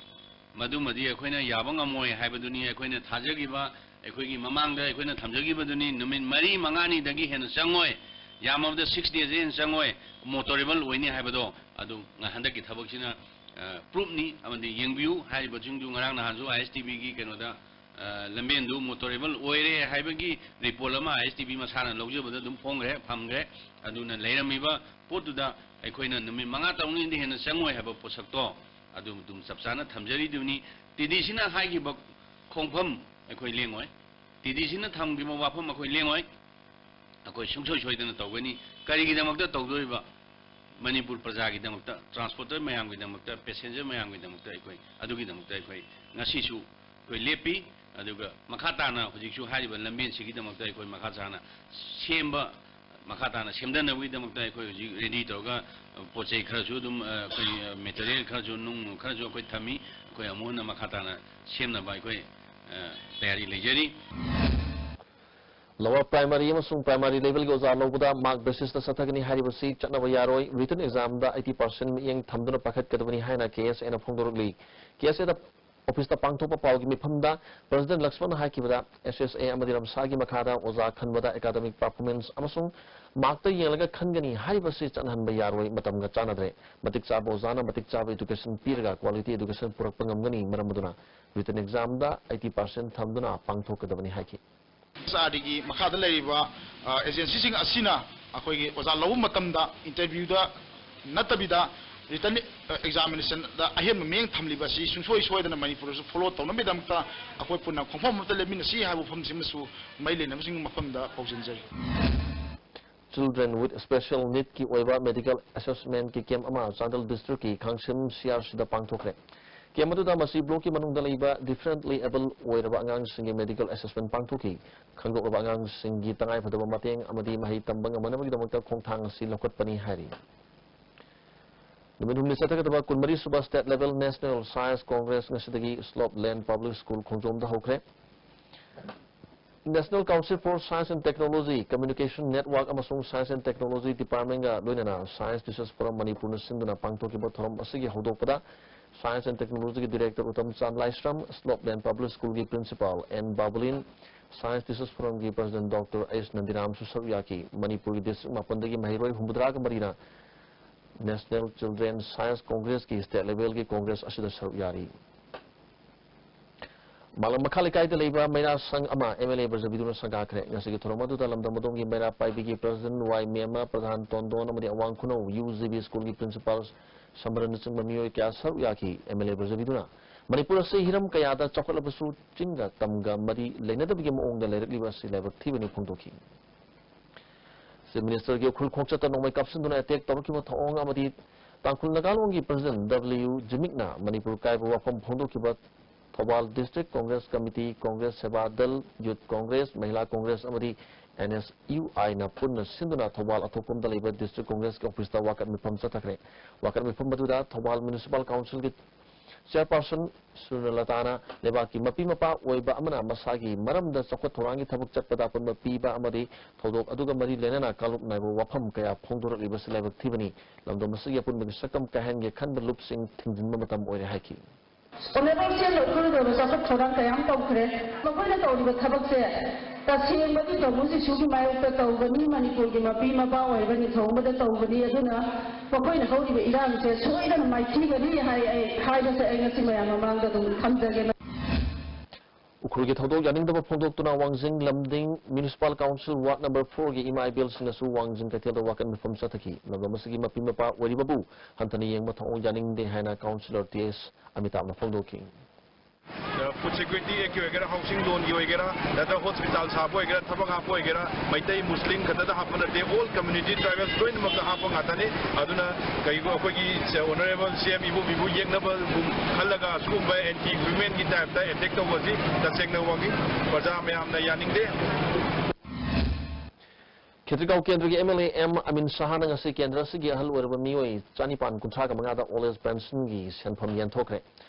ꯃꯗꯨꯃꯗꯤ ꯑꯩꯈꯣꯏꯅ ꯌꯥꯕ ꯉꯝꯃꯣꯏ ꯍꯥꯏꯕꯗꯨꯅꯤ꯫ ꯑꯩꯈꯣꯏꯅ ꯊꯥꯖꯈꯤꯕ, ꯑꯩꯈꯣꯏꯒꯤ ꯃꯃꯥꯡꯗ ꯑꯩꯈꯣꯏꯅ ꯊꯝꯖꯈꯤꯕꯗꯨꯅꯤ꯫ ꯅꯨꯃꯤꯠ ꯃꯔꯤ ꯃꯉꯥꯅꯤꯗꯒꯤ ꯍꯦꯟꯅ ꯆꯪꯉꯣꯏ, ꯌꯥꯝꯃꯕꯗ ꯁꯤꯛꯁ ꯗꯦꯁ ꯍꯦꯟꯅ ꯆꯪꯉꯣꯏ, ꯃꯣꯇꯣꯔꯦꯕꯜ ꯑꯣꯏꯅꯤ ꯍꯥꯏꯕꯗꯣ꯫ ꯑꯗꯨ ꯍꯟꯗꯛꯀꯤ ꯊꯕꯛꯁꯤꯅ, ꯑ, ꯄ꯭ꯔꯨꯐꯅꯤ꯫ ꯑꯃꯗꯤ ꯌꯦꯡꯕꯤꯌꯨ, ꯍꯥꯏꯔꯤꯕꯁꯤꯡꯗꯨ ꯉꯔꯥꯡ ꯅꯍꯥꯟꯁꯨ ꯑꯥꯏ ꯑꯦꯁ ꯇꯤ ꯚꯤꯒꯤ ꯀꯩꯅꯣꯗ, ꯑ, ꯂꯝꯕꯦꯟꯗꯨ ꯃꯣꯇꯣꯔꯦꯕꯜ ꯑꯣꯏꯔꯦ ꯍꯥꯏꯕꯒꯤ ꯔꯤꯄꯣꯔꯠ ꯑꯃ ꯑꯥꯏ ꯑꯦꯁ ꯇꯤ ꯚꯤ ꯃꯁꯥꯅ ꯂꯧꯖꯕꯗ ꯑꯗꯨꯝ ꯐꯣꯡꯈ꯭ꯔꯦ, ꯐꯪꯈ꯭ꯔꯦ꯫ ꯑꯗꯨꯅ ꯂꯩꯔꯝꯃꯤꯕ ꯄꯣꯠꯇꯨꯗ ꯑꯩꯈꯣꯏꯅ ꯅꯨꯃꯤꯠ ꯃꯉꯥ ꯇꯔꯨꯛꯅꯤꯗꯤ ꯍꯦꯟꯅ ꯆꯪꯉꯣꯏ ꯍꯥꯏꯕ ꯄꯣꯠꯁꯛꯇꯣ ꯑꯗꯨ ꯑꯗꯨꯝ ꯆꯞ ꯆꯥꯅ ꯊꯝꯖꯔꯤꯗꯨꯅꯤ꯫ ꯇꯤ ꯗꯤ ꯁꯤꯅ ꯍꯥꯏꯈꯤꯕ ꯈꯣꯡꯐꯝ ꯑꯩꯈꯣꯏ ꯂꯦꯡꯉꯣꯏ, ꯇꯤ ꯗꯤ ꯁꯤꯅ ꯊꯝꯈꯤꯕ ꯋꯥꯐꯝ ꯑꯩꯈꯣꯏ ꯂꯦꯡꯉꯣꯏ꯫ ꯑꯩꯈꯣꯏ ꯁꯨꯡꯁꯣꯏ ꯁꯣꯏꯗꯅ ꯇꯧꯒꯅꯤ꯫ ꯀꯔꯤꯒꯤꯗꯃꯛꯇ ꯇꯧꯗꯣꯔꯤꯕ? ꯃꯅꯤꯄꯨꯔ ꯄ꯭ꯔꯖꯥꯒꯤꯗꯃꯛꯇ, ꯇ꯭ꯔꯥꯟꯁꯄꯣꯔꯇꯔ ꯃꯌꯥꯝꯒꯤꯗꯃꯛꯇ, ꯄꯦꯁꯦꯟꯖꯔ ꯃꯌꯥꯝꯒꯤꯗꯃꯛꯇ ꯑꯩꯈꯣꯏ ꯑꯗꯨꯒꯤꯗꯃꯛꯇ ꯑꯩꯈꯣꯏ ꯉꯁꯤꯁꯨ ꯑꯩꯈꯣꯏ ꯂꯦꯞꯄꯤ꯫ ꯑꯗꯨꯒ ꯃꯈꯥ ꯇꯥꯅ ꯍꯧꯖꯤꯛꯁꯨ ꯍꯥꯏꯔꯤꯕ ꯂꯝꯕꯦꯟꯁꯤꯒꯤꯗꯃꯛꯇ ꯑꯩꯈꯣꯏ ꯃꯈꯥ ꯇꯥꯅ ꯁꯦꯝꯕ, ꯃꯈꯥ ꯇꯥꯅ ꯁꯦꯝꯊꯅꯕꯒꯤꯗꯃꯛꯇ ꯑꯩꯈꯣꯏ ꯍꯧꯖꯤꯛ ꯔꯦꯗꯤ ꯇꯧꯔꯒ, ꯑ, ꯄꯣꯠ ꯆꯩ ꯈꯔꯁꯨ ꯑꯗꯨꯝ, ꯑ, ꯑꯩꯈꯣꯏ, ꯑ, ꯃꯦꯇꯔꯤꯌꯦꯜ ꯈꯔꯁꯨ, ꯅꯨꯡ ꯈꯔꯁꯨ ꯑꯩꯈꯣꯏ ꯊꯝꯃꯤ꯫ ꯑꯩꯈꯣꯏ ꯑꯃꯨꯛ ꯍꯟꯅ ꯃꯈꯥ ꯇꯥꯅ ꯁꯦꯝꯅꯕ ꯑꯩꯈꯣꯏ, ꯑ, ꯇꯌꯥꯔꯤ ꯂꯩꯖꯔꯤ꯫ ꯂꯋꯔ ꯄ꯭ꯔꯥꯏꯃꯥꯔꯤ ꯑꯃꯁꯨꯡ ꯄ꯭ꯔꯥꯏꯃꯥꯔꯤ ꯂꯦꯚꯦꯜꯒꯤ ꯑꯣꯖꯥ ꯂꯧꯕꯗ ꯃꯥꯔꯛ ꯕꯦꯁꯤꯁꯇ ꯆꯠꯊꯒꯅꯤ ꯍꯥꯏꯔꯤꯕꯁꯤ ꯆꯠꯅꯕ ꯌꯥꯔꯣꯏ꯫ ꯔꯤꯇꯟ ꯑꯦꯛꯖꯥꯝꯗ ꯑꯩꯠꯇꯤ ꯄꯥꯔꯁꯦꯟ ꯃꯤꯠꯌꯦꯡ ꯊꯝꯗꯨꯅ ꯄꯥꯏꯈꯠꯀꯗꯕꯅꯤ ꯍꯥꯏꯅ ꯀꯦ ꯑꯦꯁ ꯑꯦꯅ ꯐꯣꯡꯗꯣꯔꯛꯂꯤ꯫ ꯀꯦ ꯑꯦꯁ ꯑꯦꯗ ꯑꯣꯐꯤꯁꯇ ꯄꯥꯡꯊꯣꯛꯄ ꯄꯥꯎꯒꯤ ꯃꯤꯐꯝꯗ ꯄ꯭ꯔꯁꯤꯗꯦꯟꯠ ꯂꯛꯁꯃꯟꯅ ꯍꯥꯏꯈꯤꯕꯗ, ꯑꯦꯁ ꯑꯦꯁ ꯑꯦ ꯑꯃꯗꯤ ꯔꯝꯁꯥꯒꯤ ꯃꯈꯥꯗ ꯑꯣꯖꯥ ꯈꯟꯕꯗ ꯑꯦꯀꯥꯗꯃꯤꯛ ꯄꯔꯐꯣꯔꯃꯦꯟꯁ ꯑꯃꯁꯨꯡ ꯃꯥꯔꯛꯇ ꯌꯦꯡꯂꯒ ꯈꯟꯒꯅꯤ ꯍꯥꯏꯔꯤꯕꯁꯤ ꯆꯠꯅꯍꯟꯕ ꯌꯥꯔꯣꯏ, ꯃꯇꯝꯒ ꯆꯥꯟꯅꯗ꯭ꯔꯦ꯫ ꯃꯇꯤꯛ ꯆꯥꯕ ꯑꯣꯖꯥꯅ ꯃꯇꯤꯛ ꯆꯥꯕ ꯏꯗꯨꯀꯦꯁꯟ ꯄꯤꯔꯒ ꯀ꯭ꯋꯥꯂꯤꯇꯤ ꯏꯗꯨꯀꯦꯁꯟ ꯄꯨꯔꯛꯄ ꯉꯝꯒꯅꯤ꯫ ꯃꯔꯝ ꯑꯗꯨꯅ ꯔꯤꯇꯟ ꯑꯦꯛꯖꯥꯝꯗ ꯑꯩꯠꯇꯤ ꯄꯥꯔꯁꯦꯟ ꯊꯝꯗꯨꯅ ꯄꯥꯡꯊꯣꯛꯀꯗꯕꯅꯤ ꯍꯥꯏꯈꯤ꯫ ꯑꯦꯁ ꯑꯥꯔ ꯗꯤꯒꯤ ꯃꯈꯥꯗ ꯂꯩꯔꯤꯕ, ꯑ, ꯑꯦꯖꯦꯟꯁꯤꯁꯤꯡ ꯑꯁꯤꯅ ꯑꯩꯈꯣꯏꯒꯤ ꯑꯣꯖꯥ ꯂꯧꯕ ꯃꯇꯝꯗ ꯏꯟꯇꯔꯚ꯭ꯌꯨꯗ ꯅꯠꯇꯕꯤꯗ ꯔꯤꯇꯟ ꯑꯦꯛꯖꯥꯃꯤꯅꯦꯁꯟꯗ ꯑꯍꯦꯟꯕ ꯃꯤꯠꯌꯦꯡ ꯊꯝꯂꯤꯕ ꯑꯁꯤ ꯁꯨꯡꯁꯣꯏ ꯁꯣꯏꯗꯅ ꯃꯅꯤꯄꯨꯔꯗꯁꯨ ꯐꯣꯂꯣ ꯇꯧꯅꯕꯒꯤꯗꯃꯛꯇ ꯑꯩꯈꯣꯏ ꯄꯨꯟꯅ ꯈꯣꯡꯐꯝ ꯑꯃꯠꯇ ꯂꯦꯞꯃꯤꯟꯅꯁꯤ ꯍꯥꯏꯕ ꯋꯥꯐꯝꯁꯤꯃꯁꯨ ꯃꯔꯤ ꯂꯩꯅꯕꯁꯤꯡ ꯃꯐꯝꯗ ꯄꯥꯎꯖꯦꯟꯖꯔꯤ꯫ Children with Special Need ꯀꯤ ꯑꯣꯏꯕ Medical Assessment ꯀꯤ camp ꯑꯃ ꯆꯥꯟꯗꯦꯜ district ꯀꯤ ꯈꯥꯡꯁꯤꯝ C R C ꯗ ꯄꯥꯡꯊꯣꯛꯈ꯭ꯔꯦ꯫ Camp ꯑꯗꯨꯗ ꯃꯁꯤ block ꯀꯤ ꯃꯅꯨꯡꯗ ꯂꯩꯕ differently able ꯑꯣꯏꯔꯕ ꯑꯉꯥꯡꯁꯤꯡꯒꯤ medical assessment ꯄꯥꯡꯊꯣꯛꯈꯤ꯫ ꯈꯪꯗꯣꯛꯂꯕ ꯑꯉꯥꯡꯁꯤꯡꯒꯤ ꯇꯉꯥꯏꯐꯗꯕ ꯃꯇꯦꯡ ꯑꯃꯗꯤ ꯃꯍꯩ ꯇꯝꯕ ꯉꯝꯅꯕꯒꯤꯗꯃꯛꯇ ꯈꯣꯡꯊꯥꯡ ꯑꯁꯤ ꯂꯧꯈꯠꯄꯅꯤ ꯍꯥꯏꯔꯤ꯫ ꯅꯨꯃꯤꯠ ꯍꯨꯝꯅꯤ ꯆꯠꯊꯒꯗꯕ ꯀꯨꯟꯃꯔꯤ ꯁꯨꯕ State Level National Science Congress ꯉꯁꯤꯗꯒꯤ Slope Lane Public School ꯈꯣꯡꯖꯣꯝꯗ ꯍꯧꯈ꯭ꯔꯦ꯫ National Council for Science and Technology, Communication Network ꯑꯃꯁꯨꯡ Science and Technology Department ꯒ ꯂꯣꯏꯅꯅ Science Teachers Forum ꯃꯅꯤꯄꯨꯔꯅ ꯁꯤꯟꯗꯨꯅ ꯄꯥꯡꯊꯣꯛꯈꯤꯕ ꯊꯧꯔꯝ ꯑꯁꯤꯒꯤ ꯍꯧꯗꯣꯛꯄꯗ Science and Technology ꯒꯤ Director ꯎꯇꯝ ꯆꯥꯟ ꯂꯥꯏꯁ꯭ꯔꯝ, Slope Lane Public School ꯒꯤ Principal N ꯕꯥꯕꯨꯂꯤꯟ, Science Teachers Forum ꯒꯤ President Doctor H ꯅꯟꯗꯤꯔꯥꯝꯁꯨ ꯁꯔꯨꯛ ꯌꯥꯈꯤ꯫ ꯃꯅꯤꯄꯨꯔꯒꯤ district ꯃꯥꯄꯟꯗꯒꯤ ꯃꯍꯩꯔꯣꯏ ꯍꯨꯝꯐꯨꯇꯔꯥꯒ ꯃꯔꯤꯅ National Children Science Congress ꯀꯤ State Level ꯒꯤ Congress ꯑꯁꯤꯗ ꯁꯔꯨꯛ ꯌꯥꯔꯤ꯫ ꯃꯥꯂꯪ ꯃꯈꯥ ꯂꯩꯀꯥꯏꯗ ꯂꯩꯕ ꯃꯩꯔꯥ ꯁꯪ ꯑꯃ M L A ꯕ꯭ꯔꯖꯕꯤꯗꯨꯅ ꯁꯪꯒꯥꯈ꯭ꯔꯦ꯫ ꯉꯁꯤꯒꯤ ꯊꯧꯔꯝ ꯑꯗꯨꯗ ꯂꯝꯗꯝ ꯑꯗꯣꯝꯒꯤ ꯃꯩꯔꯥ ꯄꯥꯏꯕꯤꯒꯤ President ꯋꯥꯏ ꯃꯦꯝꯃ, ꯄ꯭ꯔꯙꯥꯟ ꯇꯣꯟꯗꯣꯟ ꯑꯃꯗꯤ ꯑꯋꯥꯡ ꯈꯨꯅꯧ U G B School ꯒꯤ Principal ꯁꯝꯕꯔꯅꯆꯤꯡꯕ ꯃꯤꯑꯣꯏ ꯀꯌꯥ ꯁꯔꯨꯛ ꯌꯥꯈꯤ꯫ M L A ꯕ꯭ꯔꯖꯕꯤꯗꯨꯅ ꯃꯅꯤꯄꯨꯔ ꯑꯁꯤ ꯍꯤꯔꯝ ꯀꯌꯥꯗ ꯆꯥꯎꯈꯠꯂꯕꯁꯨ ꯆꯤꯡꯒ ꯇꯝꯒ ꯃꯔꯤ ꯂꯩꯅꯗꯕꯒꯤ ꯃꯑꯣꯡꯗ ꯂꯩꯔꯛꯂꯤꯕ ꯑꯁꯤ ꯂꯥꯏꯕꯛ ꯊꯤꯕꯅꯤ ꯐꯣꯡꯗꯣꯛꯈꯤ꯫ Chief Minister ꯒꯤ ꯎꯈ꯭ꯔꯨꯜ ꯈꯣꯡꯆꯠꯇ ꯅꯣꯡꯃꯩ ꯀꯥꯞꯁꯤꯟꯗꯨꯅ attack ꯇꯧꯔꯛꯈꯤꯕ ꯊꯧꯑꯣꯡ ꯑꯃꯗꯤ ꯇꯥꯡꯈꯨꯜ ꯅꯥꯒꯥꯂꯣꯟꯒꯤ President W ꯖꯤꯃꯤꯛꯅ ꯃꯅꯤꯄꯨꯔ ꯀꯥꯏꯕ ꯋꯥꯐꯝ ꯐꯣꯡꯗꯣꯛꯈꯤꯕ Thoubal District Congress Committee, Congress Seva Dal, Youth Congress, Mahila Congress ꯑꯃꯗꯤ N S U I ꯅ ꯄꯨꯟꯅ ꯁꯤꯟꯗꯨꯅ ꯊꯧꯕꯥꯜ ꯑꯊꯣꯛꯄꯝꯗ ꯂꯩꯕ District Congress ꯀꯤ office ꯇ ꯋꯥꯀꯠ ꯃꯤꯐꯝ ꯆꯠꯊꯈ꯭ꯔꯦ꯫ ꯋꯥꯀꯠ ꯃꯤꯐꯝ ꯑꯗꯨꯗ ꯊꯧꯕꯥꯜ Municipal Council ꯒꯤ Chairperson ꯁꯨꯔꯅꯂꯇꯥꯅ ꯂꯩꯕꯥꯛꯀꯤ ꯃꯄꯤ ꯃꯄꯥ ꯑꯣꯏꯕ ꯑꯃꯅ ꯃꯁꯥꯒꯤ ꯃꯔꯝꯗ ꯆꯥꯎꯈꯠ ꯊꯧꯔꯥꯡꯒꯤ ꯊꯕꯛ ꯆꯠꯄꯗ ꯑꯄꯨꯟꯕ ꯄꯤꯕ ꯑꯃꯗꯤ ꯊꯧꯗꯣꯛ ꯑꯗꯨꯒ ꯃꯔꯤ ꯂꯩꯅꯅ ꯀꯥꯡꯂꯨꯞ ꯅꯥꯏꯕ ꯋꯥꯐꯝ ꯀꯌꯥ ꯐꯣꯡꯗꯣꯔꯛꯂꯤꯕꯁꯤ ꯂꯥꯏꯕꯛ ꯊꯤꯕꯅꯤ꯫ ꯂꯝꯗꯝ ꯑꯁꯤꯒꯤ ꯑꯄꯨꯟꯕꯒꯤ ꯁꯛꯇꯝ ꯀꯥꯏꯍꯟꯒꯦ ꯈꯟꯕ ꯂꯨꯞꯁꯤꯡ ꯊꯤꯡꯖꯤꯟꯕ ꯃꯇꯝ ꯑꯣꯏꯔꯦ ꯍꯥꯏꯈꯤ꯫ Honourable C M ꯎꯈ꯭ꯔꯨꯜꯗ ꯆꯥꯎꯈꯠ ꯊꯧꯔꯥꯡ ꯀꯌꯥ ꯑꯃ ꯇꯧꯈ꯭ꯔꯦ꯫ ꯃꯈꯣꯏꯅ ꯇꯧꯔꯤꯕ ꯊꯕꯛꯁꯦ ꯇꯁꯦꯡꯕꯗꯤ ꯄ꯭ꯔꯚꯨ ꯖꯤꯁꯨꯒꯤ ꯃꯥꯌꯣꯛꯇ ꯇꯧꯕꯅꯤ, ꯃꯅꯤꯄꯨꯔꯒꯤ ꯃꯄꯤ ꯃꯄꯥ ꯑꯣꯏꯔꯤꯕ ꯅꯤꯡꯊꯧ ꯑꯃꯗ ꯇꯧꯕꯅꯤ꯫ ꯑꯗꯨꯅ ꯃꯈꯣꯏꯅ ꯍꯧꯔꯤꯕ ꯏꯔꯥꯡꯁꯦ ꯁꯣꯏꯗꯅ ꯃꯥꯏꯊꯤꯒꯅꯤ ꯍꯥꯏ ꯑꯩ ꯍꯥꯏꯕꯁꯦ ꯑꯩ ꯉꯁꯤ ꯃꯌꯥꯝ ꯃꯃꯥꯡꯗ ꯑꯗꯨꯝ ꯊꯝꯖꯒꯦ꯫ ꯎꯈ꯭ꯔꯨꯜꯒꯤ ꯊꯧꯗꯣꯛ ꯌꯥꯅꯤꯡꯗꯕ ꯐꯣꯡꯗꯣꯛꯇꯨꯅ ꯋꯥꯡꯖꯤꯡ ꯂꯝꯗꯤꯡ Municipal Council Ward number four ꯒꯤ ꯏꯃꯥ ꯏꯕꯦꯜꯁꯤꯡꯅꯁꯨ ꯋꯥꯡꯖꯤꯡ ꯀꯩꯊꯦꯜꯗ ꯋꯥꯀꯠ ꯃꯤꯐꯝ ꯆꯠꯊꯈꯤ꯫ ꯂꯝꯗꯝ ꯑꯁꯤꯒꯤ ꯃꯄꯤ ꯃꯄꯥ ꯑꯣꯏꯔꯤꯕꯕꯨ ꯍꯟꯊꯅ ꯌꯦꯡꯕ ꯊꯧꯑꯣꯡ ꯌꯥꯅꯤꯡꯗꯦ ꯍꯥꯏꯅ Councillor ꯇꯤ ꯑꯦꯁ ꯑꯃꯤꯇꯥꯕꯅ ꯐꯣꯡꯗꯣꯛꯈꯤ꯫ ꯐꯨꯗ ꯁꯦꯀ꯭ꯌꯨꯔꯤꯇꯤ ꯑꯦꯛꯀꯤ ꯑꯣꯏꯒꯦꯔꯥ, ꯍꯥꯎꯁꯤꯡ ꯂꯣꯟꯒꯤ ꯑꯣꯏꯒꯦꯔꯥ, ꯅꯠꯇ꯭ꯔꯒ ꯍꯣꯁꯄꯤꯇꯥꯜ ꯁꯥꯕ ꯑꯣꯏꯒꯦꯔꯥ, ꯊꯕꯛ ꯍꯥꯞꯄ ꯑꯣꯏꯒꯦꯔꯥ, ꯃꯩꯇꯩ ꯃꯨꯁꯂꯤꯝ ꯈꯛꯇꯗ ꯍꯥꯞꯄ ꯅꯠꯇꯦ, ꯑꯣꯜ ꯀꯝꯃ꯭ꯌꯨꯅꯤꯇꯤ ꯇ꯭ꯔꯥꯏꯕꯦꯜꯁ ꯂꯣꯏꯅꯃꯛꯇ ꯍꯥꯞꯄ ꯉꯥꯛꯇꯅꯤ꯫ ꯑꯗꯨꯅ ꯀꯩꯒꯨꯝꯕ ꯑꯩꯈꯣꯏꯒꯤ ꯑꯣꯅꯔꯦꯕꯜ ꯁꯤ ꯑꯦꯝ ꯏꯕꯣꯕꯤꯕꯨ ꯌꯦꯛꯅꯕꯒꯨꯝ ꯈꯜꯂꯒ ꯑꯁꯤꯒꯨꯝꯕ ꯑꯦꯟꯇꯤ ꯋꯤꯃꯦꯟꯒꯤ ꯇꯥꯏꯞꯇ ꯑꯦꯇꯦꯛ ꯇꯧꯕꯁꯤ ꯇꯁꯦꯡꯅ ꯋꯥꯡꯖꯤꯡ ꯄ꯭ꯔꯖꯥ ꯃꯌꯥꯝꯅ ꯌꯥꯅꯤꯡꯗꯦ꯫ ꯈꯦꯇ꯭ꯔꯤꯒꯥꯎ ꯀꯦꯟꯗ꯭ꯔꯒꯤ ꯑꯦꯝ ꯑꯦꯜ ꯑꯦ ꯑꯦꯝ ꯑꯃꯤꯟ ꯁꯍꯥꯅ ꯉꯁꯤ ꯀꯦꯟꯗ꯭ꯔ ꯑꯁꯤꯒꯤ ꯑꯍꯜ ꯑꯣꯏꯔꯕ ꯃꯤꯑꯣꯏ ꯆꯅꯤꯄꯥꯟ ꯀꯨꯟꯊ꯭ꯔꯥꯒ ꯃꯉꯥꯗ ꯑꯣꯜ ꯑꯦꯖ ꯄꯦꯟꯁꯟꯒꯤ ꯁꯦꯟꯐꯝ ꯌꯦꯟꯊꯣꯛꯈ꯭ꯦ꯫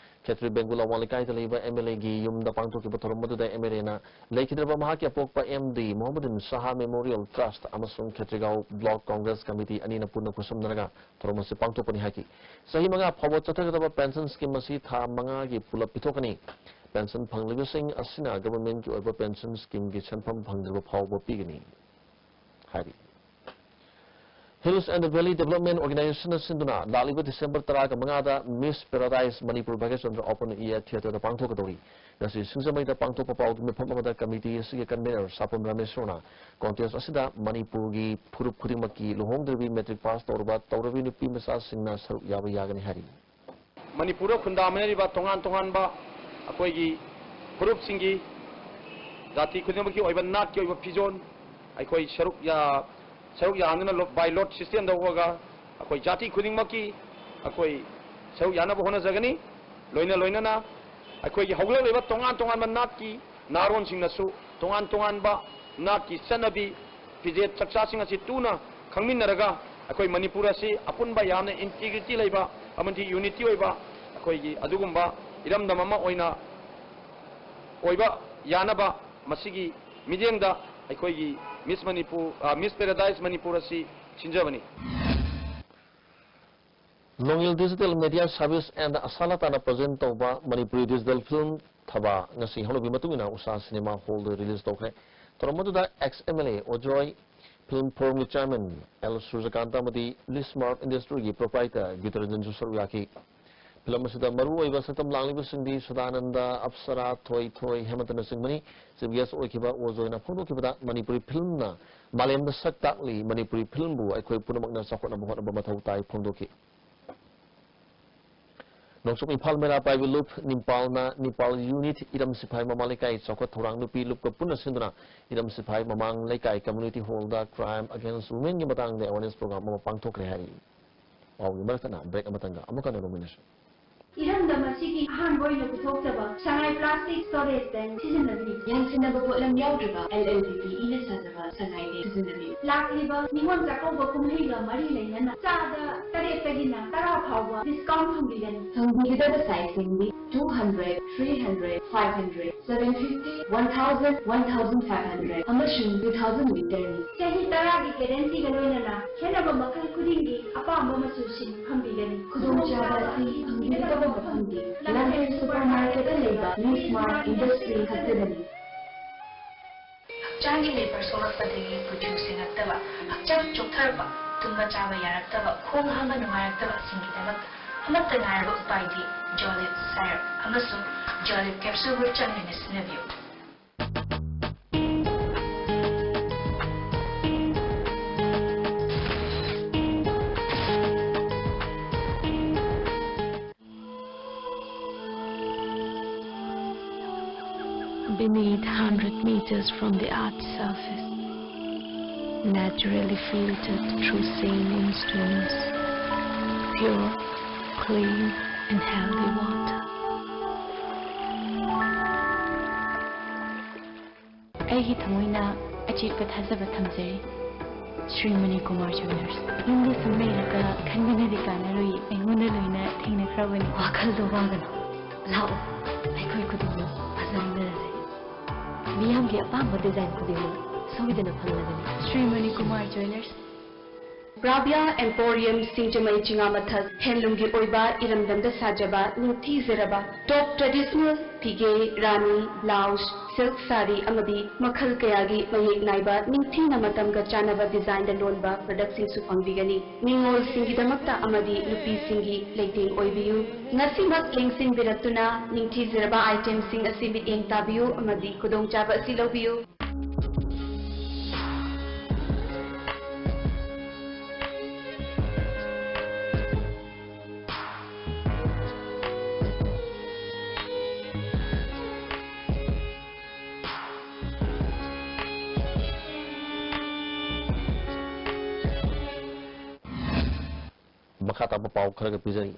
ꯈꯦꯇ꯭ꯔꯤ ꯕꯦꯡꯒꯨ ꯂꯋꯥꯡ ꯂꯩꯀꯥꯏꯗ ꯂꯩꯕ ꯑꯦꯝ ꯑꯦꯜ ꯑꯦꯒꯤ ꯌꯨꯝꯗ ꯄꯥꯡꯊꯣꯛꯈꯤꯕ ꯊꯧꯔꯝ ꯑꯗꯨꯗ ꯑꯦꯝ ꯑꯦꯜ ꯑꯦꯅ ꯂꯩꯈꯤꯗ꯭ꯔꯕ ꯃꯍꯥꯛꯀꯤ ꯑꯄꯣꯛꯄ ꯑꯦꯝ ꯗꯤ ꯃꯣꯍꯝꯃꯗꯤꯟ ꯁꯍꯥ ꯃꯦꯃꯣꯔꯤꯌꯦꯜ ꯇ꯭ꯔꯁꯠ ꯑꯃꯁꯨꯡ ꯈꯦꯇ꯭ꯔꯤꯒꯥꯎ ꯕ꯭ꯂꯣꯛ ꯀꯣꯡꯒ꯭ꯔꯦꯁ ꯀꯃꯤꯇꯤ ꯑꯅꯤꯅ ꯄꯨꯟꯅ ꯈꯨꯠꯁꯝꯅꯔꯒ ꯊꯧꯔꯝ ꯑꯁꯤ ꯄꯥꯡꯊꯣꯛꯄꯅꯤ ꯍꯥꯏꯈꯤ꯫ ꯆꯍꯤ ꯃꯉꯥ ꯐꯥꯎꯕ ꯆꯠꯊꯒꯗꯕ ꯄꯦꯟꯁꯟ ꯁ꯭ꯀꯤꯝ ꯑꯁꯤ ꯊꯥ ꯃꯉꯥꯒꯤ ꯄꯨꯂꯞ ꯄꯤꯊꯣꯛꯀꯅꯤ꯫ ꯄꯦꯟꯁꯟ ꯐꯪꯂꯤꯕꯁꯤꯡ ꯑꯁꯤꯅ ꯒꯚꯔꯟꯃꯦꯟꯠꯀꯤ ꯑꯣꯏꯕ ꯄꯦꯟꯁꯟ ꯁ꯭ꯀꯤꯝꯒꯤ ꯁꯦꯟꯐꯝ ꯐꯪꯗ꯭ꯔꯤꯕ ꯐꯥꯎꯕ ꯄꯤꯒꯅꯤ ꯍꯥꯏꯔꯤ꯫ Hills and Valley Development Organization ꯅ ꯁꯤꯟꯗꯨꯅ ꯂꯥꯛꯂꯤꯕ ꯗꯤꯁꯦꯝꯕꯔ ꯇꯔꯥꯒ ꯃꯉꯥꯗ Miss Paradise Manipur Bhageshchandra Open Air Theatre ꯗ ꯄꯥꯡꯊꯣꯛꯀꯗꯧꯔꯤ꯫ ꯉꯁꯤ ꯁꯤꯡꯖꯃꯩꯗ ꯄꯥꯡꯊꯣꯛꯄ ꯄꯥꯎꯒꯤ ꯃꯤꯐꯝ ꯑꯃꯗ ꯀꯃꯤꯇꯤ ꯑꯁꯤꯒꯤ ꯀꯟꯚꯦꯅꯔ ꯁꯥꯄꯝ ꯔꯥꯃꯦꯁ꯭ꯋꯔꯅ ꯀꯣꯟꯇꯦꯁ ꯑꯁꯤꯗ ꯃꯅꯤꯄꯨꯔꯒꯤ ꯐꯨꯔꯨꯞ ꯈꯨꯗꯤꯡꯃꯛꯀꯤ ꯂꯨꯍꯣꯡꯗ꯭ꯔꯤꯕꯤ, ꯃꯦꯇ꯭ꯔꯤꯛ ꯄꯥꯁ ꯇꯧꯔꯕ, ꯇꯧꯔꯕꯤ ꯅꯨꯄꯤ ꯃꯆꯥꯁꯤꯡꯅ ꯁꯔꯨꯛ ꯌꯥꯕ ꯌꯥꯒꯅꯤ ꯍꯥꯏꯔꯤ꯫ ꯃꯅꯤꯄꯨꯔꯗ ꯈꯨꯟꯗꯥꯃꯤꯟꯅꯔꯤꯕ ꯇꯣꯉꯥꯟ ꯇꯣꯉꯥꯟꯕ ꯑꯩꯈꯣꯏꯒꯤ ꯐꯨꯔꯨꯞꯁꯤꯡꯒꯤ ꯖꯥꯇꯤ ꯈꯨꯗꯤꯡꯃꯛꯀꯤ ꯑꯣꯏꯕ ꯅꯥꯠꯀꯤ ꯑꯣꯏꯕ ꯐꯤꯖꯣꯜ ꯑꯩꯈꯣꯏ ꯁꯔꯨꯛ ꯌꯥ-, ꯁꯔꯨꯛ ꯌꯥꯍꯟꯗꯨꯅ ꯂꯣ-, by lot system ꯗ ꯑꯣꯛꯑꯒ ꯑꯩꯈꯣꯏ ꯖꯥꯇꯤ ꯈꯨꯗꯤꯡꯃꯛꯀꯤ ꯑꯩꯈꯣꯏ ꯁꯔꯨꯛ ꯌꯥꯅꯕ ꯍꯣꯠꯅꯖꯒꯅꯤ꯫ ꯂꯣꯏꯅ ꯂꯣꯏꯅꯅ ꯑꯩꯈꯣꯏꯒꯤ ꯍꯧꯒꯠꯂꯛꯂꯤꯕ ꯇꯣꯉꯥꯟ ꯇꯣꯉꯥꯟꯕ ꯅꯥꯠꯀꯤ ꯅꯍꯥꯔꯣꯟꯁꯤꯡꯅꯁꯨ ꯇꯣꯉꯥꯟ ꯇꯣꯉꯥꯟꯕ ꯅꯥꯠꯀꯤ ꯆꯠꯅꯕꯤ ꯐꯤꯖꯦꯠ ꯆꯛꯆꯥꯁꯤꯡ ꯑꯁꯤ ꯇꯨꯅ ꯈꯪꯃꯤꯟꯅꯔꯒ ꯑꯩꯈꯣꯏ ꯃꯅꯤꯄꯨꯔ ꯑꯁꯤ ꯑꯄꯨꯟꯕ ꯌꯥꯝꯅ integrity ꯂꯩꯕ ꯑꯃꯗꯤ unity ꯑꯣꯏꯕ ꯑꯩꯈꯣꯏꯒꯤ ꯑꯗꯨꯒꯨꯝꯕ ꯏꯔꯝꯗꯝ ꯑꯃ ꯑꯣꯏꯅ ꯑꯣꯏꯕ ꯌꯥꯅꯕ ꯃꯁꯤꯒꯤ ꯃꯤꯠꯌꯦꯡꯗ ꯑꯩꯈꯣꯏꯒꯤ Miss Manipur, ꯑ, Miss Paradise Manipur ꯑꯁꯤ ꯁꯤꯟꯖꯕꯅꯤ꯫ ꯂꯣꯡꯏꯜ Digital Media Service and ꯑꯁꯥꯂꯥꯇꯥꯅ present ꯇꯧꯕ ꯃꯅꯤꯄꯨꯔꯤ digital film ꯊꯕꯥ ꯉꯁꯤ ꯍꯧꯅꯕꯤ ꯃꯇꯨꯡ ꯏꯟꯅ ꯎꯁꯥ ꯁꯤꯅꯦꯃꯥ ꯍꯣꯜꯗ release ꯇꯧꯈ꯭ꯔꯦ꯫ ꯊꯧꯔꯝ ꯑꯗꯨꯗ ex M L A ꯑꯣꯖꯣꯏ, film forum ꯒꯤ chairman L ꯁꯨꯔꯖꯀꯥꯟꯇ ꯑꯃꯗꯤ Lismart Industry ꯒꯤ proprietor ꯒꯤꯇꯔꯟꯖꯟꯁꯨ ꯁꯔꯨꯛ ꯌꯥꯈꯤ꯫ ꯐꯤꯂꯝ ꯑꯁꯤꯗ ꯃꯔꯨꯑꯣꯏꯕ ꯁꯛꯇꯝ ꯂꯥꯡꯂꯤꯕꯁꯤꯡꯗꯤ ꯁꯗꯥꯅꯟꯗ, ꯑꯞꯁꯔꯥ, ꯊꯣꯏꯊꯣꯏ, ꯍꯦꯃꯟꯇꯅꯆꯤꯡꯕꯅꯤ꯫ Chief guest ꯑꯣꯏꯈꯤꯕ ꯑꯣꯖꯣꯏꯅ ꯐꯣꯡꯗꯣꯛꯈꯤꯕꯗ, ꯃꯅꯤꯄꯨꯔꯤ ꯐꯤꯂꯝꯅ ꯃꯥꯂꯦꯝꯗ ꯁꯛ ꯇꯥꯛꯂꯤ꯫ ꯃꯅꯤꯄꯨꯔꯤ ꯐꯤꯂꯝꯕꯨ ꯑꯩꯈꯣꯏ ꯄꯨꯝꯅꯃꯛꯅ ꯆꯥꯎꯈꯠꯅꯕ ꯍꯣꯠꯅꯕ ꯃꯊꯧ ꯇꯥꯏ ꯐꯣꯡꯗꯣꯛꯈꯤ꯫ ꯅꯣꯡꯆꯨꯞ ꯏꯝꯐꯥꯜ ꯃꯩꯔꯥ ꯄꯥꯏꯕꯤ ꯂꯨꯞ ꯅꯤꯝꯄꯥꯜꯅ ꯅꯤꯝꯄꯥꯜ ꯌꯨꯅꯤꯠ ꯏꯔꯝ ꯁꯤꯐꯥꯏ ꯃꯃꯥ ꯂꯩꯀꯥꯏ ꯆꯥꯎꯈꯠ ꯊꯧꯔꯥꯡ ꯅꯨꯄꯤ ꯂꯨꯞꯀ ꯄꯨꯟꯅ ꯁꯤꯟꯗꯨꯅ ꯏꯔꯝ ꯁꯤꯐꯥꯏ ꯃꯃꯥꯡ ꯂꯩꯀꯥꯏ community hall ꯗ crime against women ꯒꯤ ꯃꯇꯥꯡꯗ awareness program ꯑꯃ ꯄꯥꯡꯊꯣꯛꯈ꯭ꯔꯦ ꯍꯥꯏꯔꯤ꯫ ꯄꯥꯎꯒꯤ ꯃꯔꯛꯇꯅ break ꯑꯃꯇꯪꯒ ꯑꯃꯨꯛ ꯍꯟꯅ ꯂꯧꯃꯤꯟꯅꯁꯤ꯫ ꯏꯔꯝꯗꯝ ꯑꯁꯤꯒꯤ ꯑꯍꯥꯟꯕ ꯑꯣꯏꯅ ꯄꯨꯊꯣꯛꯆꯕ ꯁꯉꯥꯏ plastic storage tank ꯁꯤꯖꯤꯟꯅꯕꯤꯌꯨ꯫ ꯌꯥꯟꯁꯤꯟꯅꯕ ꯄꯣꯠꯂꯝ ꯌꯥꯎꯗ꯭ꯔꯕ L L D P ꯏꯅ ꯁꯥꯖꯕ ꯁꯉꯥꯏ tank ꯁꯤꯖꯤꯟꯅꯕꯤꯌꯨ꯫ ꯂꯥꯛꯂꯤꯕ ꯅꯤꯉꯣꯜ ꯆꯥꯛꯀꯧꯕ ꯀꯨꯝꯍꯩꯒ ꯃꯔꯤ ꯂꯩꯅꯅ ꯆꯥꯗ ꯇꯔꯦꯠꯇꯒꯤꯅ ꯇꯔꯥ ꯐꯥꯎꯕ discount ꯐꯪꯕꯤꯒꯅꯤ꯫ ꯐꯪꯕꯤꯒꯗꯕ size ꯁꯤꯡꯗꯤ two hundred, three hundred, five hundred, seven fifty, one thousand, one thousand five hundred ꯑꯃꯁꯨꯡ two thousand liter ꯅꯤ꯫ ꯆꯍꯤ ꯇꯔꯥꯒꯤ guarantee ꯒ ꯂꯣꯏꯅꯅ ꯈꯦꯠꯅꯕ ꯃꯈꯜ ꯈꯨꯗꯤꯡꯒꯤ ꯑꯄꯥꯝꯕ ꯃꯆꯨꯁꯤꯡ ꯐꯪꯕꯤꯒꯅꯤ꯫ ꯈꯨꯗꯣꯡꯆꯥꯕ ꯑꯁꯤ ꯐꯪꯕꯤꯒꯗꯕ ꯃꯐꯝꯗꯤ ꯂꯥꯟꯊꯦꯜ supermarket ꯇ ꯂꯩꯕ New Smart Industry ꯈꯛꯇꯗꯅꯤ꯫ ꯍꯛꯆꯥꯡꯒꯤ ꯂꯩꯕꯔ ꯁꯣꯛꯂꯛꯄꯗꯒꯤ ꯀꯨꯆꯨ ꯁꯦꯡꯉꯛꯇꯕ, ꯍꯛꯆꯥꯡ ꯆꯣꯛꯊꯔꯛꯄ, ꯇꯨꯝꯕ ꯆꯥꯕ ꯌꯥꯔꯛꯇꯕ, ꯈꯣꯡ ꯍꯥꯝꯕ ꯅꯨꯡꯉꯥꯏꯔꯛꯇꯕ ꯑꯁꯤꯒꯤꯗꯃꯛ ꯑꯃꯠꯇ ꯉꯥꯏꯔꯕ ꯎꯄꯥꯏꯗꯤ Jolib syrup ꯑꯃꯁꯨꯡ Jolib capsule ꯕꯨ ꯆꯥꯡ ꯅꯥꯏꯅ ꯁꯤꯖꯤꯟꯅꯕꯤꯌꯨ꯫ Beneath, hundred meters from the earth's surface, naturally filtered through saline streams, pure, clean and healthy water. ꯑꯩꯒꯤ ꯊꯃꯣꯏꯅ ꯑꯆꯦꯠꯄ ꯊꯥꯖꯕ ꯊꯝꯖꯔꯤ꯫ ꯁ꯭ꯔꯤ ꯃꯅꯤ ꯀꯨꯃꯥꯔ ꯖ꯭ꯋꯦꯂꯔꯁ꯫ ꯌꯨꯝꯗ ꯁꯨꯝ ꯂꯩꯔꯒ ꯈꯟꯕꯅꯗꯤ ꯀꯥꯟꯅꯔꯣꯏ, ꯑꯩꯉꯣꯟꯗ ꯂꯣꯏꯅ ꯊꯦꯡꯅꯈ꯭ꯔꯕꯅꯤ꯫ ꯋꯥꯈꯜꯗꯣ ꯋꯥꯒꯅꯨ, ꯂꯥꯛꯑꯣ, ꯑꯩꯈꯣꯏ ꯈꯨꯗꯤꯡꯃꯛ ꯐꯖꯃꯤꯟꯅꯔꯁꯦ꯫ ꯃꯤꯌꯥꯝꯒꯤ ꯑꯄꯥꯝꯕ design ꯈꯨꯗꯤꯡꯃꯛ ꯁꯣꯏꯗꯅ ꯐꯪꯂꯒꯅꯤ꯫ ꯁ꯭ꯔꯤ ꯃꯅꯤ ꯀꯨꯃꯥꯔ ꯖ꯭ꯋꯦꯂꯔꯁ꯫ ꯄ꯭ꯔꯥꯕ꯭ꯌꯥ ꯑꯦꯝꯄꯣꯔꯤꯌꯝ ꯁꯤꯡꯖꯃꯩ ꯆꯤꯉꯥꯃꯊꯛ ꯍꯦꯟꯂꯨꯝꯒꯤ ꯑꯣꯏꯕ ꯏꯔꯝꯗꯝꯗ ꯁꯥꯖꯕ ꯅꯤꯡꯊꯤꯖꯔꯕ ꯇꯣꯞ ꯇ꯭ꯔꯦꯗꯤꯁꯅꯦꯜ ꯐꯤꯒꯦ, ꯔꯥꯅꯤ, ꯕ꯭ꯂꯥꯎꯁ, ꯁꯤꯜꯛ ꯁꯥꯔꯤ ꯑꯃꯗꯤ ꯃꯈꯜ ꯀꯌꯥꯒꯤ ꯃꯌꯦꯛ ꯅꯥꯏꯕ ꯅꯤꯡꯊꯤꯅ ꯃꯇꯝꯒ ꯆꯥꯟꯅꯕ ꯗꯤꯖꯥꯏꯟꯗ ꯂꯣꯟꯕ ꯄ꯭ꯔꯗꯛꯁꯤꯡꯁꯨ ꯐꯪꯕꯤꯒꯅꯤ꯫ ꯅꯤꯉꯣꯜꯁꯤꯡꯒꯤꯗꯃꯛꯇ ꯑꯃꯗꯤ ꯅꯨꯄꯤꯁꯤꯡꯒꯤ ꯂꯩꯇꯦꯡ ꯑꯣꯏꯕꯤꯌꯨ꯫ ꯉꯁꯤꯃꯛ ꯂꯦꯡꯁꯤꯟꯕꯤꯔꯛꯇꯨꯅ ꯅꯤꯡꯊꯤꯖꯔꯕ ꯑꯥꯏꯇꯦꯝꯁꯤꯡ ꯑꯁꯤ ꯃꯤꯠꯌꯦꯡ ꯇꯥꯕꯤꯌꯨ ꯑꯃꯗꯤ ꯈꯨꯗꯣꯡꯆꯥꯕ ꯑꯁꯤ ꯂꯧꯕꯤꯌꯨ꯫ ꯃꯈꯥ ꯇꯥꯕ ꯄꯥꯎ ꯈꯔꯒ ꯄꯤꯖꯔꯤ꯫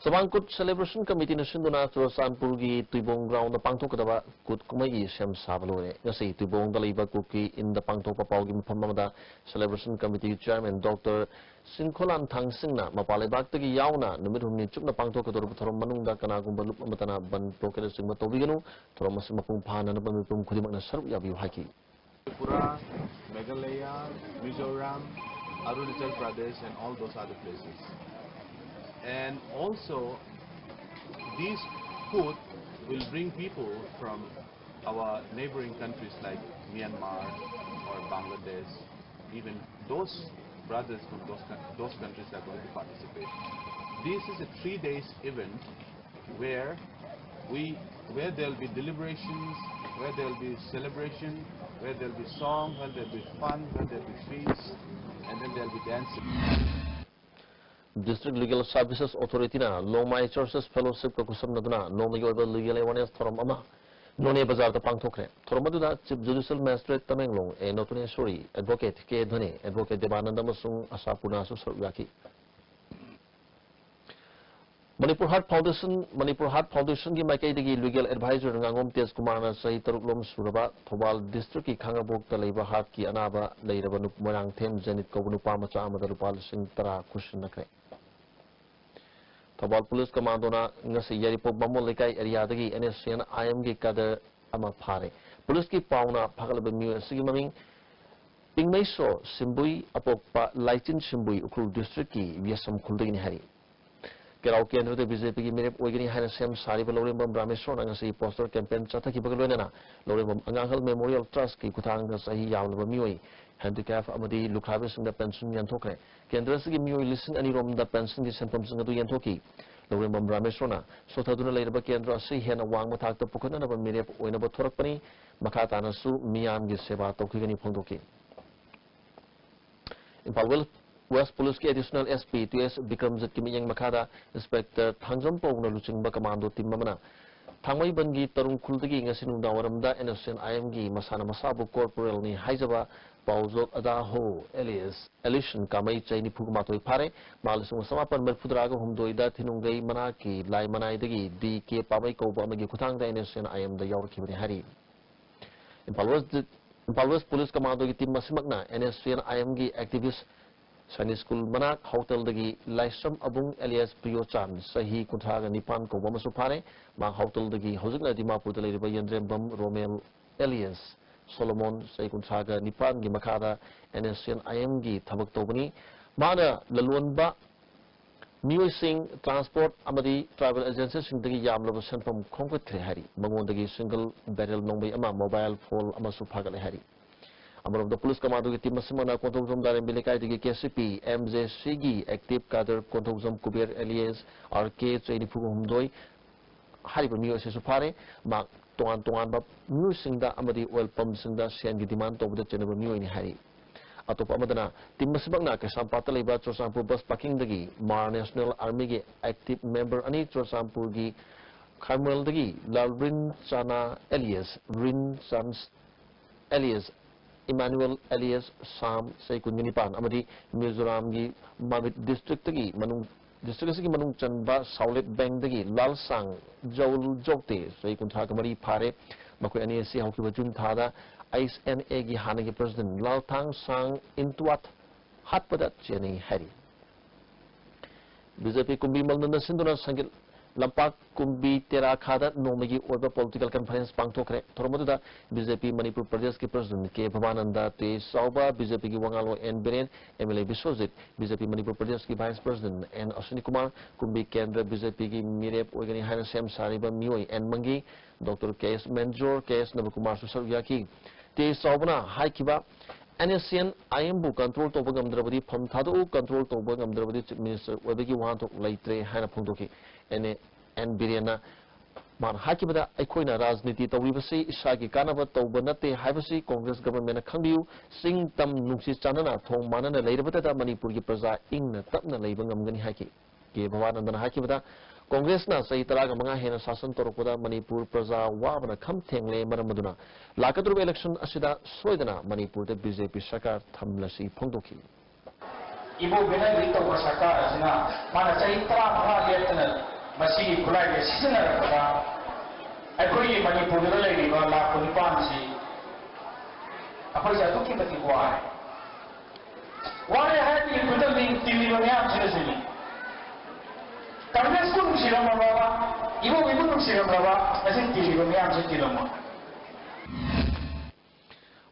ꯆꯃꯥꯡ ꯀꯨꯠ ꯁꯦꯂꯦꯕ꯭ꯔꯦꯁꯟ ꯀꯃꯤꯇꯤꯅ ꯁꯤꯟꯗꯨꯅ ꯆꯨꯔꯆꯥꯟꯄꯨꯔꯒꯤ ꯇꯨꯏꯕꯣꯡ ꯒ꯭ꯔꯥꯎꯟꯗ ꯄꯥꯡꯊꯣꯛꯀꯗꯕ ꯀꯨꯠ ꯀꯨꯝꯍꯩꯒꯤ ꯁꯦꯝ ꯁꯥꯕ ꯂꯣꯏꯔꯦ꯫ ꯉꯁꯤ ꯇꯨꯏꯕꯣꯡꯗ ꯂꯩꯕ ꯀꯨꯀꯤ ꯏꯟꯗ ꯄꯥꯡꯊꯣꯛꯄ ꯄꯥꯎꯒꯤ ꯃꯐꯝ ꯑꯃꯗ ꯁꯦꯂꯦꯕ꯭ꯔꯦꯁꯟ ꯀꯃꯤꯇꯤꯒꯤ ꯆꯤꯌꯔꯃꯦꯟ ꯗꯣꯛꯇꯔ ꯁꯤꯡꯈꯣꯂꯥꯟ ꯊꯥꯡꯁꯤꯡꯅ ꯃꯄꯥꯟ ꯂꯩꯕꯥꯛꯇꯒꯤ ꯌꯥꯎꯅ ꯅꯨꯃꯤꯠ ꯍꯨꯝꯅꯤ ꯆꯨꯞꯅ ꯄꯥꯡꯊꯣꯛꯀꯗꯧꯔꯤꯕ ꯊꯧꯔꯝ ꯃꯅꯨꯡꯗ ꯀꯅꯥꯒꯨꯝꯕ ꯂꯨꯞ ꯑꯃꯠꯇꯅ ꯕꯟ ꯕ꯭ꯂꯣꯀꯦꯠꯅꯆꯤꯡꯕ ꯇꯧꯕꯤꯒꯅꯨ꯫ ꯊꯧꯔꯝ ꯑꯁꯤ ꯃꯄꯨꯡ ꯐꯥꯅꯅꯕ ꯃꯤꯄꯨꯝ ꯈꯨꯗꯤꯡꯃꯛꯅ ꯁꯔꯨꯛ ꯌꯥꯕꯤꯌꯨ ꯍꯥꯏꯈꯤ꯫ Tripura, Meghalaya, Mizoram, Arunachal Pradesh, and all those other places. And also, these food will bring people from our neighboring countries like Myanmar or Bangladesh, even those brothers from those, coun- those countries are going to participate. This is a three days event where we, where there'll be deliberations, where there'll be celebration, where there'll be song, where there'll be fun, where there'll be feast, and then there'll be dancing. District Legal Services Authority-ꯅ ꯂꯣꯡꯃꯥꯏ Churches Fellowship-ꯀ ꯈꯨꯠꯁꯝꯅꯗꯨꯅ ꯅꯣꯡꯃꯒꯤ ꯑꯣꯏꯕ legal awareness ꯊꯧꯔꯝ ꯑꯃ ꯅꯣꯅꯦ ꯕꯖꯥꯔꯗ ꯄꯥꯡꯊꯣꯛꯈ꯭ꯔꯦ꯫ ꯊꯧꯔꯝ ꯑꯗꯨꯗ Chief Judicial Magistrate Tamenglong ꯑꯦ ꯅꯣꯇꯨꯅꯦꯁꯣꯔꯤ, Advocate ꯀꯦ ꯙꯅꯦ, Advocate ꯗꯦꯕꯥꯅꯟꯗ ꯑꯃꯁꯨꯡ ꯑꯁꯥꯄꯨꯔꯅꯥꯁꯨ ꯁꯔꯨꯛ ꯌꯥꯈꯤ꯫ Manipur heart foundation, Manipur heart ꯐꯥꯎꯟꯗꯦꯁꯟꯒꯤ ꯃꯥꯏꯀꯩꯗꯒꯤ legal advisor ꯉꯥꯉꯣꯝ ꯇꯦꯖꯀꯨꯃꯥꯔꯅ ꯆꯍꯤ ꯇꯔꯨꯛꯂꯣꯝ ꯁꯨꯔꯕ ꯊꯧꯕꯥꯜ district-ꯀꯤ ꯈꯥꯡꯉꯕꯣꯛꯇ ꯂꯩꯕ heart-ꯀꯤ ꯑꯅꯥꯕ ꯂꯩꯔꯕ ꯅꯨꯞ-, ꯃꯣꯏꯔꯥꯡꯊꯦꯝ ꯖꯦꯅꯤꯠ ꯀꯧꯕ ꯅꯨꯄꯥ ꯃꯆꯥ ꯑꯃꯗ ꯂꯨꯄꯥ ꯂꯤꯁꯤꯡ ꯇꯔꯥ ꯈꯨꯠꯁꯤꯟꯅꯈ꯭ꯔꯦ꯫ ꯊꯧꯕꯥꯜ ꯄꯨꯂꯤꯁ ꯀꯃꯥꯟꯗꯣꯅ ꯉꯁꯤ ꯌꯥꯏꯔꯤꯄꯣꯛ ꯕꯥꯃꯣꯟ ꯂꯩꯀꯥꯏ area-ꯗꯒꯤ N S C N I M-ꯒꯤ cadre ꯑꯃ ꯐꯥꯔꯦ꯫ ꯄꯨꯂꯤꯁꯀꯤ ꯄꯥꯎꯅ ꯐꯥꯒꯠꯂꯕ ꯃꯤꯑꯣꯏ ꯑꯁꯤꯒꯤ ꯃꯃꯤꯡ ꯄꯤꯡꯃꯩꯁꯣ ꯁꯤꯝꯕꯨꯏ, ꯑꯄꯣꯛꯄ ꯂꯥꯏꯆꯤꯟ ꯁꯤꯝꯕꯨꯏ, ꯎꯈ꯭ꯔꯨꯜ district ꯀꯤ ꯌꯦꯁꯝ ꯈꯨꯜꯗꯒꯤꯅꯤ ꯍꯥꯏꯔꯤ꯫ ꯀꯦꯔꯥꯎ ꯀꯦꯟꯗ꯭ꯔꯗ BJP ꯒꯤ ꯃꯤꯔꯦꯞ ꯑꯣꯏꯒꯅꯤ ꯍꯥꯏꯅ ꯁꯦꯝ ꯁꯥꯔꯤꯕ ꯂꯧꯔꯦꯝꯕꯝ ꯔꯥꯃꯦꯁꯣꯔꯅ ꯉꯁꯤ poster campaign ꯆꯠꯊꯈꯤꯕꯒ ꯂꯣꯏꯅꯅ ꯂꯧꯔꯦꯝꯕꯝ ꯑꯉꯥꯡꯍꯜ Memorial Trust ꯀꯤ ꯈꯨꯠꯊꯥꯡꯗ ꯆꯍꯤ ꯌꯥꯝꯂꯕ ꯃꯤꯑꯣꯏ, handicap ꯑꯃꯗꯤ ꯂꯨꯈ꯭ꯔꯥꯕꯤꯁꯤꯡꯗ pension ꯌꯦꯟꯊꯣꯛꯈ꯭ꯔꯦ꯫ ꯀꯦꯟꯗ꯭ꯔ ꯑꯁꯤꯒꯤ ꯃꯤꯑꯣꯏ ꯂꯤꯁꯤꯡ ꯑꯅꯤ ꯔꯣꯝꯗ pension ꯒꯤ ꯁꯦꯟꯐꯝꯁꯤꯡ ꯑꯗꯨ ꯌꯦꯟꯊꯣꯛꯈꯤ꯫ ꯂꯧꯔꯦꯝꯕꯝ ꯔꯥꯃꯦꯁꯣꯔꯅ ꯁꯣꯊꯗꯨꯅ ꯂꯩꯔꯕ ꯀꯦꯟꯗ꯭ꯔ ꯑꯁꯤ ꯍꯦꯟꯅ ꯋꯥꯡꯕ ꯊꯥꯛꯇ ꯄꯨꯈꯠꯅꯅꯕ ꯃꯤꯔꯦꯞ ꯑꯣꯏꯅꯕ ꯊꯣꯔꯛꯄꯅꯤ꯫ ꯃꯈꯥ ꯇꯥꯅꯁꯨ ꯃꯤꯌꯥꯝꯒꯤ ꯁꯦꯕꯥ ꯇꯧꯈꯤꯒꯅꯤ ꯐꯣꯡꯗꯣꯛꯈꯤ꯫ ꯏꯝꯐꯥꯜ ꯋꯦꯁ, ꯋꯦꯁ ꯄꯨꯂꯤꯁꯀꯤ Additional SP ꯇꯤ ꯑꯦꯁ ꯕꯤꯀ꯭ꯔꯝꯖꯤꯠꯀꯤ ꯃꯤꯠꯌꯦꯡ ꯃꯈꯥꯗ Inspector ꯊꯥꯡꯖꯝꯄꯧꯅ ꯂꯨꯆꯤꯡꯕ commando team ꯑꯃꯅ ꯊꯥꯡꯃꯩꯕꯟꯒꯤ ꯇꯔꯨꯡ ꯈꯨꯜꯗꯒꯤ ꯉꯁꯤ ꯅꯨꯡꯗꯥꯡꯋꯥꯏꯔꯝꯗ NSCN-IM ꯒꯤ ꯃꯁꯥꯅ ꯃꯁꯥꯕꯨ corporal ꯅꯤ ꯍꯥꯏꯖꯕ ꯄꯥꯎꯖꯣꯛ ꯑꯗꯥꯍꯣ alias ꯑꯦꯂꯤꯁꯟ ꯀꯥꯃꯩ, ꯆꯍꯤ ꯅꯤꯐꯨꯒ ꯃꯥꯊꯣꯏ ꯐꯥꯔꯦ꯫ ꯃꯍꯥꯛ ꯂꯤꯁꯤꯡ ꯑꯃ ꯆꯃꯥꯄꯟ ꯃꯔꯤꯐꯨꯇꯔꯥꯒ ꯍꯨꯝꯗꯣꯏꯗ ꯊꯤꯅꯨꯡꯒꯩ ꯃꯅꯥꯛꯀꯤ ꯂꯥꯏ ꯃꯅꯥꯏꯗꯒꯤ ꯗꯤ ꯀꯦ ꯄꯥꯃꯩ ꯀꯧꯕ ꯑꯃꯒꯤ ꯈꯨꯠꯊꯥꯡꯗ NSCN-IM ꯗ ꯌꯥꯎꯔꯛꯈꯤꯕꯅꯤ ꯍꯥꯏꯔꯤ꯫ Imphal west, Imphal west police commando ꯒꯤ team ꯑꯁꯤꯃꯛꯅ NSCN-IM ꯒꯤ activist ꯁꯅꯤ ꯁ꯭ꯀꯨꯜ ꯃꯅꯥꯛ ꯍꯥꯎꯇꯜꯗꯒꯤ ꯂꯥꯏꯁ꯭ꯔꯝ ꯑꯕꯨꯡ alias ꯄ꯭ꯔꯤꯌꯣꯆꯥꯟ, ꯆꯍꯤ ꯀꯨꯟꯊ꯭ꯔꯥꯒ ꯅꯤꯄꯥꯟ ꯀꯧꯕ ꯑꯃꯁꯨ ꯐꯥꯔꯦ꯫ ꯃꯍꯥꯛ ꯍꯥꯎꯇꯜꯗꯒꯤ ꯍꯧꯖꯤꯛꯅ ꯗꯤꯃꯥꯄꯨꯔꯗ ꯂꯩꯔꯤꯕ ꯌꯦꯟꯗ꯭ꯔꯦꯝꯕꯝ ꯔꯣꯃꯦꯜ alias ꯁꯣꯂꯣꯃꯣꯟ, ꯆꯍꯤ ꯀꯨꯟꯊ꯭ꯔꯥꯒ ꯅꯤꯄꯥꯟꯒꯤ ꯃꯈꯥꯗ NSCN-IM ꯒꯤ ꯊꯕꯛ ꯇꯧꯕꯅꯤ꯫ ꯃꯥꯅ ꯂꯂꯣꯟꯕ ꯃꯤꯑꯣꯏꯁꯤꯡ, transport ꯑꯃꯗꯤ travel agency ꯁꯤꯡꯗꯒꯤ ꯌꯥꯝꯂꯕ ꯁꯦꯟꯐꯝ ꯈꯣꯝꯒꯠꯈ꯭ꯔꯦ ꯍꯥꯏꯔꯤ꯫ ꯃꯉꯣꯟꯗꯒꯤ single barrel ꯅꯣꯡꯃꯩ ꯑꯃ, mobile phone ꯑꯃꯁꯨ ꯐꯥꯒꯠꯂꯦ ꯍꯥꯏꯔꯤ꯫ ꯑꯃꯔꯣꯝꯗ ꯄꯨꯂꯤꯁ commando ꯒꯤ team ꯑꯁꯤꯃꯛꯅ ꯀꯣꯟꯊꯧꯖꯝ ꯗꯥꯔꯦꯝꯕꯤ ꯂꯩꯀꯥꯏꯗꯒꯤ KCP MJC ꯒꯤ active cadre Konthoujam Kuber alias RK, ꯆꯍꯤ ꯅꯤꯐꯨꯒ ꯍꯨꯝꯗꯣꯏ, ꯍꯥꯏꯔꯤꯕ ꯃꯤꯑꯣꯏ ꯑꯁꯤꯁꯨ ꯐꯥꯔꯦ꯫ ꯃꯍꯥꯛ ꯇꯣꯉꯥꯟ ꯇꯣꯉꯥꯟꯕ ꯃꯤꯑꯣꯏꯁꯤꯡꯗ ꯑꯃꯗꯤ oil pump ꯁꯤꯡꯗ ꯁꯦꯟꯒꯤ demand ꯇꯧꯕꯗ ꯆꯦꯟꯅꯕ ꯃꯤꯑꯣꯏꯅꯤ ꯍꯥꯏꯔꯤ꯫ ꯑꯇꯣꯞꯄ ꯑꯃꯗꯅ team ꯑꯁꯤꯃꯛꯅ ꯀꯩꯁꯥꯝꯄꯥꯠꯇ ꯂꯩꯕ ꯆꯨꯔꯆꯥꯟꯄꯨꯔ bus parking ꯗꯒꯤ Hmar National Army ꯒꯤ active member ꯑꯅꯤ, ꯆꯨꯔꯆꯥꯟꯄꯨꯔꯒꯤ ꯈꯥꯏꯃꯣꯜꯗꯒꯤ ꯂꯥꯜꯔꯤꯟ ꯆꯥꯅꯥ alias ꯔꯤꯟ ꯆꯥꯟꯁ alias Emmanuel alias ꯁꯥꯝ, ꯆꯍꯤ ꯀꯨꯟꯒ ꯅꯤꯄꯥꯟ, ꯑꯃꯗꯤ ꯃꯤꯖꯣꯔꯥꯝꯒꯤ ꯃꯥꯃꯤꯠ district ꯇꯒꯤ ꯃꯅꯨꯡ, district ꯑꯁꯤꯒꯤ ꯃꯅꯨꯡ ꯆꯟꯕ ꯁꯥꯎꯂꯦꯠ ꯕꯦꯡꯗꯒꯤ ꯂꯥꯜꯁꯥꯡ ꯖꯧꯜ ꯖꯧꯇꯦ, ꯆꯍꯤ ꯀꯨꯟꯊ꯭ꯔꯥꯒ ꯃꯔꯤ ꯐꯥꯔꯦ꯫ ꯃꯈꯣꯏ ꯑꯅꯤ ꯑꯁꯤ ꯍꯧꯈꯤꯕ ꯖꯨꯟ ꯊꯥꯗ ISNA ꯒꯤ ꯍꯥꯟꯅꯒꯤ president ꯂꯥꯜꯊꯥꯡ ꯁꯥꯡ ꯏꯟꯇꯨꯋꯥꯠ ꯍꯥꯠꯄꯗ ꯆꯦꯟꯅꯩ ꯍꯥꯏꯔꯤ꯫ BJP ꯀꯨꯝꯕꯤ ꯃꯜꯗꯅ ꯁꯤꯟꯗꯨꯅ ꯁꯪꯒꯤꯠ ꯂꯝꯄꯥꯛ ꯀꯨꯝꯕꯤ ꯇꯦꯔꯥꯈꯥꯗ ꯅꯣꯡꯃꯒꯤ ꯑꯣꯏꯕ political conference ꯄꯥꯡꯊꯣꯛꯈ꯭ꯔꯦ꯫ ꯊꯧꯔꯝ ꯑꯗꯨꯗ BJP ꯃꯅꯤꯄꯨꯔ ꯄ꯭ꯔꯗꯦꯁꯀꯤ president ꯀꯦ ꯚꯕꯥꯅꯟꯗ, ꯇꯦꯖ ꯆꯥꯎꯕ, BJPꯒꯤ ꯋꯥ ꯉꯥꯡꯂꯣꯏ N Biren, MLA Biswajit, BJP Manipur ꯄ꯭ꯔꯗꯦꯁꯀꯤ vice president N Ashwini Kumar, Kumbi ꯀꯦꯟꯗ꯭ꯔ BJPꯒꯤ ꯃꯤꯔꯦꯞ ꯑꯣꯏꯒꯅꯤ ꯍꯥꯏꯅ ꯁꯦꯝ ꯁꯥꯔꯤꯕ ꯃꯤꯑꯣꯏ ꯑꯦꯟ ꯃꯪꯒꯤ, ꯗꯣꯛꯇꯔ ꯀꯦ ꯑꯦꯁ ꯃꯦꯟꯖꯣꯔ, ꯀꯦ ꯑꯦꯁ ꯅꯕꯀꯨꯃꯥꯔꯁꯨ ꯁꯔꯨꯛ ꯌꯥꯈꯤ꯫ ꯇꯦꯖ ꯆꯥꯎꯕꯅ ꯍꯥꯏꯈꯤꯕ, NSCN-IMꯕꯨ control ꯇꯧꯕ ꯉꯝꯗ꯭ꯔꯕꯗꯤ ꯐꯝ ꯊꯥꯗꯣꯛꯎ, control ꯇꯧꯕ ꯉꯝꯗ꯭ꯔꯕꯗꯤ Chief Minister ꯑꯣꯏꯕꯒꯤ ꯋꯥꯍꯟꯊꯣꯛ ꯂꯩꯇ꯭ꯔꯦ ꯍꯥꯏꯅ ꯐꯣꯡꯗꯣꯛꯈꯤ꯫ ꯑꯦꯟ ꯑꯦ, ꯑꯦꯟ ꯕꯤꯔꯦꯟꯅ ꯃꯥꯅ ꯍꯥꯏꯈꯤꯕꯗ, ꯑꯩꯈꯣꯏꯅ ꯔꯥꯖꯅꯤꯇꯤ ꯇꯧꯔꯤꯕꯁꯤ ꯏꯁꯥꯒꯤ ꯀꯥꯟꯅꯕ ꯇꯧꯕ ꯅꯠꯇꯦ ꯍꯥꯏꯕꯁꯤ Congress governmentꯅ ꯈꯪꯕꯤꯌꯨ꯫ ꯆꯤꯡ ꯇꯝ ꯅꯨꯡꯁꯤ ꯆꯥꯟꯅꯅ ꯊꯣꯡ ꯃꯥꯟꯅꯅ ꯂꯩꯔꯕꯇꯗ ꯃꯅꯤꯄꯨꯔꯒꯤ ꯄ꯭ꯔꯖꯥ ꯏꯪꯅ ꯇꯞꯅ ꯂꯩꯕ ꯉꯝꯒꯅꯤ ꯍꯥꯏꯈꯤ꯫ ꯀꯦ ꯚꯕꯥꯅꯟꯗꯅ ꯍꯥꯏꯈꯤꯕꯗ, Congressꯅ ꯆꯍꯤ ꯇꯔꯥꯒ ꯃꯉꯥ ꯍꯦꯟꯅ ꯁꯥꯁꯟ ꯇꯧꯔꯛꯄꯗ ꯃꯅꯤꯄꯨꯔ ꯄ꯭ꯔꯖꯥ ꯋꯥꯕꯅ ꯈꯝ ꯊꯦꯡꯂꯦ꯫ ꯃꯔꯝ ꯑꯗꯨꯅ ꯂꯥꯛꯀꯗꯧꯔꯤꯕ election ꯑꯁꯤꯗ ꯁꯣꯏꯗꯅ ꯃꯅꯤꯄꯨꯔꯗ BJP ꯁꯔꯀꯥꯔ ꯊꯝꯂꯁꯤ ꯐꯣꯡꯗꯣꯛꯈꯤ꯫ ꯏꯕꯣꯕꯤꯅ lead ꯇꯧꯕ ꯁꯔꯀꯥꯔ ꯑꯁꯤꯅ ꯃꯥꯅ ꯆꯍꯤ ꯇꯔꯥꯃꯉꯥ ꯂꯦꯞꯇꯅ ꯃꯁꯤꯒꯤ ꯈꯨꯠꯂꯥꯏꯁꯦ ꯁꯤꯖꯤꯟꯅꯔꯛꯄꯗ ꯑꯩꯈꯣꯏꯒꯤ ꯃꯅꯤꯄꯨꯔꯗ ꯂꯩꯔꯤꯕ ꯂꯥꯈ ꯀꯨꯟꯅꯤꯄꯥꯟꯁꯤ ꯑꯩꯈꯣꯏꯁꯦ ꯑꯗꯨꯛꯀꯤ ꯃꯇꯤꯛ ꯋꯥꯔꯦ꯫ ꯋꯥꯔꯦ ꯍꯥꯏꯕꯒꯤ ꯈꯨꯗꯝꯗꯤ ꯇꯤꯜꯂꯤꯕ ꯃꯌꯥꯝꯁꯤꯅꯁꯨꯅꯤ꯫ ꯀꯪꯒ꯭ꯔꯦꯁꯄꯨ ꯅꯨꯡꯁꯤꯔꯝꯃꯕ, ꯏꯕꯣꯕꯤꯕꯨ ꯅꯨꯡꯁꯤꯔꯝꯃꯕ, ꯉꯁꯤ ꯇꯤꯜꯂꯤꯕ ꯃꯌꯥꯝꯁꯤ ꯇꯤꯜꯂꯝꯃꯣꯏ꯫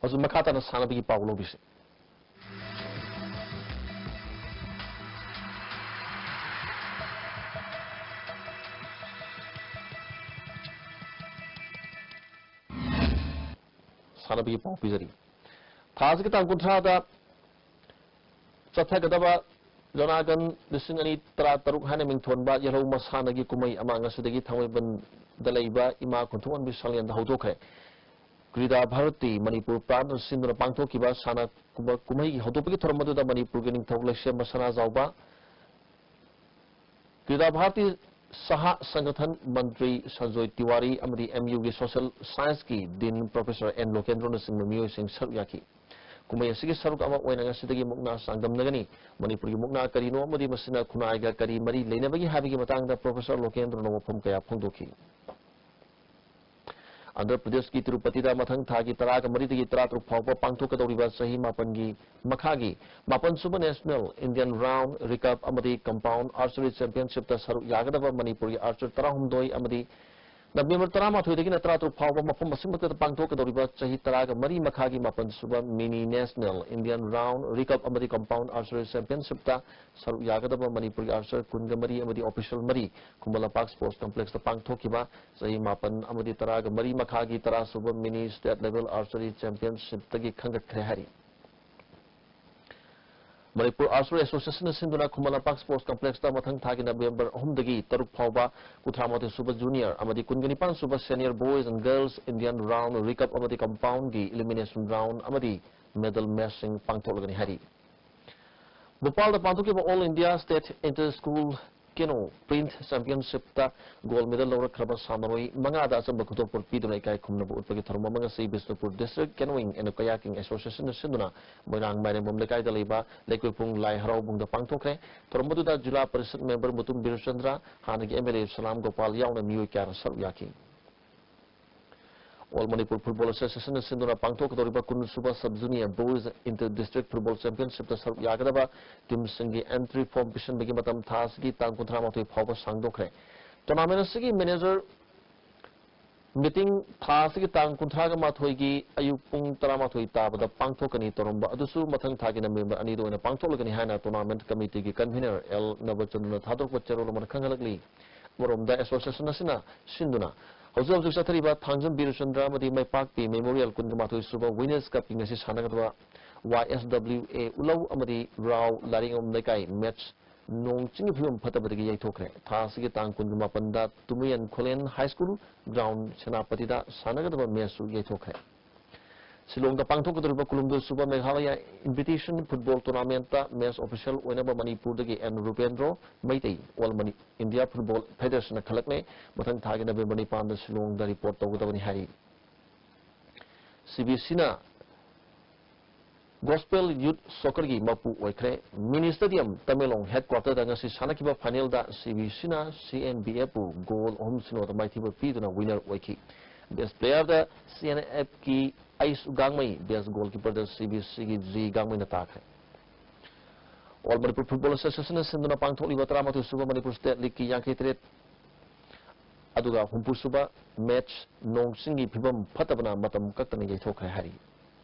ꯍꯧꯖꯤꯛ ꯃꯈꯥ ꯇꯥꯅ ꯁꯥꯟꯅꯕꯒꯤ ꯄꯥꯎ ꯂꯧꯕꯤꯁꯤ꯫ ꯁꯥꯟꯅꯕꯒꯤ ꯄꯥꯎ ꯄꯤꯖꯔꯤ꯫ ꯊꯥ ꯑꯁꯤꯒꯤ ꯇꯥꯡ ꯀꯨꯟꯊ꯭ꯔꯥꯗ ꯆꯠꯊꯒꯗꯕ ꯖꯅꯥꯒꯟ ꯂꯤꯁꯤꯡ ꯑꯅꯤ ꯇꯔꯥꯇꯔꯨꯛ ꯍꯥꯏꯅ ꯃꯤꯡꯊꯣꯟꯕ ꯌꯦꯜꯍꯧ ꯃꯁꯥꯟꯅꯒꯤ ꯀꯨꯝꯍꯩ ꯑꯃ ꯉꯁꯤꯗꯒꯤ ꯊꯥꯡꯃꯩꯕꯟꯗ ꯂꯩꯕ ꯏꯃꯥ ꯈꯨꯟꯊꯣꯛꯍꯟꯕꯤ ꯁꯪꯂꯦꯟꯗ ꯍꯧꯗꯣꯛꯈ꯭ꯔꯦ꯫ ꯀ꯭ꯔꯤꯗꯥ ꯚꯥꯔꯇꯤ ꯃꯅꯤꯄꯨꯔ ꯄ꯭ꯔꯥꯟꯠꯅ ꯁꯤꯟꯗꯨꯅ ꯄꯥꯡꯊꯣꯛꯈꯤꯕ ꯁꯥꯟꯅ ꯀꯨꯝꯍꯩꯒꯤ ꯍꯧꯗꯣꯛꯄꯒꯤ ꯊꯧꯔꯝ ꯑꯗꯨꯗ ꯃꯅꯤꯄꯨꯔꯒꯤ ꯅꯤꯡꯊꯧ ꯂꯩꯁꯦꯝꯕ ꯁꯅꯥꯖꯥꯎꯕ ꯀ꯭ꯔꯤꯗꯥ ꯚꯥꯔꯇꯤ ꯁꯍꯥ ꯁꯪꯒꯊꯟ ꯃꯟꯇ꯭ꯔꯤ ꯁꯟꯖꯣꯏ ꯇꯤꯋꯥꯔꯤ ꯑꯃꯗꯤ MUꯒꯤ social scienceꯀꯤ dean professor ꯑꯦꯟ ꯂꯣꯀꯦꯟꯗ꯭ꯔꯣꯅꯆꯤꯡꯕ ꯃꯤꯑꯣꯏꯁꯤꯡ ꯁꯔꯨꯛ ꯌꯥꯈꯤ꯫ ꯀꯨꯝꯍꯩ ꯑꯁꯤꯒꯤ ꯁꯔꯨꯛ ꯑꯃ ꯑꯣꯏꯅ ꯉꯁꯤꯗꯒꯤ ꯃꯨꯛꯅꯥ ꯆꯥꯡꯗꯝꯅꯒꯅꯤ꯫ ꯃꯅꯤꯄꯨꯔꯒꯤ ꯃꯨꯛꯅꯥ ꯀꯔꯤꯅꯣ ꯑꯃꯗꯤ ꯃꯁꯤꯅ ꯈꯨꯟꯅꯥꯏꯒ ꯀꯔꯤ ꯃꯔꯤ ꯂꯩꯅꯕꯒꯦ ꯍꯥꯏꯕꯒꯤ ꯃꯇꯥꯡꯗ professor ꯂꯣꯀꯦꯟꯗ꯭ꯔꯣꯅ ꯋꯥꯐꯝ ꯀꯌꯥ ꯐꯣꯡꯗꯣꯛꯈꯤ꯫ ꯑꯟꯙ꯭ꯔ ꯄ꯭ꯔꯗꯦꯁꯀꯤ ꯇꯤꯔꯨꯄꯇꯤꯗ ꯃꯊꯪ ꯊꯥꯒꯤ ꯇꯔꯥꯒ ꯃꯔꯤꯗꯒꯤ ꯇꯔꯥꯇꯔꯨꯛ ꯐꯥꯎꯕ ꯄꯥꯡꯊꯣꯛꯀꯗꯧꯔꯤꯕ ꯆꯍꯤ ꯃꯥꯄꯟꯒꯤ ꯃꯈꯥꯒꯤ ꯃꯥꯄꯟ ꯁꯨꯕ National Indian Round, Recurve ꯑꯃꯗꯤ Compound Archery Championshipꯇ ꯁꯔꯨꯛ ꯌꯥꯒꯗꯕ ꯃꯅꯤꯄꯨꯔꯒꯤ archer ꯇꯔꯥꯍꯨꯝꯗꯣꯏ ꯑꯃꯗꯤ ꯅꯕꯦꯝꯕꯔ ꯇꯔꯥꯃꯥꯊꯣꯏꯗꯒꯤꯅ ꯇꯔꯥꯇꯔꯨꯛ ꯐꯥꯎꯕ ꯃꯐꯝ ꯑꯁꯤꯃꯛꯇꯗ ꯄꯥꯡꯊꯣꯛꯀꯗꯧꯔꯤꯕ ꯆꯍꯤ ꯇꯔꯥꯒ ꯃꯔꯤ ꯃꯈꯥꯒꯤ ꯃꯥꯄꯟ ꯁꯨꯕ Mini National Indian Round, Recurve ꯑꯃꯗꯤ Compound Archery Championshipꯇ ꯁꯔꯨꯛ ꯌꯥꯒꯗꯕ ꯃꯅꯤꯄꯨꯔꯒꯤ archer ꯀꯨꯟꯒ ꯃꯔꯤ ꯑꯃꯗꯤ official ꯃꯔꯤ ꯈꯨꯃꯟ ꯂꯝꯄꯥꯛ Sports Complexꯇ ꯄꯥꯡꯊꯣꯛꯈꯤꯕ ꯆꯍꯤ ꯃꯥꯄꯟ ꯑꯃꯗꯤ ꯇꯔꯥꯒ ꯃꯔꯤ ꯃꯈꯥꯒꯤ ꯇꯔꯥ ꯁꯨꯕ Mini State Level Archery Championshipꯇꯒꯤ ꯈꯟꯒꯠꯈ꯭ꯔꯦ ꯍꯥꯏꯔꯤ꯫ ꯃꯅꯤꯄꯨꯔ Archery Associationꯅ ꯁꯤꯟꯗꯨꯅ ꯈꯨꯃꯟ ꯂꯝꯄꯥꯛ Sports Complexꯇ ꯃꯊꯪ ꯊꯥꯒꯤ ꯅꯕꯦꯝꯕꯔ ꯑꯍꯨꯝꯗꯒꯤ ꯇꯔꯨꯛ ꯐꯥꯎꯕ ꯀꯨꯟꯊ꯭ꯔꯥ ꯃꯥꯊꯣꯏ ꯁꯨꯕ Junior ꯑꯃꯗꯤ ꯀꯨꯟꯒ ꯅꯤꯄꯥꯟ ꯁꯨꯕ Senior Boys and Girls Indian Round, Recurve ꯑꯃꯗꯤ Compoundꯒꯤ Elimination Round ꯑꯃꯗꯤ Medal Matchꯁꯤꯡ ꯄꯥꯡꯊꯣꯛꯂꯒꯅꯤ ꯍꯥꯏꯔꯤ꯫ ꯚꯣꯄꯥꯜꯗ ꯄꯥꯡꯊꯣꯛꯈꯤꯕ All India State Inter School Canoe Sprint Championshipꯇ gold medal ꯂꯧꯔꯛꯈ꯭ꯔꯕ ꯁꯥꯟꯅꯔꯣꯏ ꯃꯉꯥꯗ ꯑꯆꯝꯕ ꯈꯨꯗꯣꯜꯄꯣꯠ ꯄꯤꯗꯨꯅ ꯏꯀꯥꯏ ꯈꯨꯝꯅꯕ ꯎꯠꯄꯒꯤ ꯊꯧꯔꯝ ꯑꯃ ꯉꯁꯤ Bishnupur District Canoeing and Kayaking Associationꯅ ꯁꯤꯟꯗꯨꯅ ꯃꯣꯏꯔꯥꯡ ꯃꯥꯏꯔꯦꯝꯕꯝ ꯂꯩꯀꯥꯏꯗ ꯂꯩꯕ ꯂꯩꯀꯣꯏꯄꯨꯡ ꯂꯥꯏ ꯍꯔꯥꯎꯕꯨꯡꯗ ꯄꯥꯡꯊꯣꯛꯈ꯭ꯔꯦ꯫ ꯊꯧꯔꯝ ꯑꯗꯨꯗ ꯖꯤꯂꯥ ꯄꯔꯤꯁꯗ member ꯃꯨꯇꯨꯝ ꯕꯤꯔꯆꯟꯗ꯭ꯔ, ꯍꯥꯟꯅꯒꯤ MLA ꯁꯂꯥꯝ ꯒꯣꯄꯥꯜ ꯌꯥꯎꯅ ꯃꯤꯑꯣꯏ ꯀꯌꯥꯅ ꯁꯔꯨꯛ ꯌꯥꯈꯤ꯫ All Manipur Football Associationꯅ ꯁꯤꯟꯗꯨꯅ ꯄꯥꯡꯊꯣꯛꯀꯗꯧꯔꯤꯕ ꯀꯨꯟ ꯁꯨꯕ Sub Junior Boys Inter District Football Championshipꯇ ꯁꯔꯨꯛ ꯌꯥꯒꯗꯕ teamꯁꯤꯡꯒꯤ entry form ꯄꯤꯁꯤꯟꯕꯒꯤ ꯃꯇꯝ ꯊꯥ ꯑꯁꯤꯒꯤ ꯇꯥꯡ ꯀꯨꯟꯊ꯭ꯔꯥ ꯃꯥꯊꯣꯏ ꯐꯥꯎꯕ ꯁꯥꯡꯗꯣꯛꯈ꯭ꯔꯦ꯫ Tournament ꯑꯁꯤꯒꯤ manager meeting ꯊꯥ ꯑꯁꯤꯒꯤ ꯇꯥꯡ ꯀꯨꯟꯊ꯭ꯔꯥꯒ ꯃꯥꯊꯣꯏꯒꯤ ꯑꯌꯨꯛ ꯄꯨꯡ ꯇꯔꯥꯃꯥꯊꯣꯏ ꯇꯥꯕꯗ ꯄꯥꯡꯊꯣꯛꯀꯅꯤ꯫ ꯇꯧꯔꯝꯕ ꯑꯗꯨꯁꯨ ꯃꯊꯪ ꯊꯥꯒꯤ ꯅꯕꯦꯝꯕꯔ ꯑꯅꯤꯗ ꯑꯣꯏꯅ ꯄꯥꯡꯊꯣꯛꯂꯒꯅꯤ ꯍꯥꯏꯅ tournament committeeꯒꯤ convener ꯑꯦꯜ ꯅꯕꯆꯟꯗ꯭ꯔꯅ ꯊꯥꯗꯣꯔꯛꯄ ꯆꯦꯔꯣꯜ ꯑꯃꯅ ꯈꯪꯍꯜꯂꯛꯂꯤ꯫ ꯑꯃꯔꯣꯝꯗ association ꯑꯁꯤꯅ ꯁꯤꯟꯗꯨꯅ ꯍꯧꯖꯤꯛ ꯍꯧꯖꯤꯛ ꯆꯠꯊꯔꯤꯕ ꯊꯥꯡꯖꯝ ꯕꯤꯔꯆꯟꯗ꯭ꯔ ꯑꯃꯗꯤ ꯃꯩꯄꯥꯛꯄꯤ Memorial ꯀꯨꯟꯒ ꯃꯥꯊꯣꯏ ꯁꯨꯕ Winners Cupꯀꯤ ꯉꯁꯤ ꯁꯥꯟꯅꯒꯗꯕ ꯋꯥꯏ ꯑꯦꯁ ꯗꯕ꯭ꯂꯤꯎ ꯑꯦ ꯎꯂꯧ ꯑꯃꯗꯤ ꯔꯥꯎ ꯂꯥꯏꯔꯦꯡꯉꯝ ꯂꯩꯀꯥꯏ match ꯅꯣꯡ ꯆꯤꯡꯒꯤ ꯐꯤꯕꯝ ꯐꯠꯇꯕꯗꯒꯤ ꯌꯩꯊꯣꯛꯈ꯭ꯔꯦ꯫ ꯊꯥ ꯑꯁꯤꯒꯤ ꯇꯥꯡ ꯀꯨꯟꯒ ꯃꯥꯄꯟꯗ ꯇꯨꯃꯤꯌꯟ ꯈꯨꯂꯦꯟ High School ground ꯁꯦꯅꯥꯄꯇꯤꯗ ꯁꯥꯟꯅꯒꯗꯕ matchꯁꯨ ꯌꯩꯊꯣꯛꯈ꯭ꯔꯦ꯫ ꯁꯤꯂꯣꯡꯗ ꯄꯥꯡꯊꯣꯛꯀꯗꯧꯔꯤꯕ ꯀꯨꯟꯍꯨꯝꯗꯣꯏ ꯁꯨꯕ Meghalaya Invitation Football Tournamentꯇ match official ꯑꯣꯏꯅꯕ ꯃꯅꯤꯄꯨꯔꯗꯒꯤ N Rupendro Meitei, All Mani-, India Football Federationna ꯈꯜꯂꯛꯂꯦ꯫ ꯃꯊꯪ ꯊꯥꯒꯤ ꯅꯕꯦꯝꯕꯔ ꯅꯤꯄꯥꯟꯗ ꯁꯤꯂꯣꯡꯗ report ꯇꯧꯒꯗꯕꯅꯤ ꯍꯥꯏꯔꯤ꯫ ꯁꯤ ꯕꯤ ꯁꯤꯅ Gospel Youth Soccerꯒꯤ ꯃꯄꯨ ꯑꯣꯏꯈ꯭ꯔꯦ꯫ Mini Stadium ꯇꯃꯦꯡꯂꯣꯡ headquarterꯗ ꯉꯁꯤ ꯁꯥꯟꯅꯈꯤꯕ finalꯗ ꯁꯤ ꯕꯤ ꯁꯤꯅ ꯁꯤ ꯑꯦꯟ ꯕꯤ ꯑꯦꯐꯄꯨ goal ꯑꯍꯨꯝ ꯁꯤꯅꯣꯗ ꯃꯥꯏꯊꯤꯕ ꯄꯤꯗꯨꯅ winner ꯑꯣꯏꯈꯤ꯫ Best player ꯗ ꯁꯤ and ꯑꯦꯐꯀꯤ H ꯒꯥꯡꯃꯩ, best goalkeeper the C B ꯁꯤꯒꯤ ꯖꯤ ꯒꯥꯡꯃꯩꯅ ꯇꯥꯈ꯭ꯔꯦ꯫ All Manipur Football Association ꯅ ꯁꯤꯟꯗꯨꯅ ꯄꯥꯡꯊꯣꯛꯂꯤꯕ ꯇꯔꯥꯃꯥꯊꯣꯏ ꯁꯨꯕ ꯃꯅꯤꯄꯨꯔ ꯁ꯭ꯇꯦꯠ ꯂꯤꯒꯀꯤ ꯌꯥꯡꯈꯩ ꯇꯔꯦꯠ ꯑꯗꯨꯒ ꯍꯨꯝꯐꯨ ꯁꯨꯕ ꯃꯦꯠꯆ ꯅꯣꯡ ꯆꯤꯡꯒꯤ ꯐꯤꯕꯝ ꯐꯠꯇꯕꯅ ꯃꯇꯝ ꯀꯛꯇꯅ ꯌꯩꯊꯣꯛꯈ꯭ꯔꯦ ꯍꯥꯏꯔꯤ꯫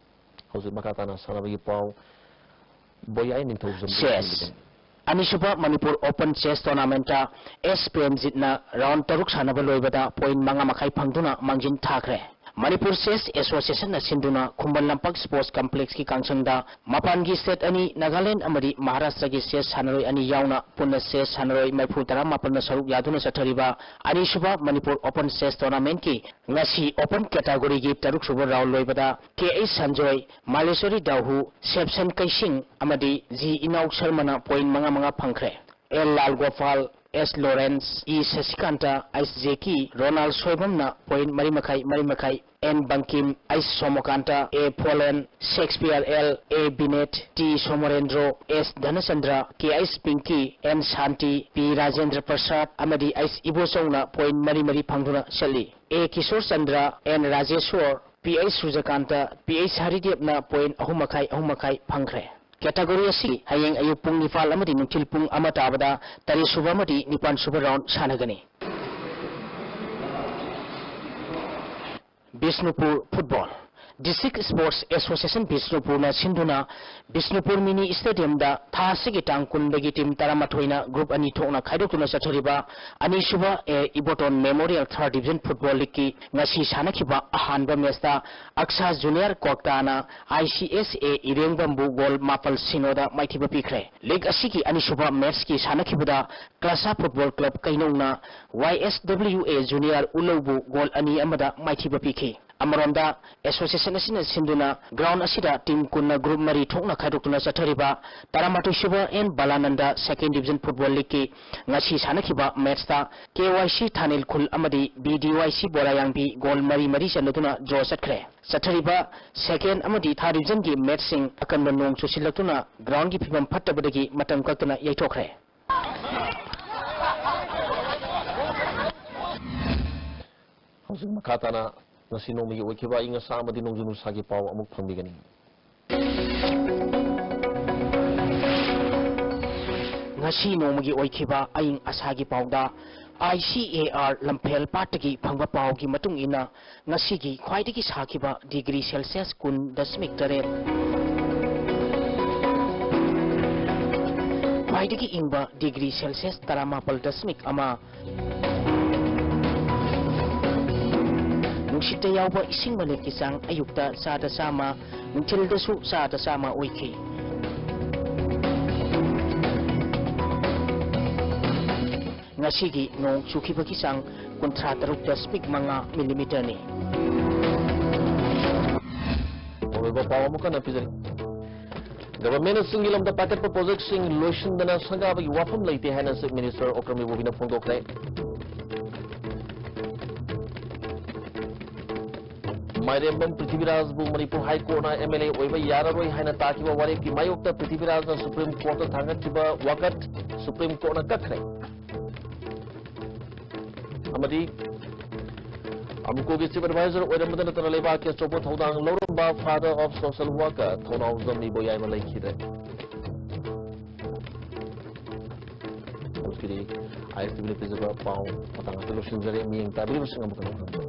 ꯍꯧꯖꯤꯛ ꯃꯈꯥ ꯇꯥꯅ ꯁꯥꯟꯅꯕꯒꯤ ꯄꯥꯎ꯫ ꯕꯣꯌꯥꯏ ꯅꯤꯡꯊꯧꯖꯝ꯫ Chess꯫ ꯑꯅꯤꯁꯨꯕ ꯃꯅꯤꯄꯨꯔ ꯑꯣꯄꯟ ꯆꯦꯁ ꯇꯣꯔꯅꯥꯃꯦꯟꯠꯇ ꯑꯦꯁ ꯄ꯭ꯔꯦꯝꯖꯤꯠꯅ ꯔꯥꯎꯟ ꯇꯔꯨꯛ ꯁꯥꯟꯅꯕ ꯂꯣꯏꯕꯗ ꯄꯣꯏꯟꯠ ꯃꯉꯥ ꯃꯈꯥꯏ ꯐꯪꯗꯨꯅ ꯃꯥꯡꯖꯤꯟ ꯊꯥꯈ꯭ꯔꯦ꯫ ꯃꯅꯤꯄꯨꯔ ꯆꯦꯁ ꯑꯦꯁꯣꯁꯤꯌꯦꯁꯟꯅ ꯁꯤꯟꯗꯨꯅ ꯈꯨꯝꯕꯟ ꯂꯝꯄꯥꯛ ꯁ꯭ꯄꯣꯔꯠꯁ ꯀꯝꯄ꯭ꯂꯦꯛꯁꯀꯤ ꯀꯥꯡꯁꯪꯗ ꯃꯄꯥꯟꯒꯤ ꯁ꯭ꯇꯦꯠ ꯑꯅꯤ, ꯅꯥꯒꯥꯂꯦꯟꯗ ꯑꯃꯗꯤ ꯃꯍꯥꯔꯥꯁꯇ꯭ꯔꯒꯤ ꯆꯦꯁ ꯁꯥꯟꯅꯔꯣꯏ ꯑꯅꯤ ꯌꯥꯎꯅ ꯄꯨꯟꯅ ꯆꯦꯁ ꯁꯥꯟꯅꯔꯣꯏ ꯃꯔꯤꯐꯨ ꯇꯔꯥꯃꯥꯄꯟꯅ ꯁꯔꯨꯛ ꯌꯥꯗꯨꯅ ꯆꯠꯊꯔꯤꯕ ꯑꯅꯤꯁꯨꯕ ꯃꯅꯤꯄꯨꯔ ꯑꯣꯄꯟ ꯆꯦꯁ ꯇꯣꯔꯅꯥꯃꯦꯟꯠꯀꯤ ꯉꯁꯤ ꯑꯣꯄꯟ ꯀꯦꯇꯥꯒꯣꯔꯤꯒꯤ ꯇꯔꯨꯛꯁꯨꯕ ꯔꯥꯎꯟ ꯂꯣꯏꯕꯗ ꯀꯦ ꯑꯩꯆ ꯁꯟꯖꯣꯏ, ꯃꯥꯂꯦꯁꯣꯔꯤ ꯗꯥꯎꯍꯨ, ꯁꯦꯞꯁꯟ ꯀꯩꯁꯤꯡ ꯑꯃꯗꯤ ꯖꯤ ꯏꯅꯥꯎ ꯁꯔꯃꯅ ꯄꯣꯏꯟꯠ ꯃꯉꯥ ꯃꯉꯥ ꯐꯪꯈ꯭ꯔꯦ꯫ L Lal Gopal, S Lawrence, E Sasikant, H Jacky, Ronal ꯁꯣꯏꯕꯝꯅ ꯄꯣꯏꯟꯠ ꯃꯔꯤ ꯃꯈꯥꯏ, ꯃꯔꯤ ꯃꯈꯥꯏ, N Bangkim, H Somokant, A Folen, Shakespeare L, A Binet, T Somorendro, S Dhanachandra, K H Pinky, N Shanti, P Rajendra Prasad ꯑꯃꯗꯤ ꯑꯩꯆ ꯏꯕꯣꯆꯧꯅ ꯄꯣꯏꯟꯠ ꯃꯔꯤ ꯃꯔꯤ ꯐꯪꯗꯨꯅ ꯆꯠꯂꯤ꯫ A Kishore Chandra, N Rajesor, P H Surajkant, P H ꯍꯔꯤꯗꯦꯕꯅ ꯄꯣꯏꯟꯠ ꯑꯍꯨꯝ ꯃꯈꯥꯏ, ꯑꯍꯨꯝ ꯃꯈꯥꯏ ꯐꯪꯈ꯭ꯔꯦ꯫ ꯀꯦꯇꯥꯒꯣꯔꯤ ꯑꯁꯤ ꯍꯌꯦꯡ ꯑꯌꯨꯛ ꯄꯨꯡ ꯅꯤꯄꯥꯟ ꯑꯃꯗꯤ ꯅꯨꯡꯊꯤꯜ ꯄꯨꯡ ꯑꯃ ꯇꯥꯕꯗ ꯇꯔꯦꯠ ꯁꯨꯕ ꯑꯃꯗꯤ ꯅꯤꯄꯥꯟ ꯁꯨꯕ ꯔꯥꯎꯟ ꯁꯥꯟꯅꯒꯅꯤ꯫ Bishnupur football. District sports association ꯕꯤꯁꯅꯨꯄꯨꯔꯅ ꯁꯤꯟꯗꯨꯅ ꯕꯤꯁꯅꯨꯄꯨꯔ ꯃꯤꯅꯤ ꯁ꯭ꯇꯦꯗꯤꯌꯝꯗ ꯊꯥ ꯑꯁꯤꯒꯤ ꯇꯥꯡ ꯀꯨꯟꯗꯒꯤ ꯇꯤꯝ ꯇꯔꯥꯃꯥꯊꯣꯏꯅ ꯒ꯭ꯔꯨꯞ ꯑꯅꯤ ꯊꯣꯛꯅ ꯈꯥꯏꯗꯣꯛꯇꯨꯅ ꯆꯠꯊꯔꯤꯕ ꯑꯅꯤꯁꯨꯕ ꯑꯦ ꯏꯕꯣꯇꯣꯟ ꯃꯦꯃꯣꯔꯤꯌꯦꯜ ꯊꯥꯔꯠ ꯗꯤꯕꯤꯖꯟ ꯐꯨꯠꯕꯣꯜ ꯂꯤꯒꯀꯤ ꯉꯁꯤ ꯁꯥꯟꯅꯈꯤꯕ ꯑꯍꯥꯟꯕ ꯃꯦꯆꯇ ꯑꯛꯁꯥ junior ꯀ꯭ꯋꯥꯛꯇꯥꯅ I C S A ꯏꯔꯦꯡꯕꯝꯕꯨ goal ꯃꯥꯄꯜ ꯁꯤꯅꯣꯗ ꯃꯥꯏꯊꯤꯕ ꯄꯤꯈ꯭ꯔꯦ꯫ ꯂꯤꯒ ꯑꯁꯤꯒꯤ ꯑꯅꯤꯁꯨꯕ ꯃꯦꯆꯀꯤ ꯁꯥꯟꯅꯈꯤꯕꯗ ꯀ꯭ꯂꯥꯁꯥ ꯐꯨꯠꯕꯣꯜ ꯀ꯭ꯂꯕ ꯀꯩꯅꯧꯅ ꯋꯥꯏ ꯑꯦꯁ ꯗꯕ꯭ꯂꯤꯎ ꯑꯦ ꯖꯨꯅꯤꯌꯔ ꯎꯂꯧꯕꯨ ꯒꯣꯜ ꯑꯅꯤ ꯑꯃꯗ ꯃꯥꯏꯊꯤꯕ ꯄꯤꯈꯤ꯫ ꯑꯃꯔꯣꯝꯗ, ꯑꯦꯁꯣꯁꯤꯌꯦꯁꯟ ꯑꯁꯤꯅ ꯁꯤꯟꯗꯨꯅ ꯒ꯭ꯔꯥꯎꯟ ꯑꯁꯤꯗ ꯇꯤꯝ ꯀꯨꯟꯅ ꯒ꯭ꯔꯨꯞ ꯃꯔꯤ ꯊꯣꯛꯅ ꯈꯥꯏꯗꯣꯛꯇꯨꯅ ꯆꯠꯊꯔꯤꯕ ꯇꯔꯥꯃꯥꯊꯣꯏ ꯁꯨꯕ ꯑꯦꯟ ꯕꯂꯥꯅꯟꯗ ꯁꯦꯀꯦꯟ ꯗꯤꯕꯤꯖꯟ ꯐꯨꯠꯕꯣꯜ ꯂꯤꯒꯀꯤ ꯉꯁꯤ ꯁꯥꯟꯅꯈꯤꯕ ꯃꯦꯆꯇ ꯀꯦ ꯋꯥꯏ ꯁꯤ ꯊꯥꯅꯤꯜ ꯈꯨꯜ ꯑꯃꯗꯤ ꯕꯤ ꯗꯤ ꯋꯥꯏ ꯁꯤ ꯕꯣꯔꯥꯌꯥꯡꯕꯤ ꯒꯣꯜ ꯃꯔꯤ ꯃꯔꯤ ꯆꯟꯅꯗꯨꯅ ꯗ꯭ꯔꯣ ꯆꯠꯈ꯭ꯔꯦ꯫ ꯆꯠꯊꯔꯤꯕ ꯁꯦꯀꯦꯟ ꯑꯃꯗꯤ ꯊꯥꯔꯠ ꯗꯤꯕꯤꯖꯟꯒꯤ ꯃꯦꯆꯁꯤꯡ ꯑꯀꯟꯕ ꯅꯣꯡ ꯆꯨꯁꯤꯜꯂꯛꯇꯨꯅ ꯒ꯭ꯔꯥꯎꯟꯒꯤ ꯐꯤꯕꯝ ꯐꯠꯇꯕꯗꯒꯤ ꯃꯇꯝ ꯀꯛꯇꯅ ꯌꯩꯊꯣꯛꯈ꯭ꯔꯦ꯫ ꯍꯧꯖꯤꯛ ꯃꯈꯥ ꯇꯥꯅ ꯉꯁꯤ ꯅꯣꯡꯃꯒꯤ ꯑꯣꯏꯈꯤꯕ ꯑꯏꯪ ꯑꯁꯥ ꯑꯃꯗꯤ ꯅꯣꯡꯖꯨ ꯅꯨꯡꯁꯥꯒꯤ ꯄꯥꯎ ꯑꯃꯨꯛ ꯐꯪꯕꯤꯒꯅꯤ꯫ ꯉꯁꯤ ꯅꯣꯡꯃꯒꯤ ꯑꯣꯏꯈꯤꯕ ꯑꯏꯪ ꯑꯁꯥꯒꯤ ꯄꯥꯎꯗ, ꯑꯥꯏ ꯁꯤ ꯑꯦ ꯑꯥꯔ ꯂꯝꯐꯦꯜ ꯄꯥꯠꯇꯒꯤ ꯐꯪꯕ ꯄꯥꯎꯒꯤ ꯃꯇꯨꯡ ꯏꯟꯅ, ꯉꯁꯤꯒꯤ ꯈ꯭ꯋꯥꯏꯗꯒꯤ ꯁꯥꯈꯤꯕ ꯗꯤꯒ꯭ꯔꯤ ꯁꯦꯜꯁꯤꯌꯁ ꯀꯨꯟ ꯗꯁꯃꯤꯛ ꯇꯔꯦꯠ, ꯈ꯭ꯋꯥꯏꯗꯒꯤ ꯏꯪꯕ ꯗꯤꯒ꯭ꯔꯤ ꯁꯦꯜꯁꯤꯌꯁ ꯇꯔꯥꯃꯥꯄꯜ ꯗꯁꯃꯤꯛ ꯑꯃ, ꯅꯨꯡꯁꯤꯠꯇ ꯌꯥꯎꯕ ꯏꯁꯤꯡ ꯃꯅꯤꯜꯒꯤ ꯆꯥꯡ ꯑꯌꯨꯛꯇ ꯆꯥꯗ ꯆꯥꯝꯃ, ꯅꯨꯡꯊꯤꯜꯗꯁꯨ ꯆꯥꯗ ꯆꯥꯝꯃ ꯑꯣꯏꯈꯤ꯫ ꯉꯁꯤꯒꯤ ꯅꯣꯡ ꯆꯨꯈꯤꯕꯒꯤ ꯆꯥꯡ ꯀꯨꯟꯊ꯭ꯔꯥ ꯇꯔꯨꯛ ꯗꯁꯃꯤꯛ ꯃꯉꯥ ꯃꯤꯂꯤꯃꯤꯇꯔꯅꯤ꯫ ꯑꯔꯣꯏꯕ ꯄꯥꯎ ꯑꯃꯨꯛ ꯍꯟꯅ ꯄꯤꯖꯔꯤ꯫ ꯒꯚꯔꯟꯃꯦꯟꯠꯅ ꯆꯤꯡꯒꯤ ꯂꯝꯗ ꯄꯥꯏꯈꯠꯄ ꯄ꯭ꯔꯣꯖꯦꯛꯁꯤꯡ ꯂꯣꯏꯁꯤꯟꯗꯅ ꯁꯪꯒꯥꯕꯒꯤ ꯋꯥꯐꯝ ꯂꯩꯇꯦ ꯍꯥꯏꯅ ꯆꯤꯐ ꯃꯤꯅꯤꯁꯇꯔ ꯑꯣꯀ꯭ꯔꯝ ꯏꯕꯣꯕꯤꯅ ꯐꯣꯡꯗꯣꯛꯈ꯭ꯔꯦ꯫ ꯃꯥꯏꯔꯦꯝꯕꯝ ꯄ꯭ꯔꯤꯊꯤꯕꯤꯔꯥꯖꯕꯨ ꯃꯅꯤꯄꯨꯔ ꯍꯥꯏ ꯀꯣꯔꯠꯅ ꯑꯦꯝ ꯑꯦꯜ ꯑꯦ ꯑꯣꯏꯕ ꯌꯥꯔꯔꯣꯏ ꯍꯥꯏꯅ ꯇꯥꯈꯤꯕ ꯋꯥꯔꯦꯞꯀꯤ ꯃꯥꯌꯣꯛꯇ ꯄ꯭ꯔꯤꯊꯤꯕꯤꯔꯥꯖꯅ ꯁꯨꯄ꯭ꯔꯤꯝ ꯀꯣꯔꯠꯇ ꯊꯥꯡꯒꯠꯈꯤꯕ ꯋꯥꯀꯠ ꯁꯨꯄ꯭ꯔꯤꯝ ꯀꯣꯔꯠꯅ ꯀꯛꯈ꯭ꯔꯦ꯫ ꯑꯃꯗꯤ ꯑꯃꯨꯀꯣꯒꯤ ꯆꯤꯐ ꯑꯦꯗꯚꯥꯏꯖꯔ ꯑꯣꯏꯔꯝꯕꯗ ꯅꯠꯇꯅ ꯂꯩꯕꯥꯛꯀꯤ ꯑꯆꯧꯕ ꯊꯧꯗꯥꯡ ꯂꯧꯔꯝꯕ father of social worker ꯊꯧꯅꯥꯎꯖꯝ ꯏꯕꯣꯌꯥꯏꯃ ꯂꯩꯈꯤꯗ꯭ꯔꯦ꯫ ꯃꯔꯨꯞꯀꯤꯗꯤ ꯑꯥꯏ ꯑꯦꯁ ꯇꯤ ꯚꯤꯅ ꯄꯤꯖꯕ ꯄꯥꯎ ꯃꯇꯥꯡ ꯑꯁꯤꯗ ꯂꯣꯏꯁꯤꯟꯖꯔꯦ꯫ ꯃꯤꯠꯌꯦꯡ ꯇꯥꯕꯤꯔꯤꯕꯁꯤꯡ ꯑꯃꯨꯛ ꯍꯟꯅ ꯈꯪꯖꯔꯦ꯫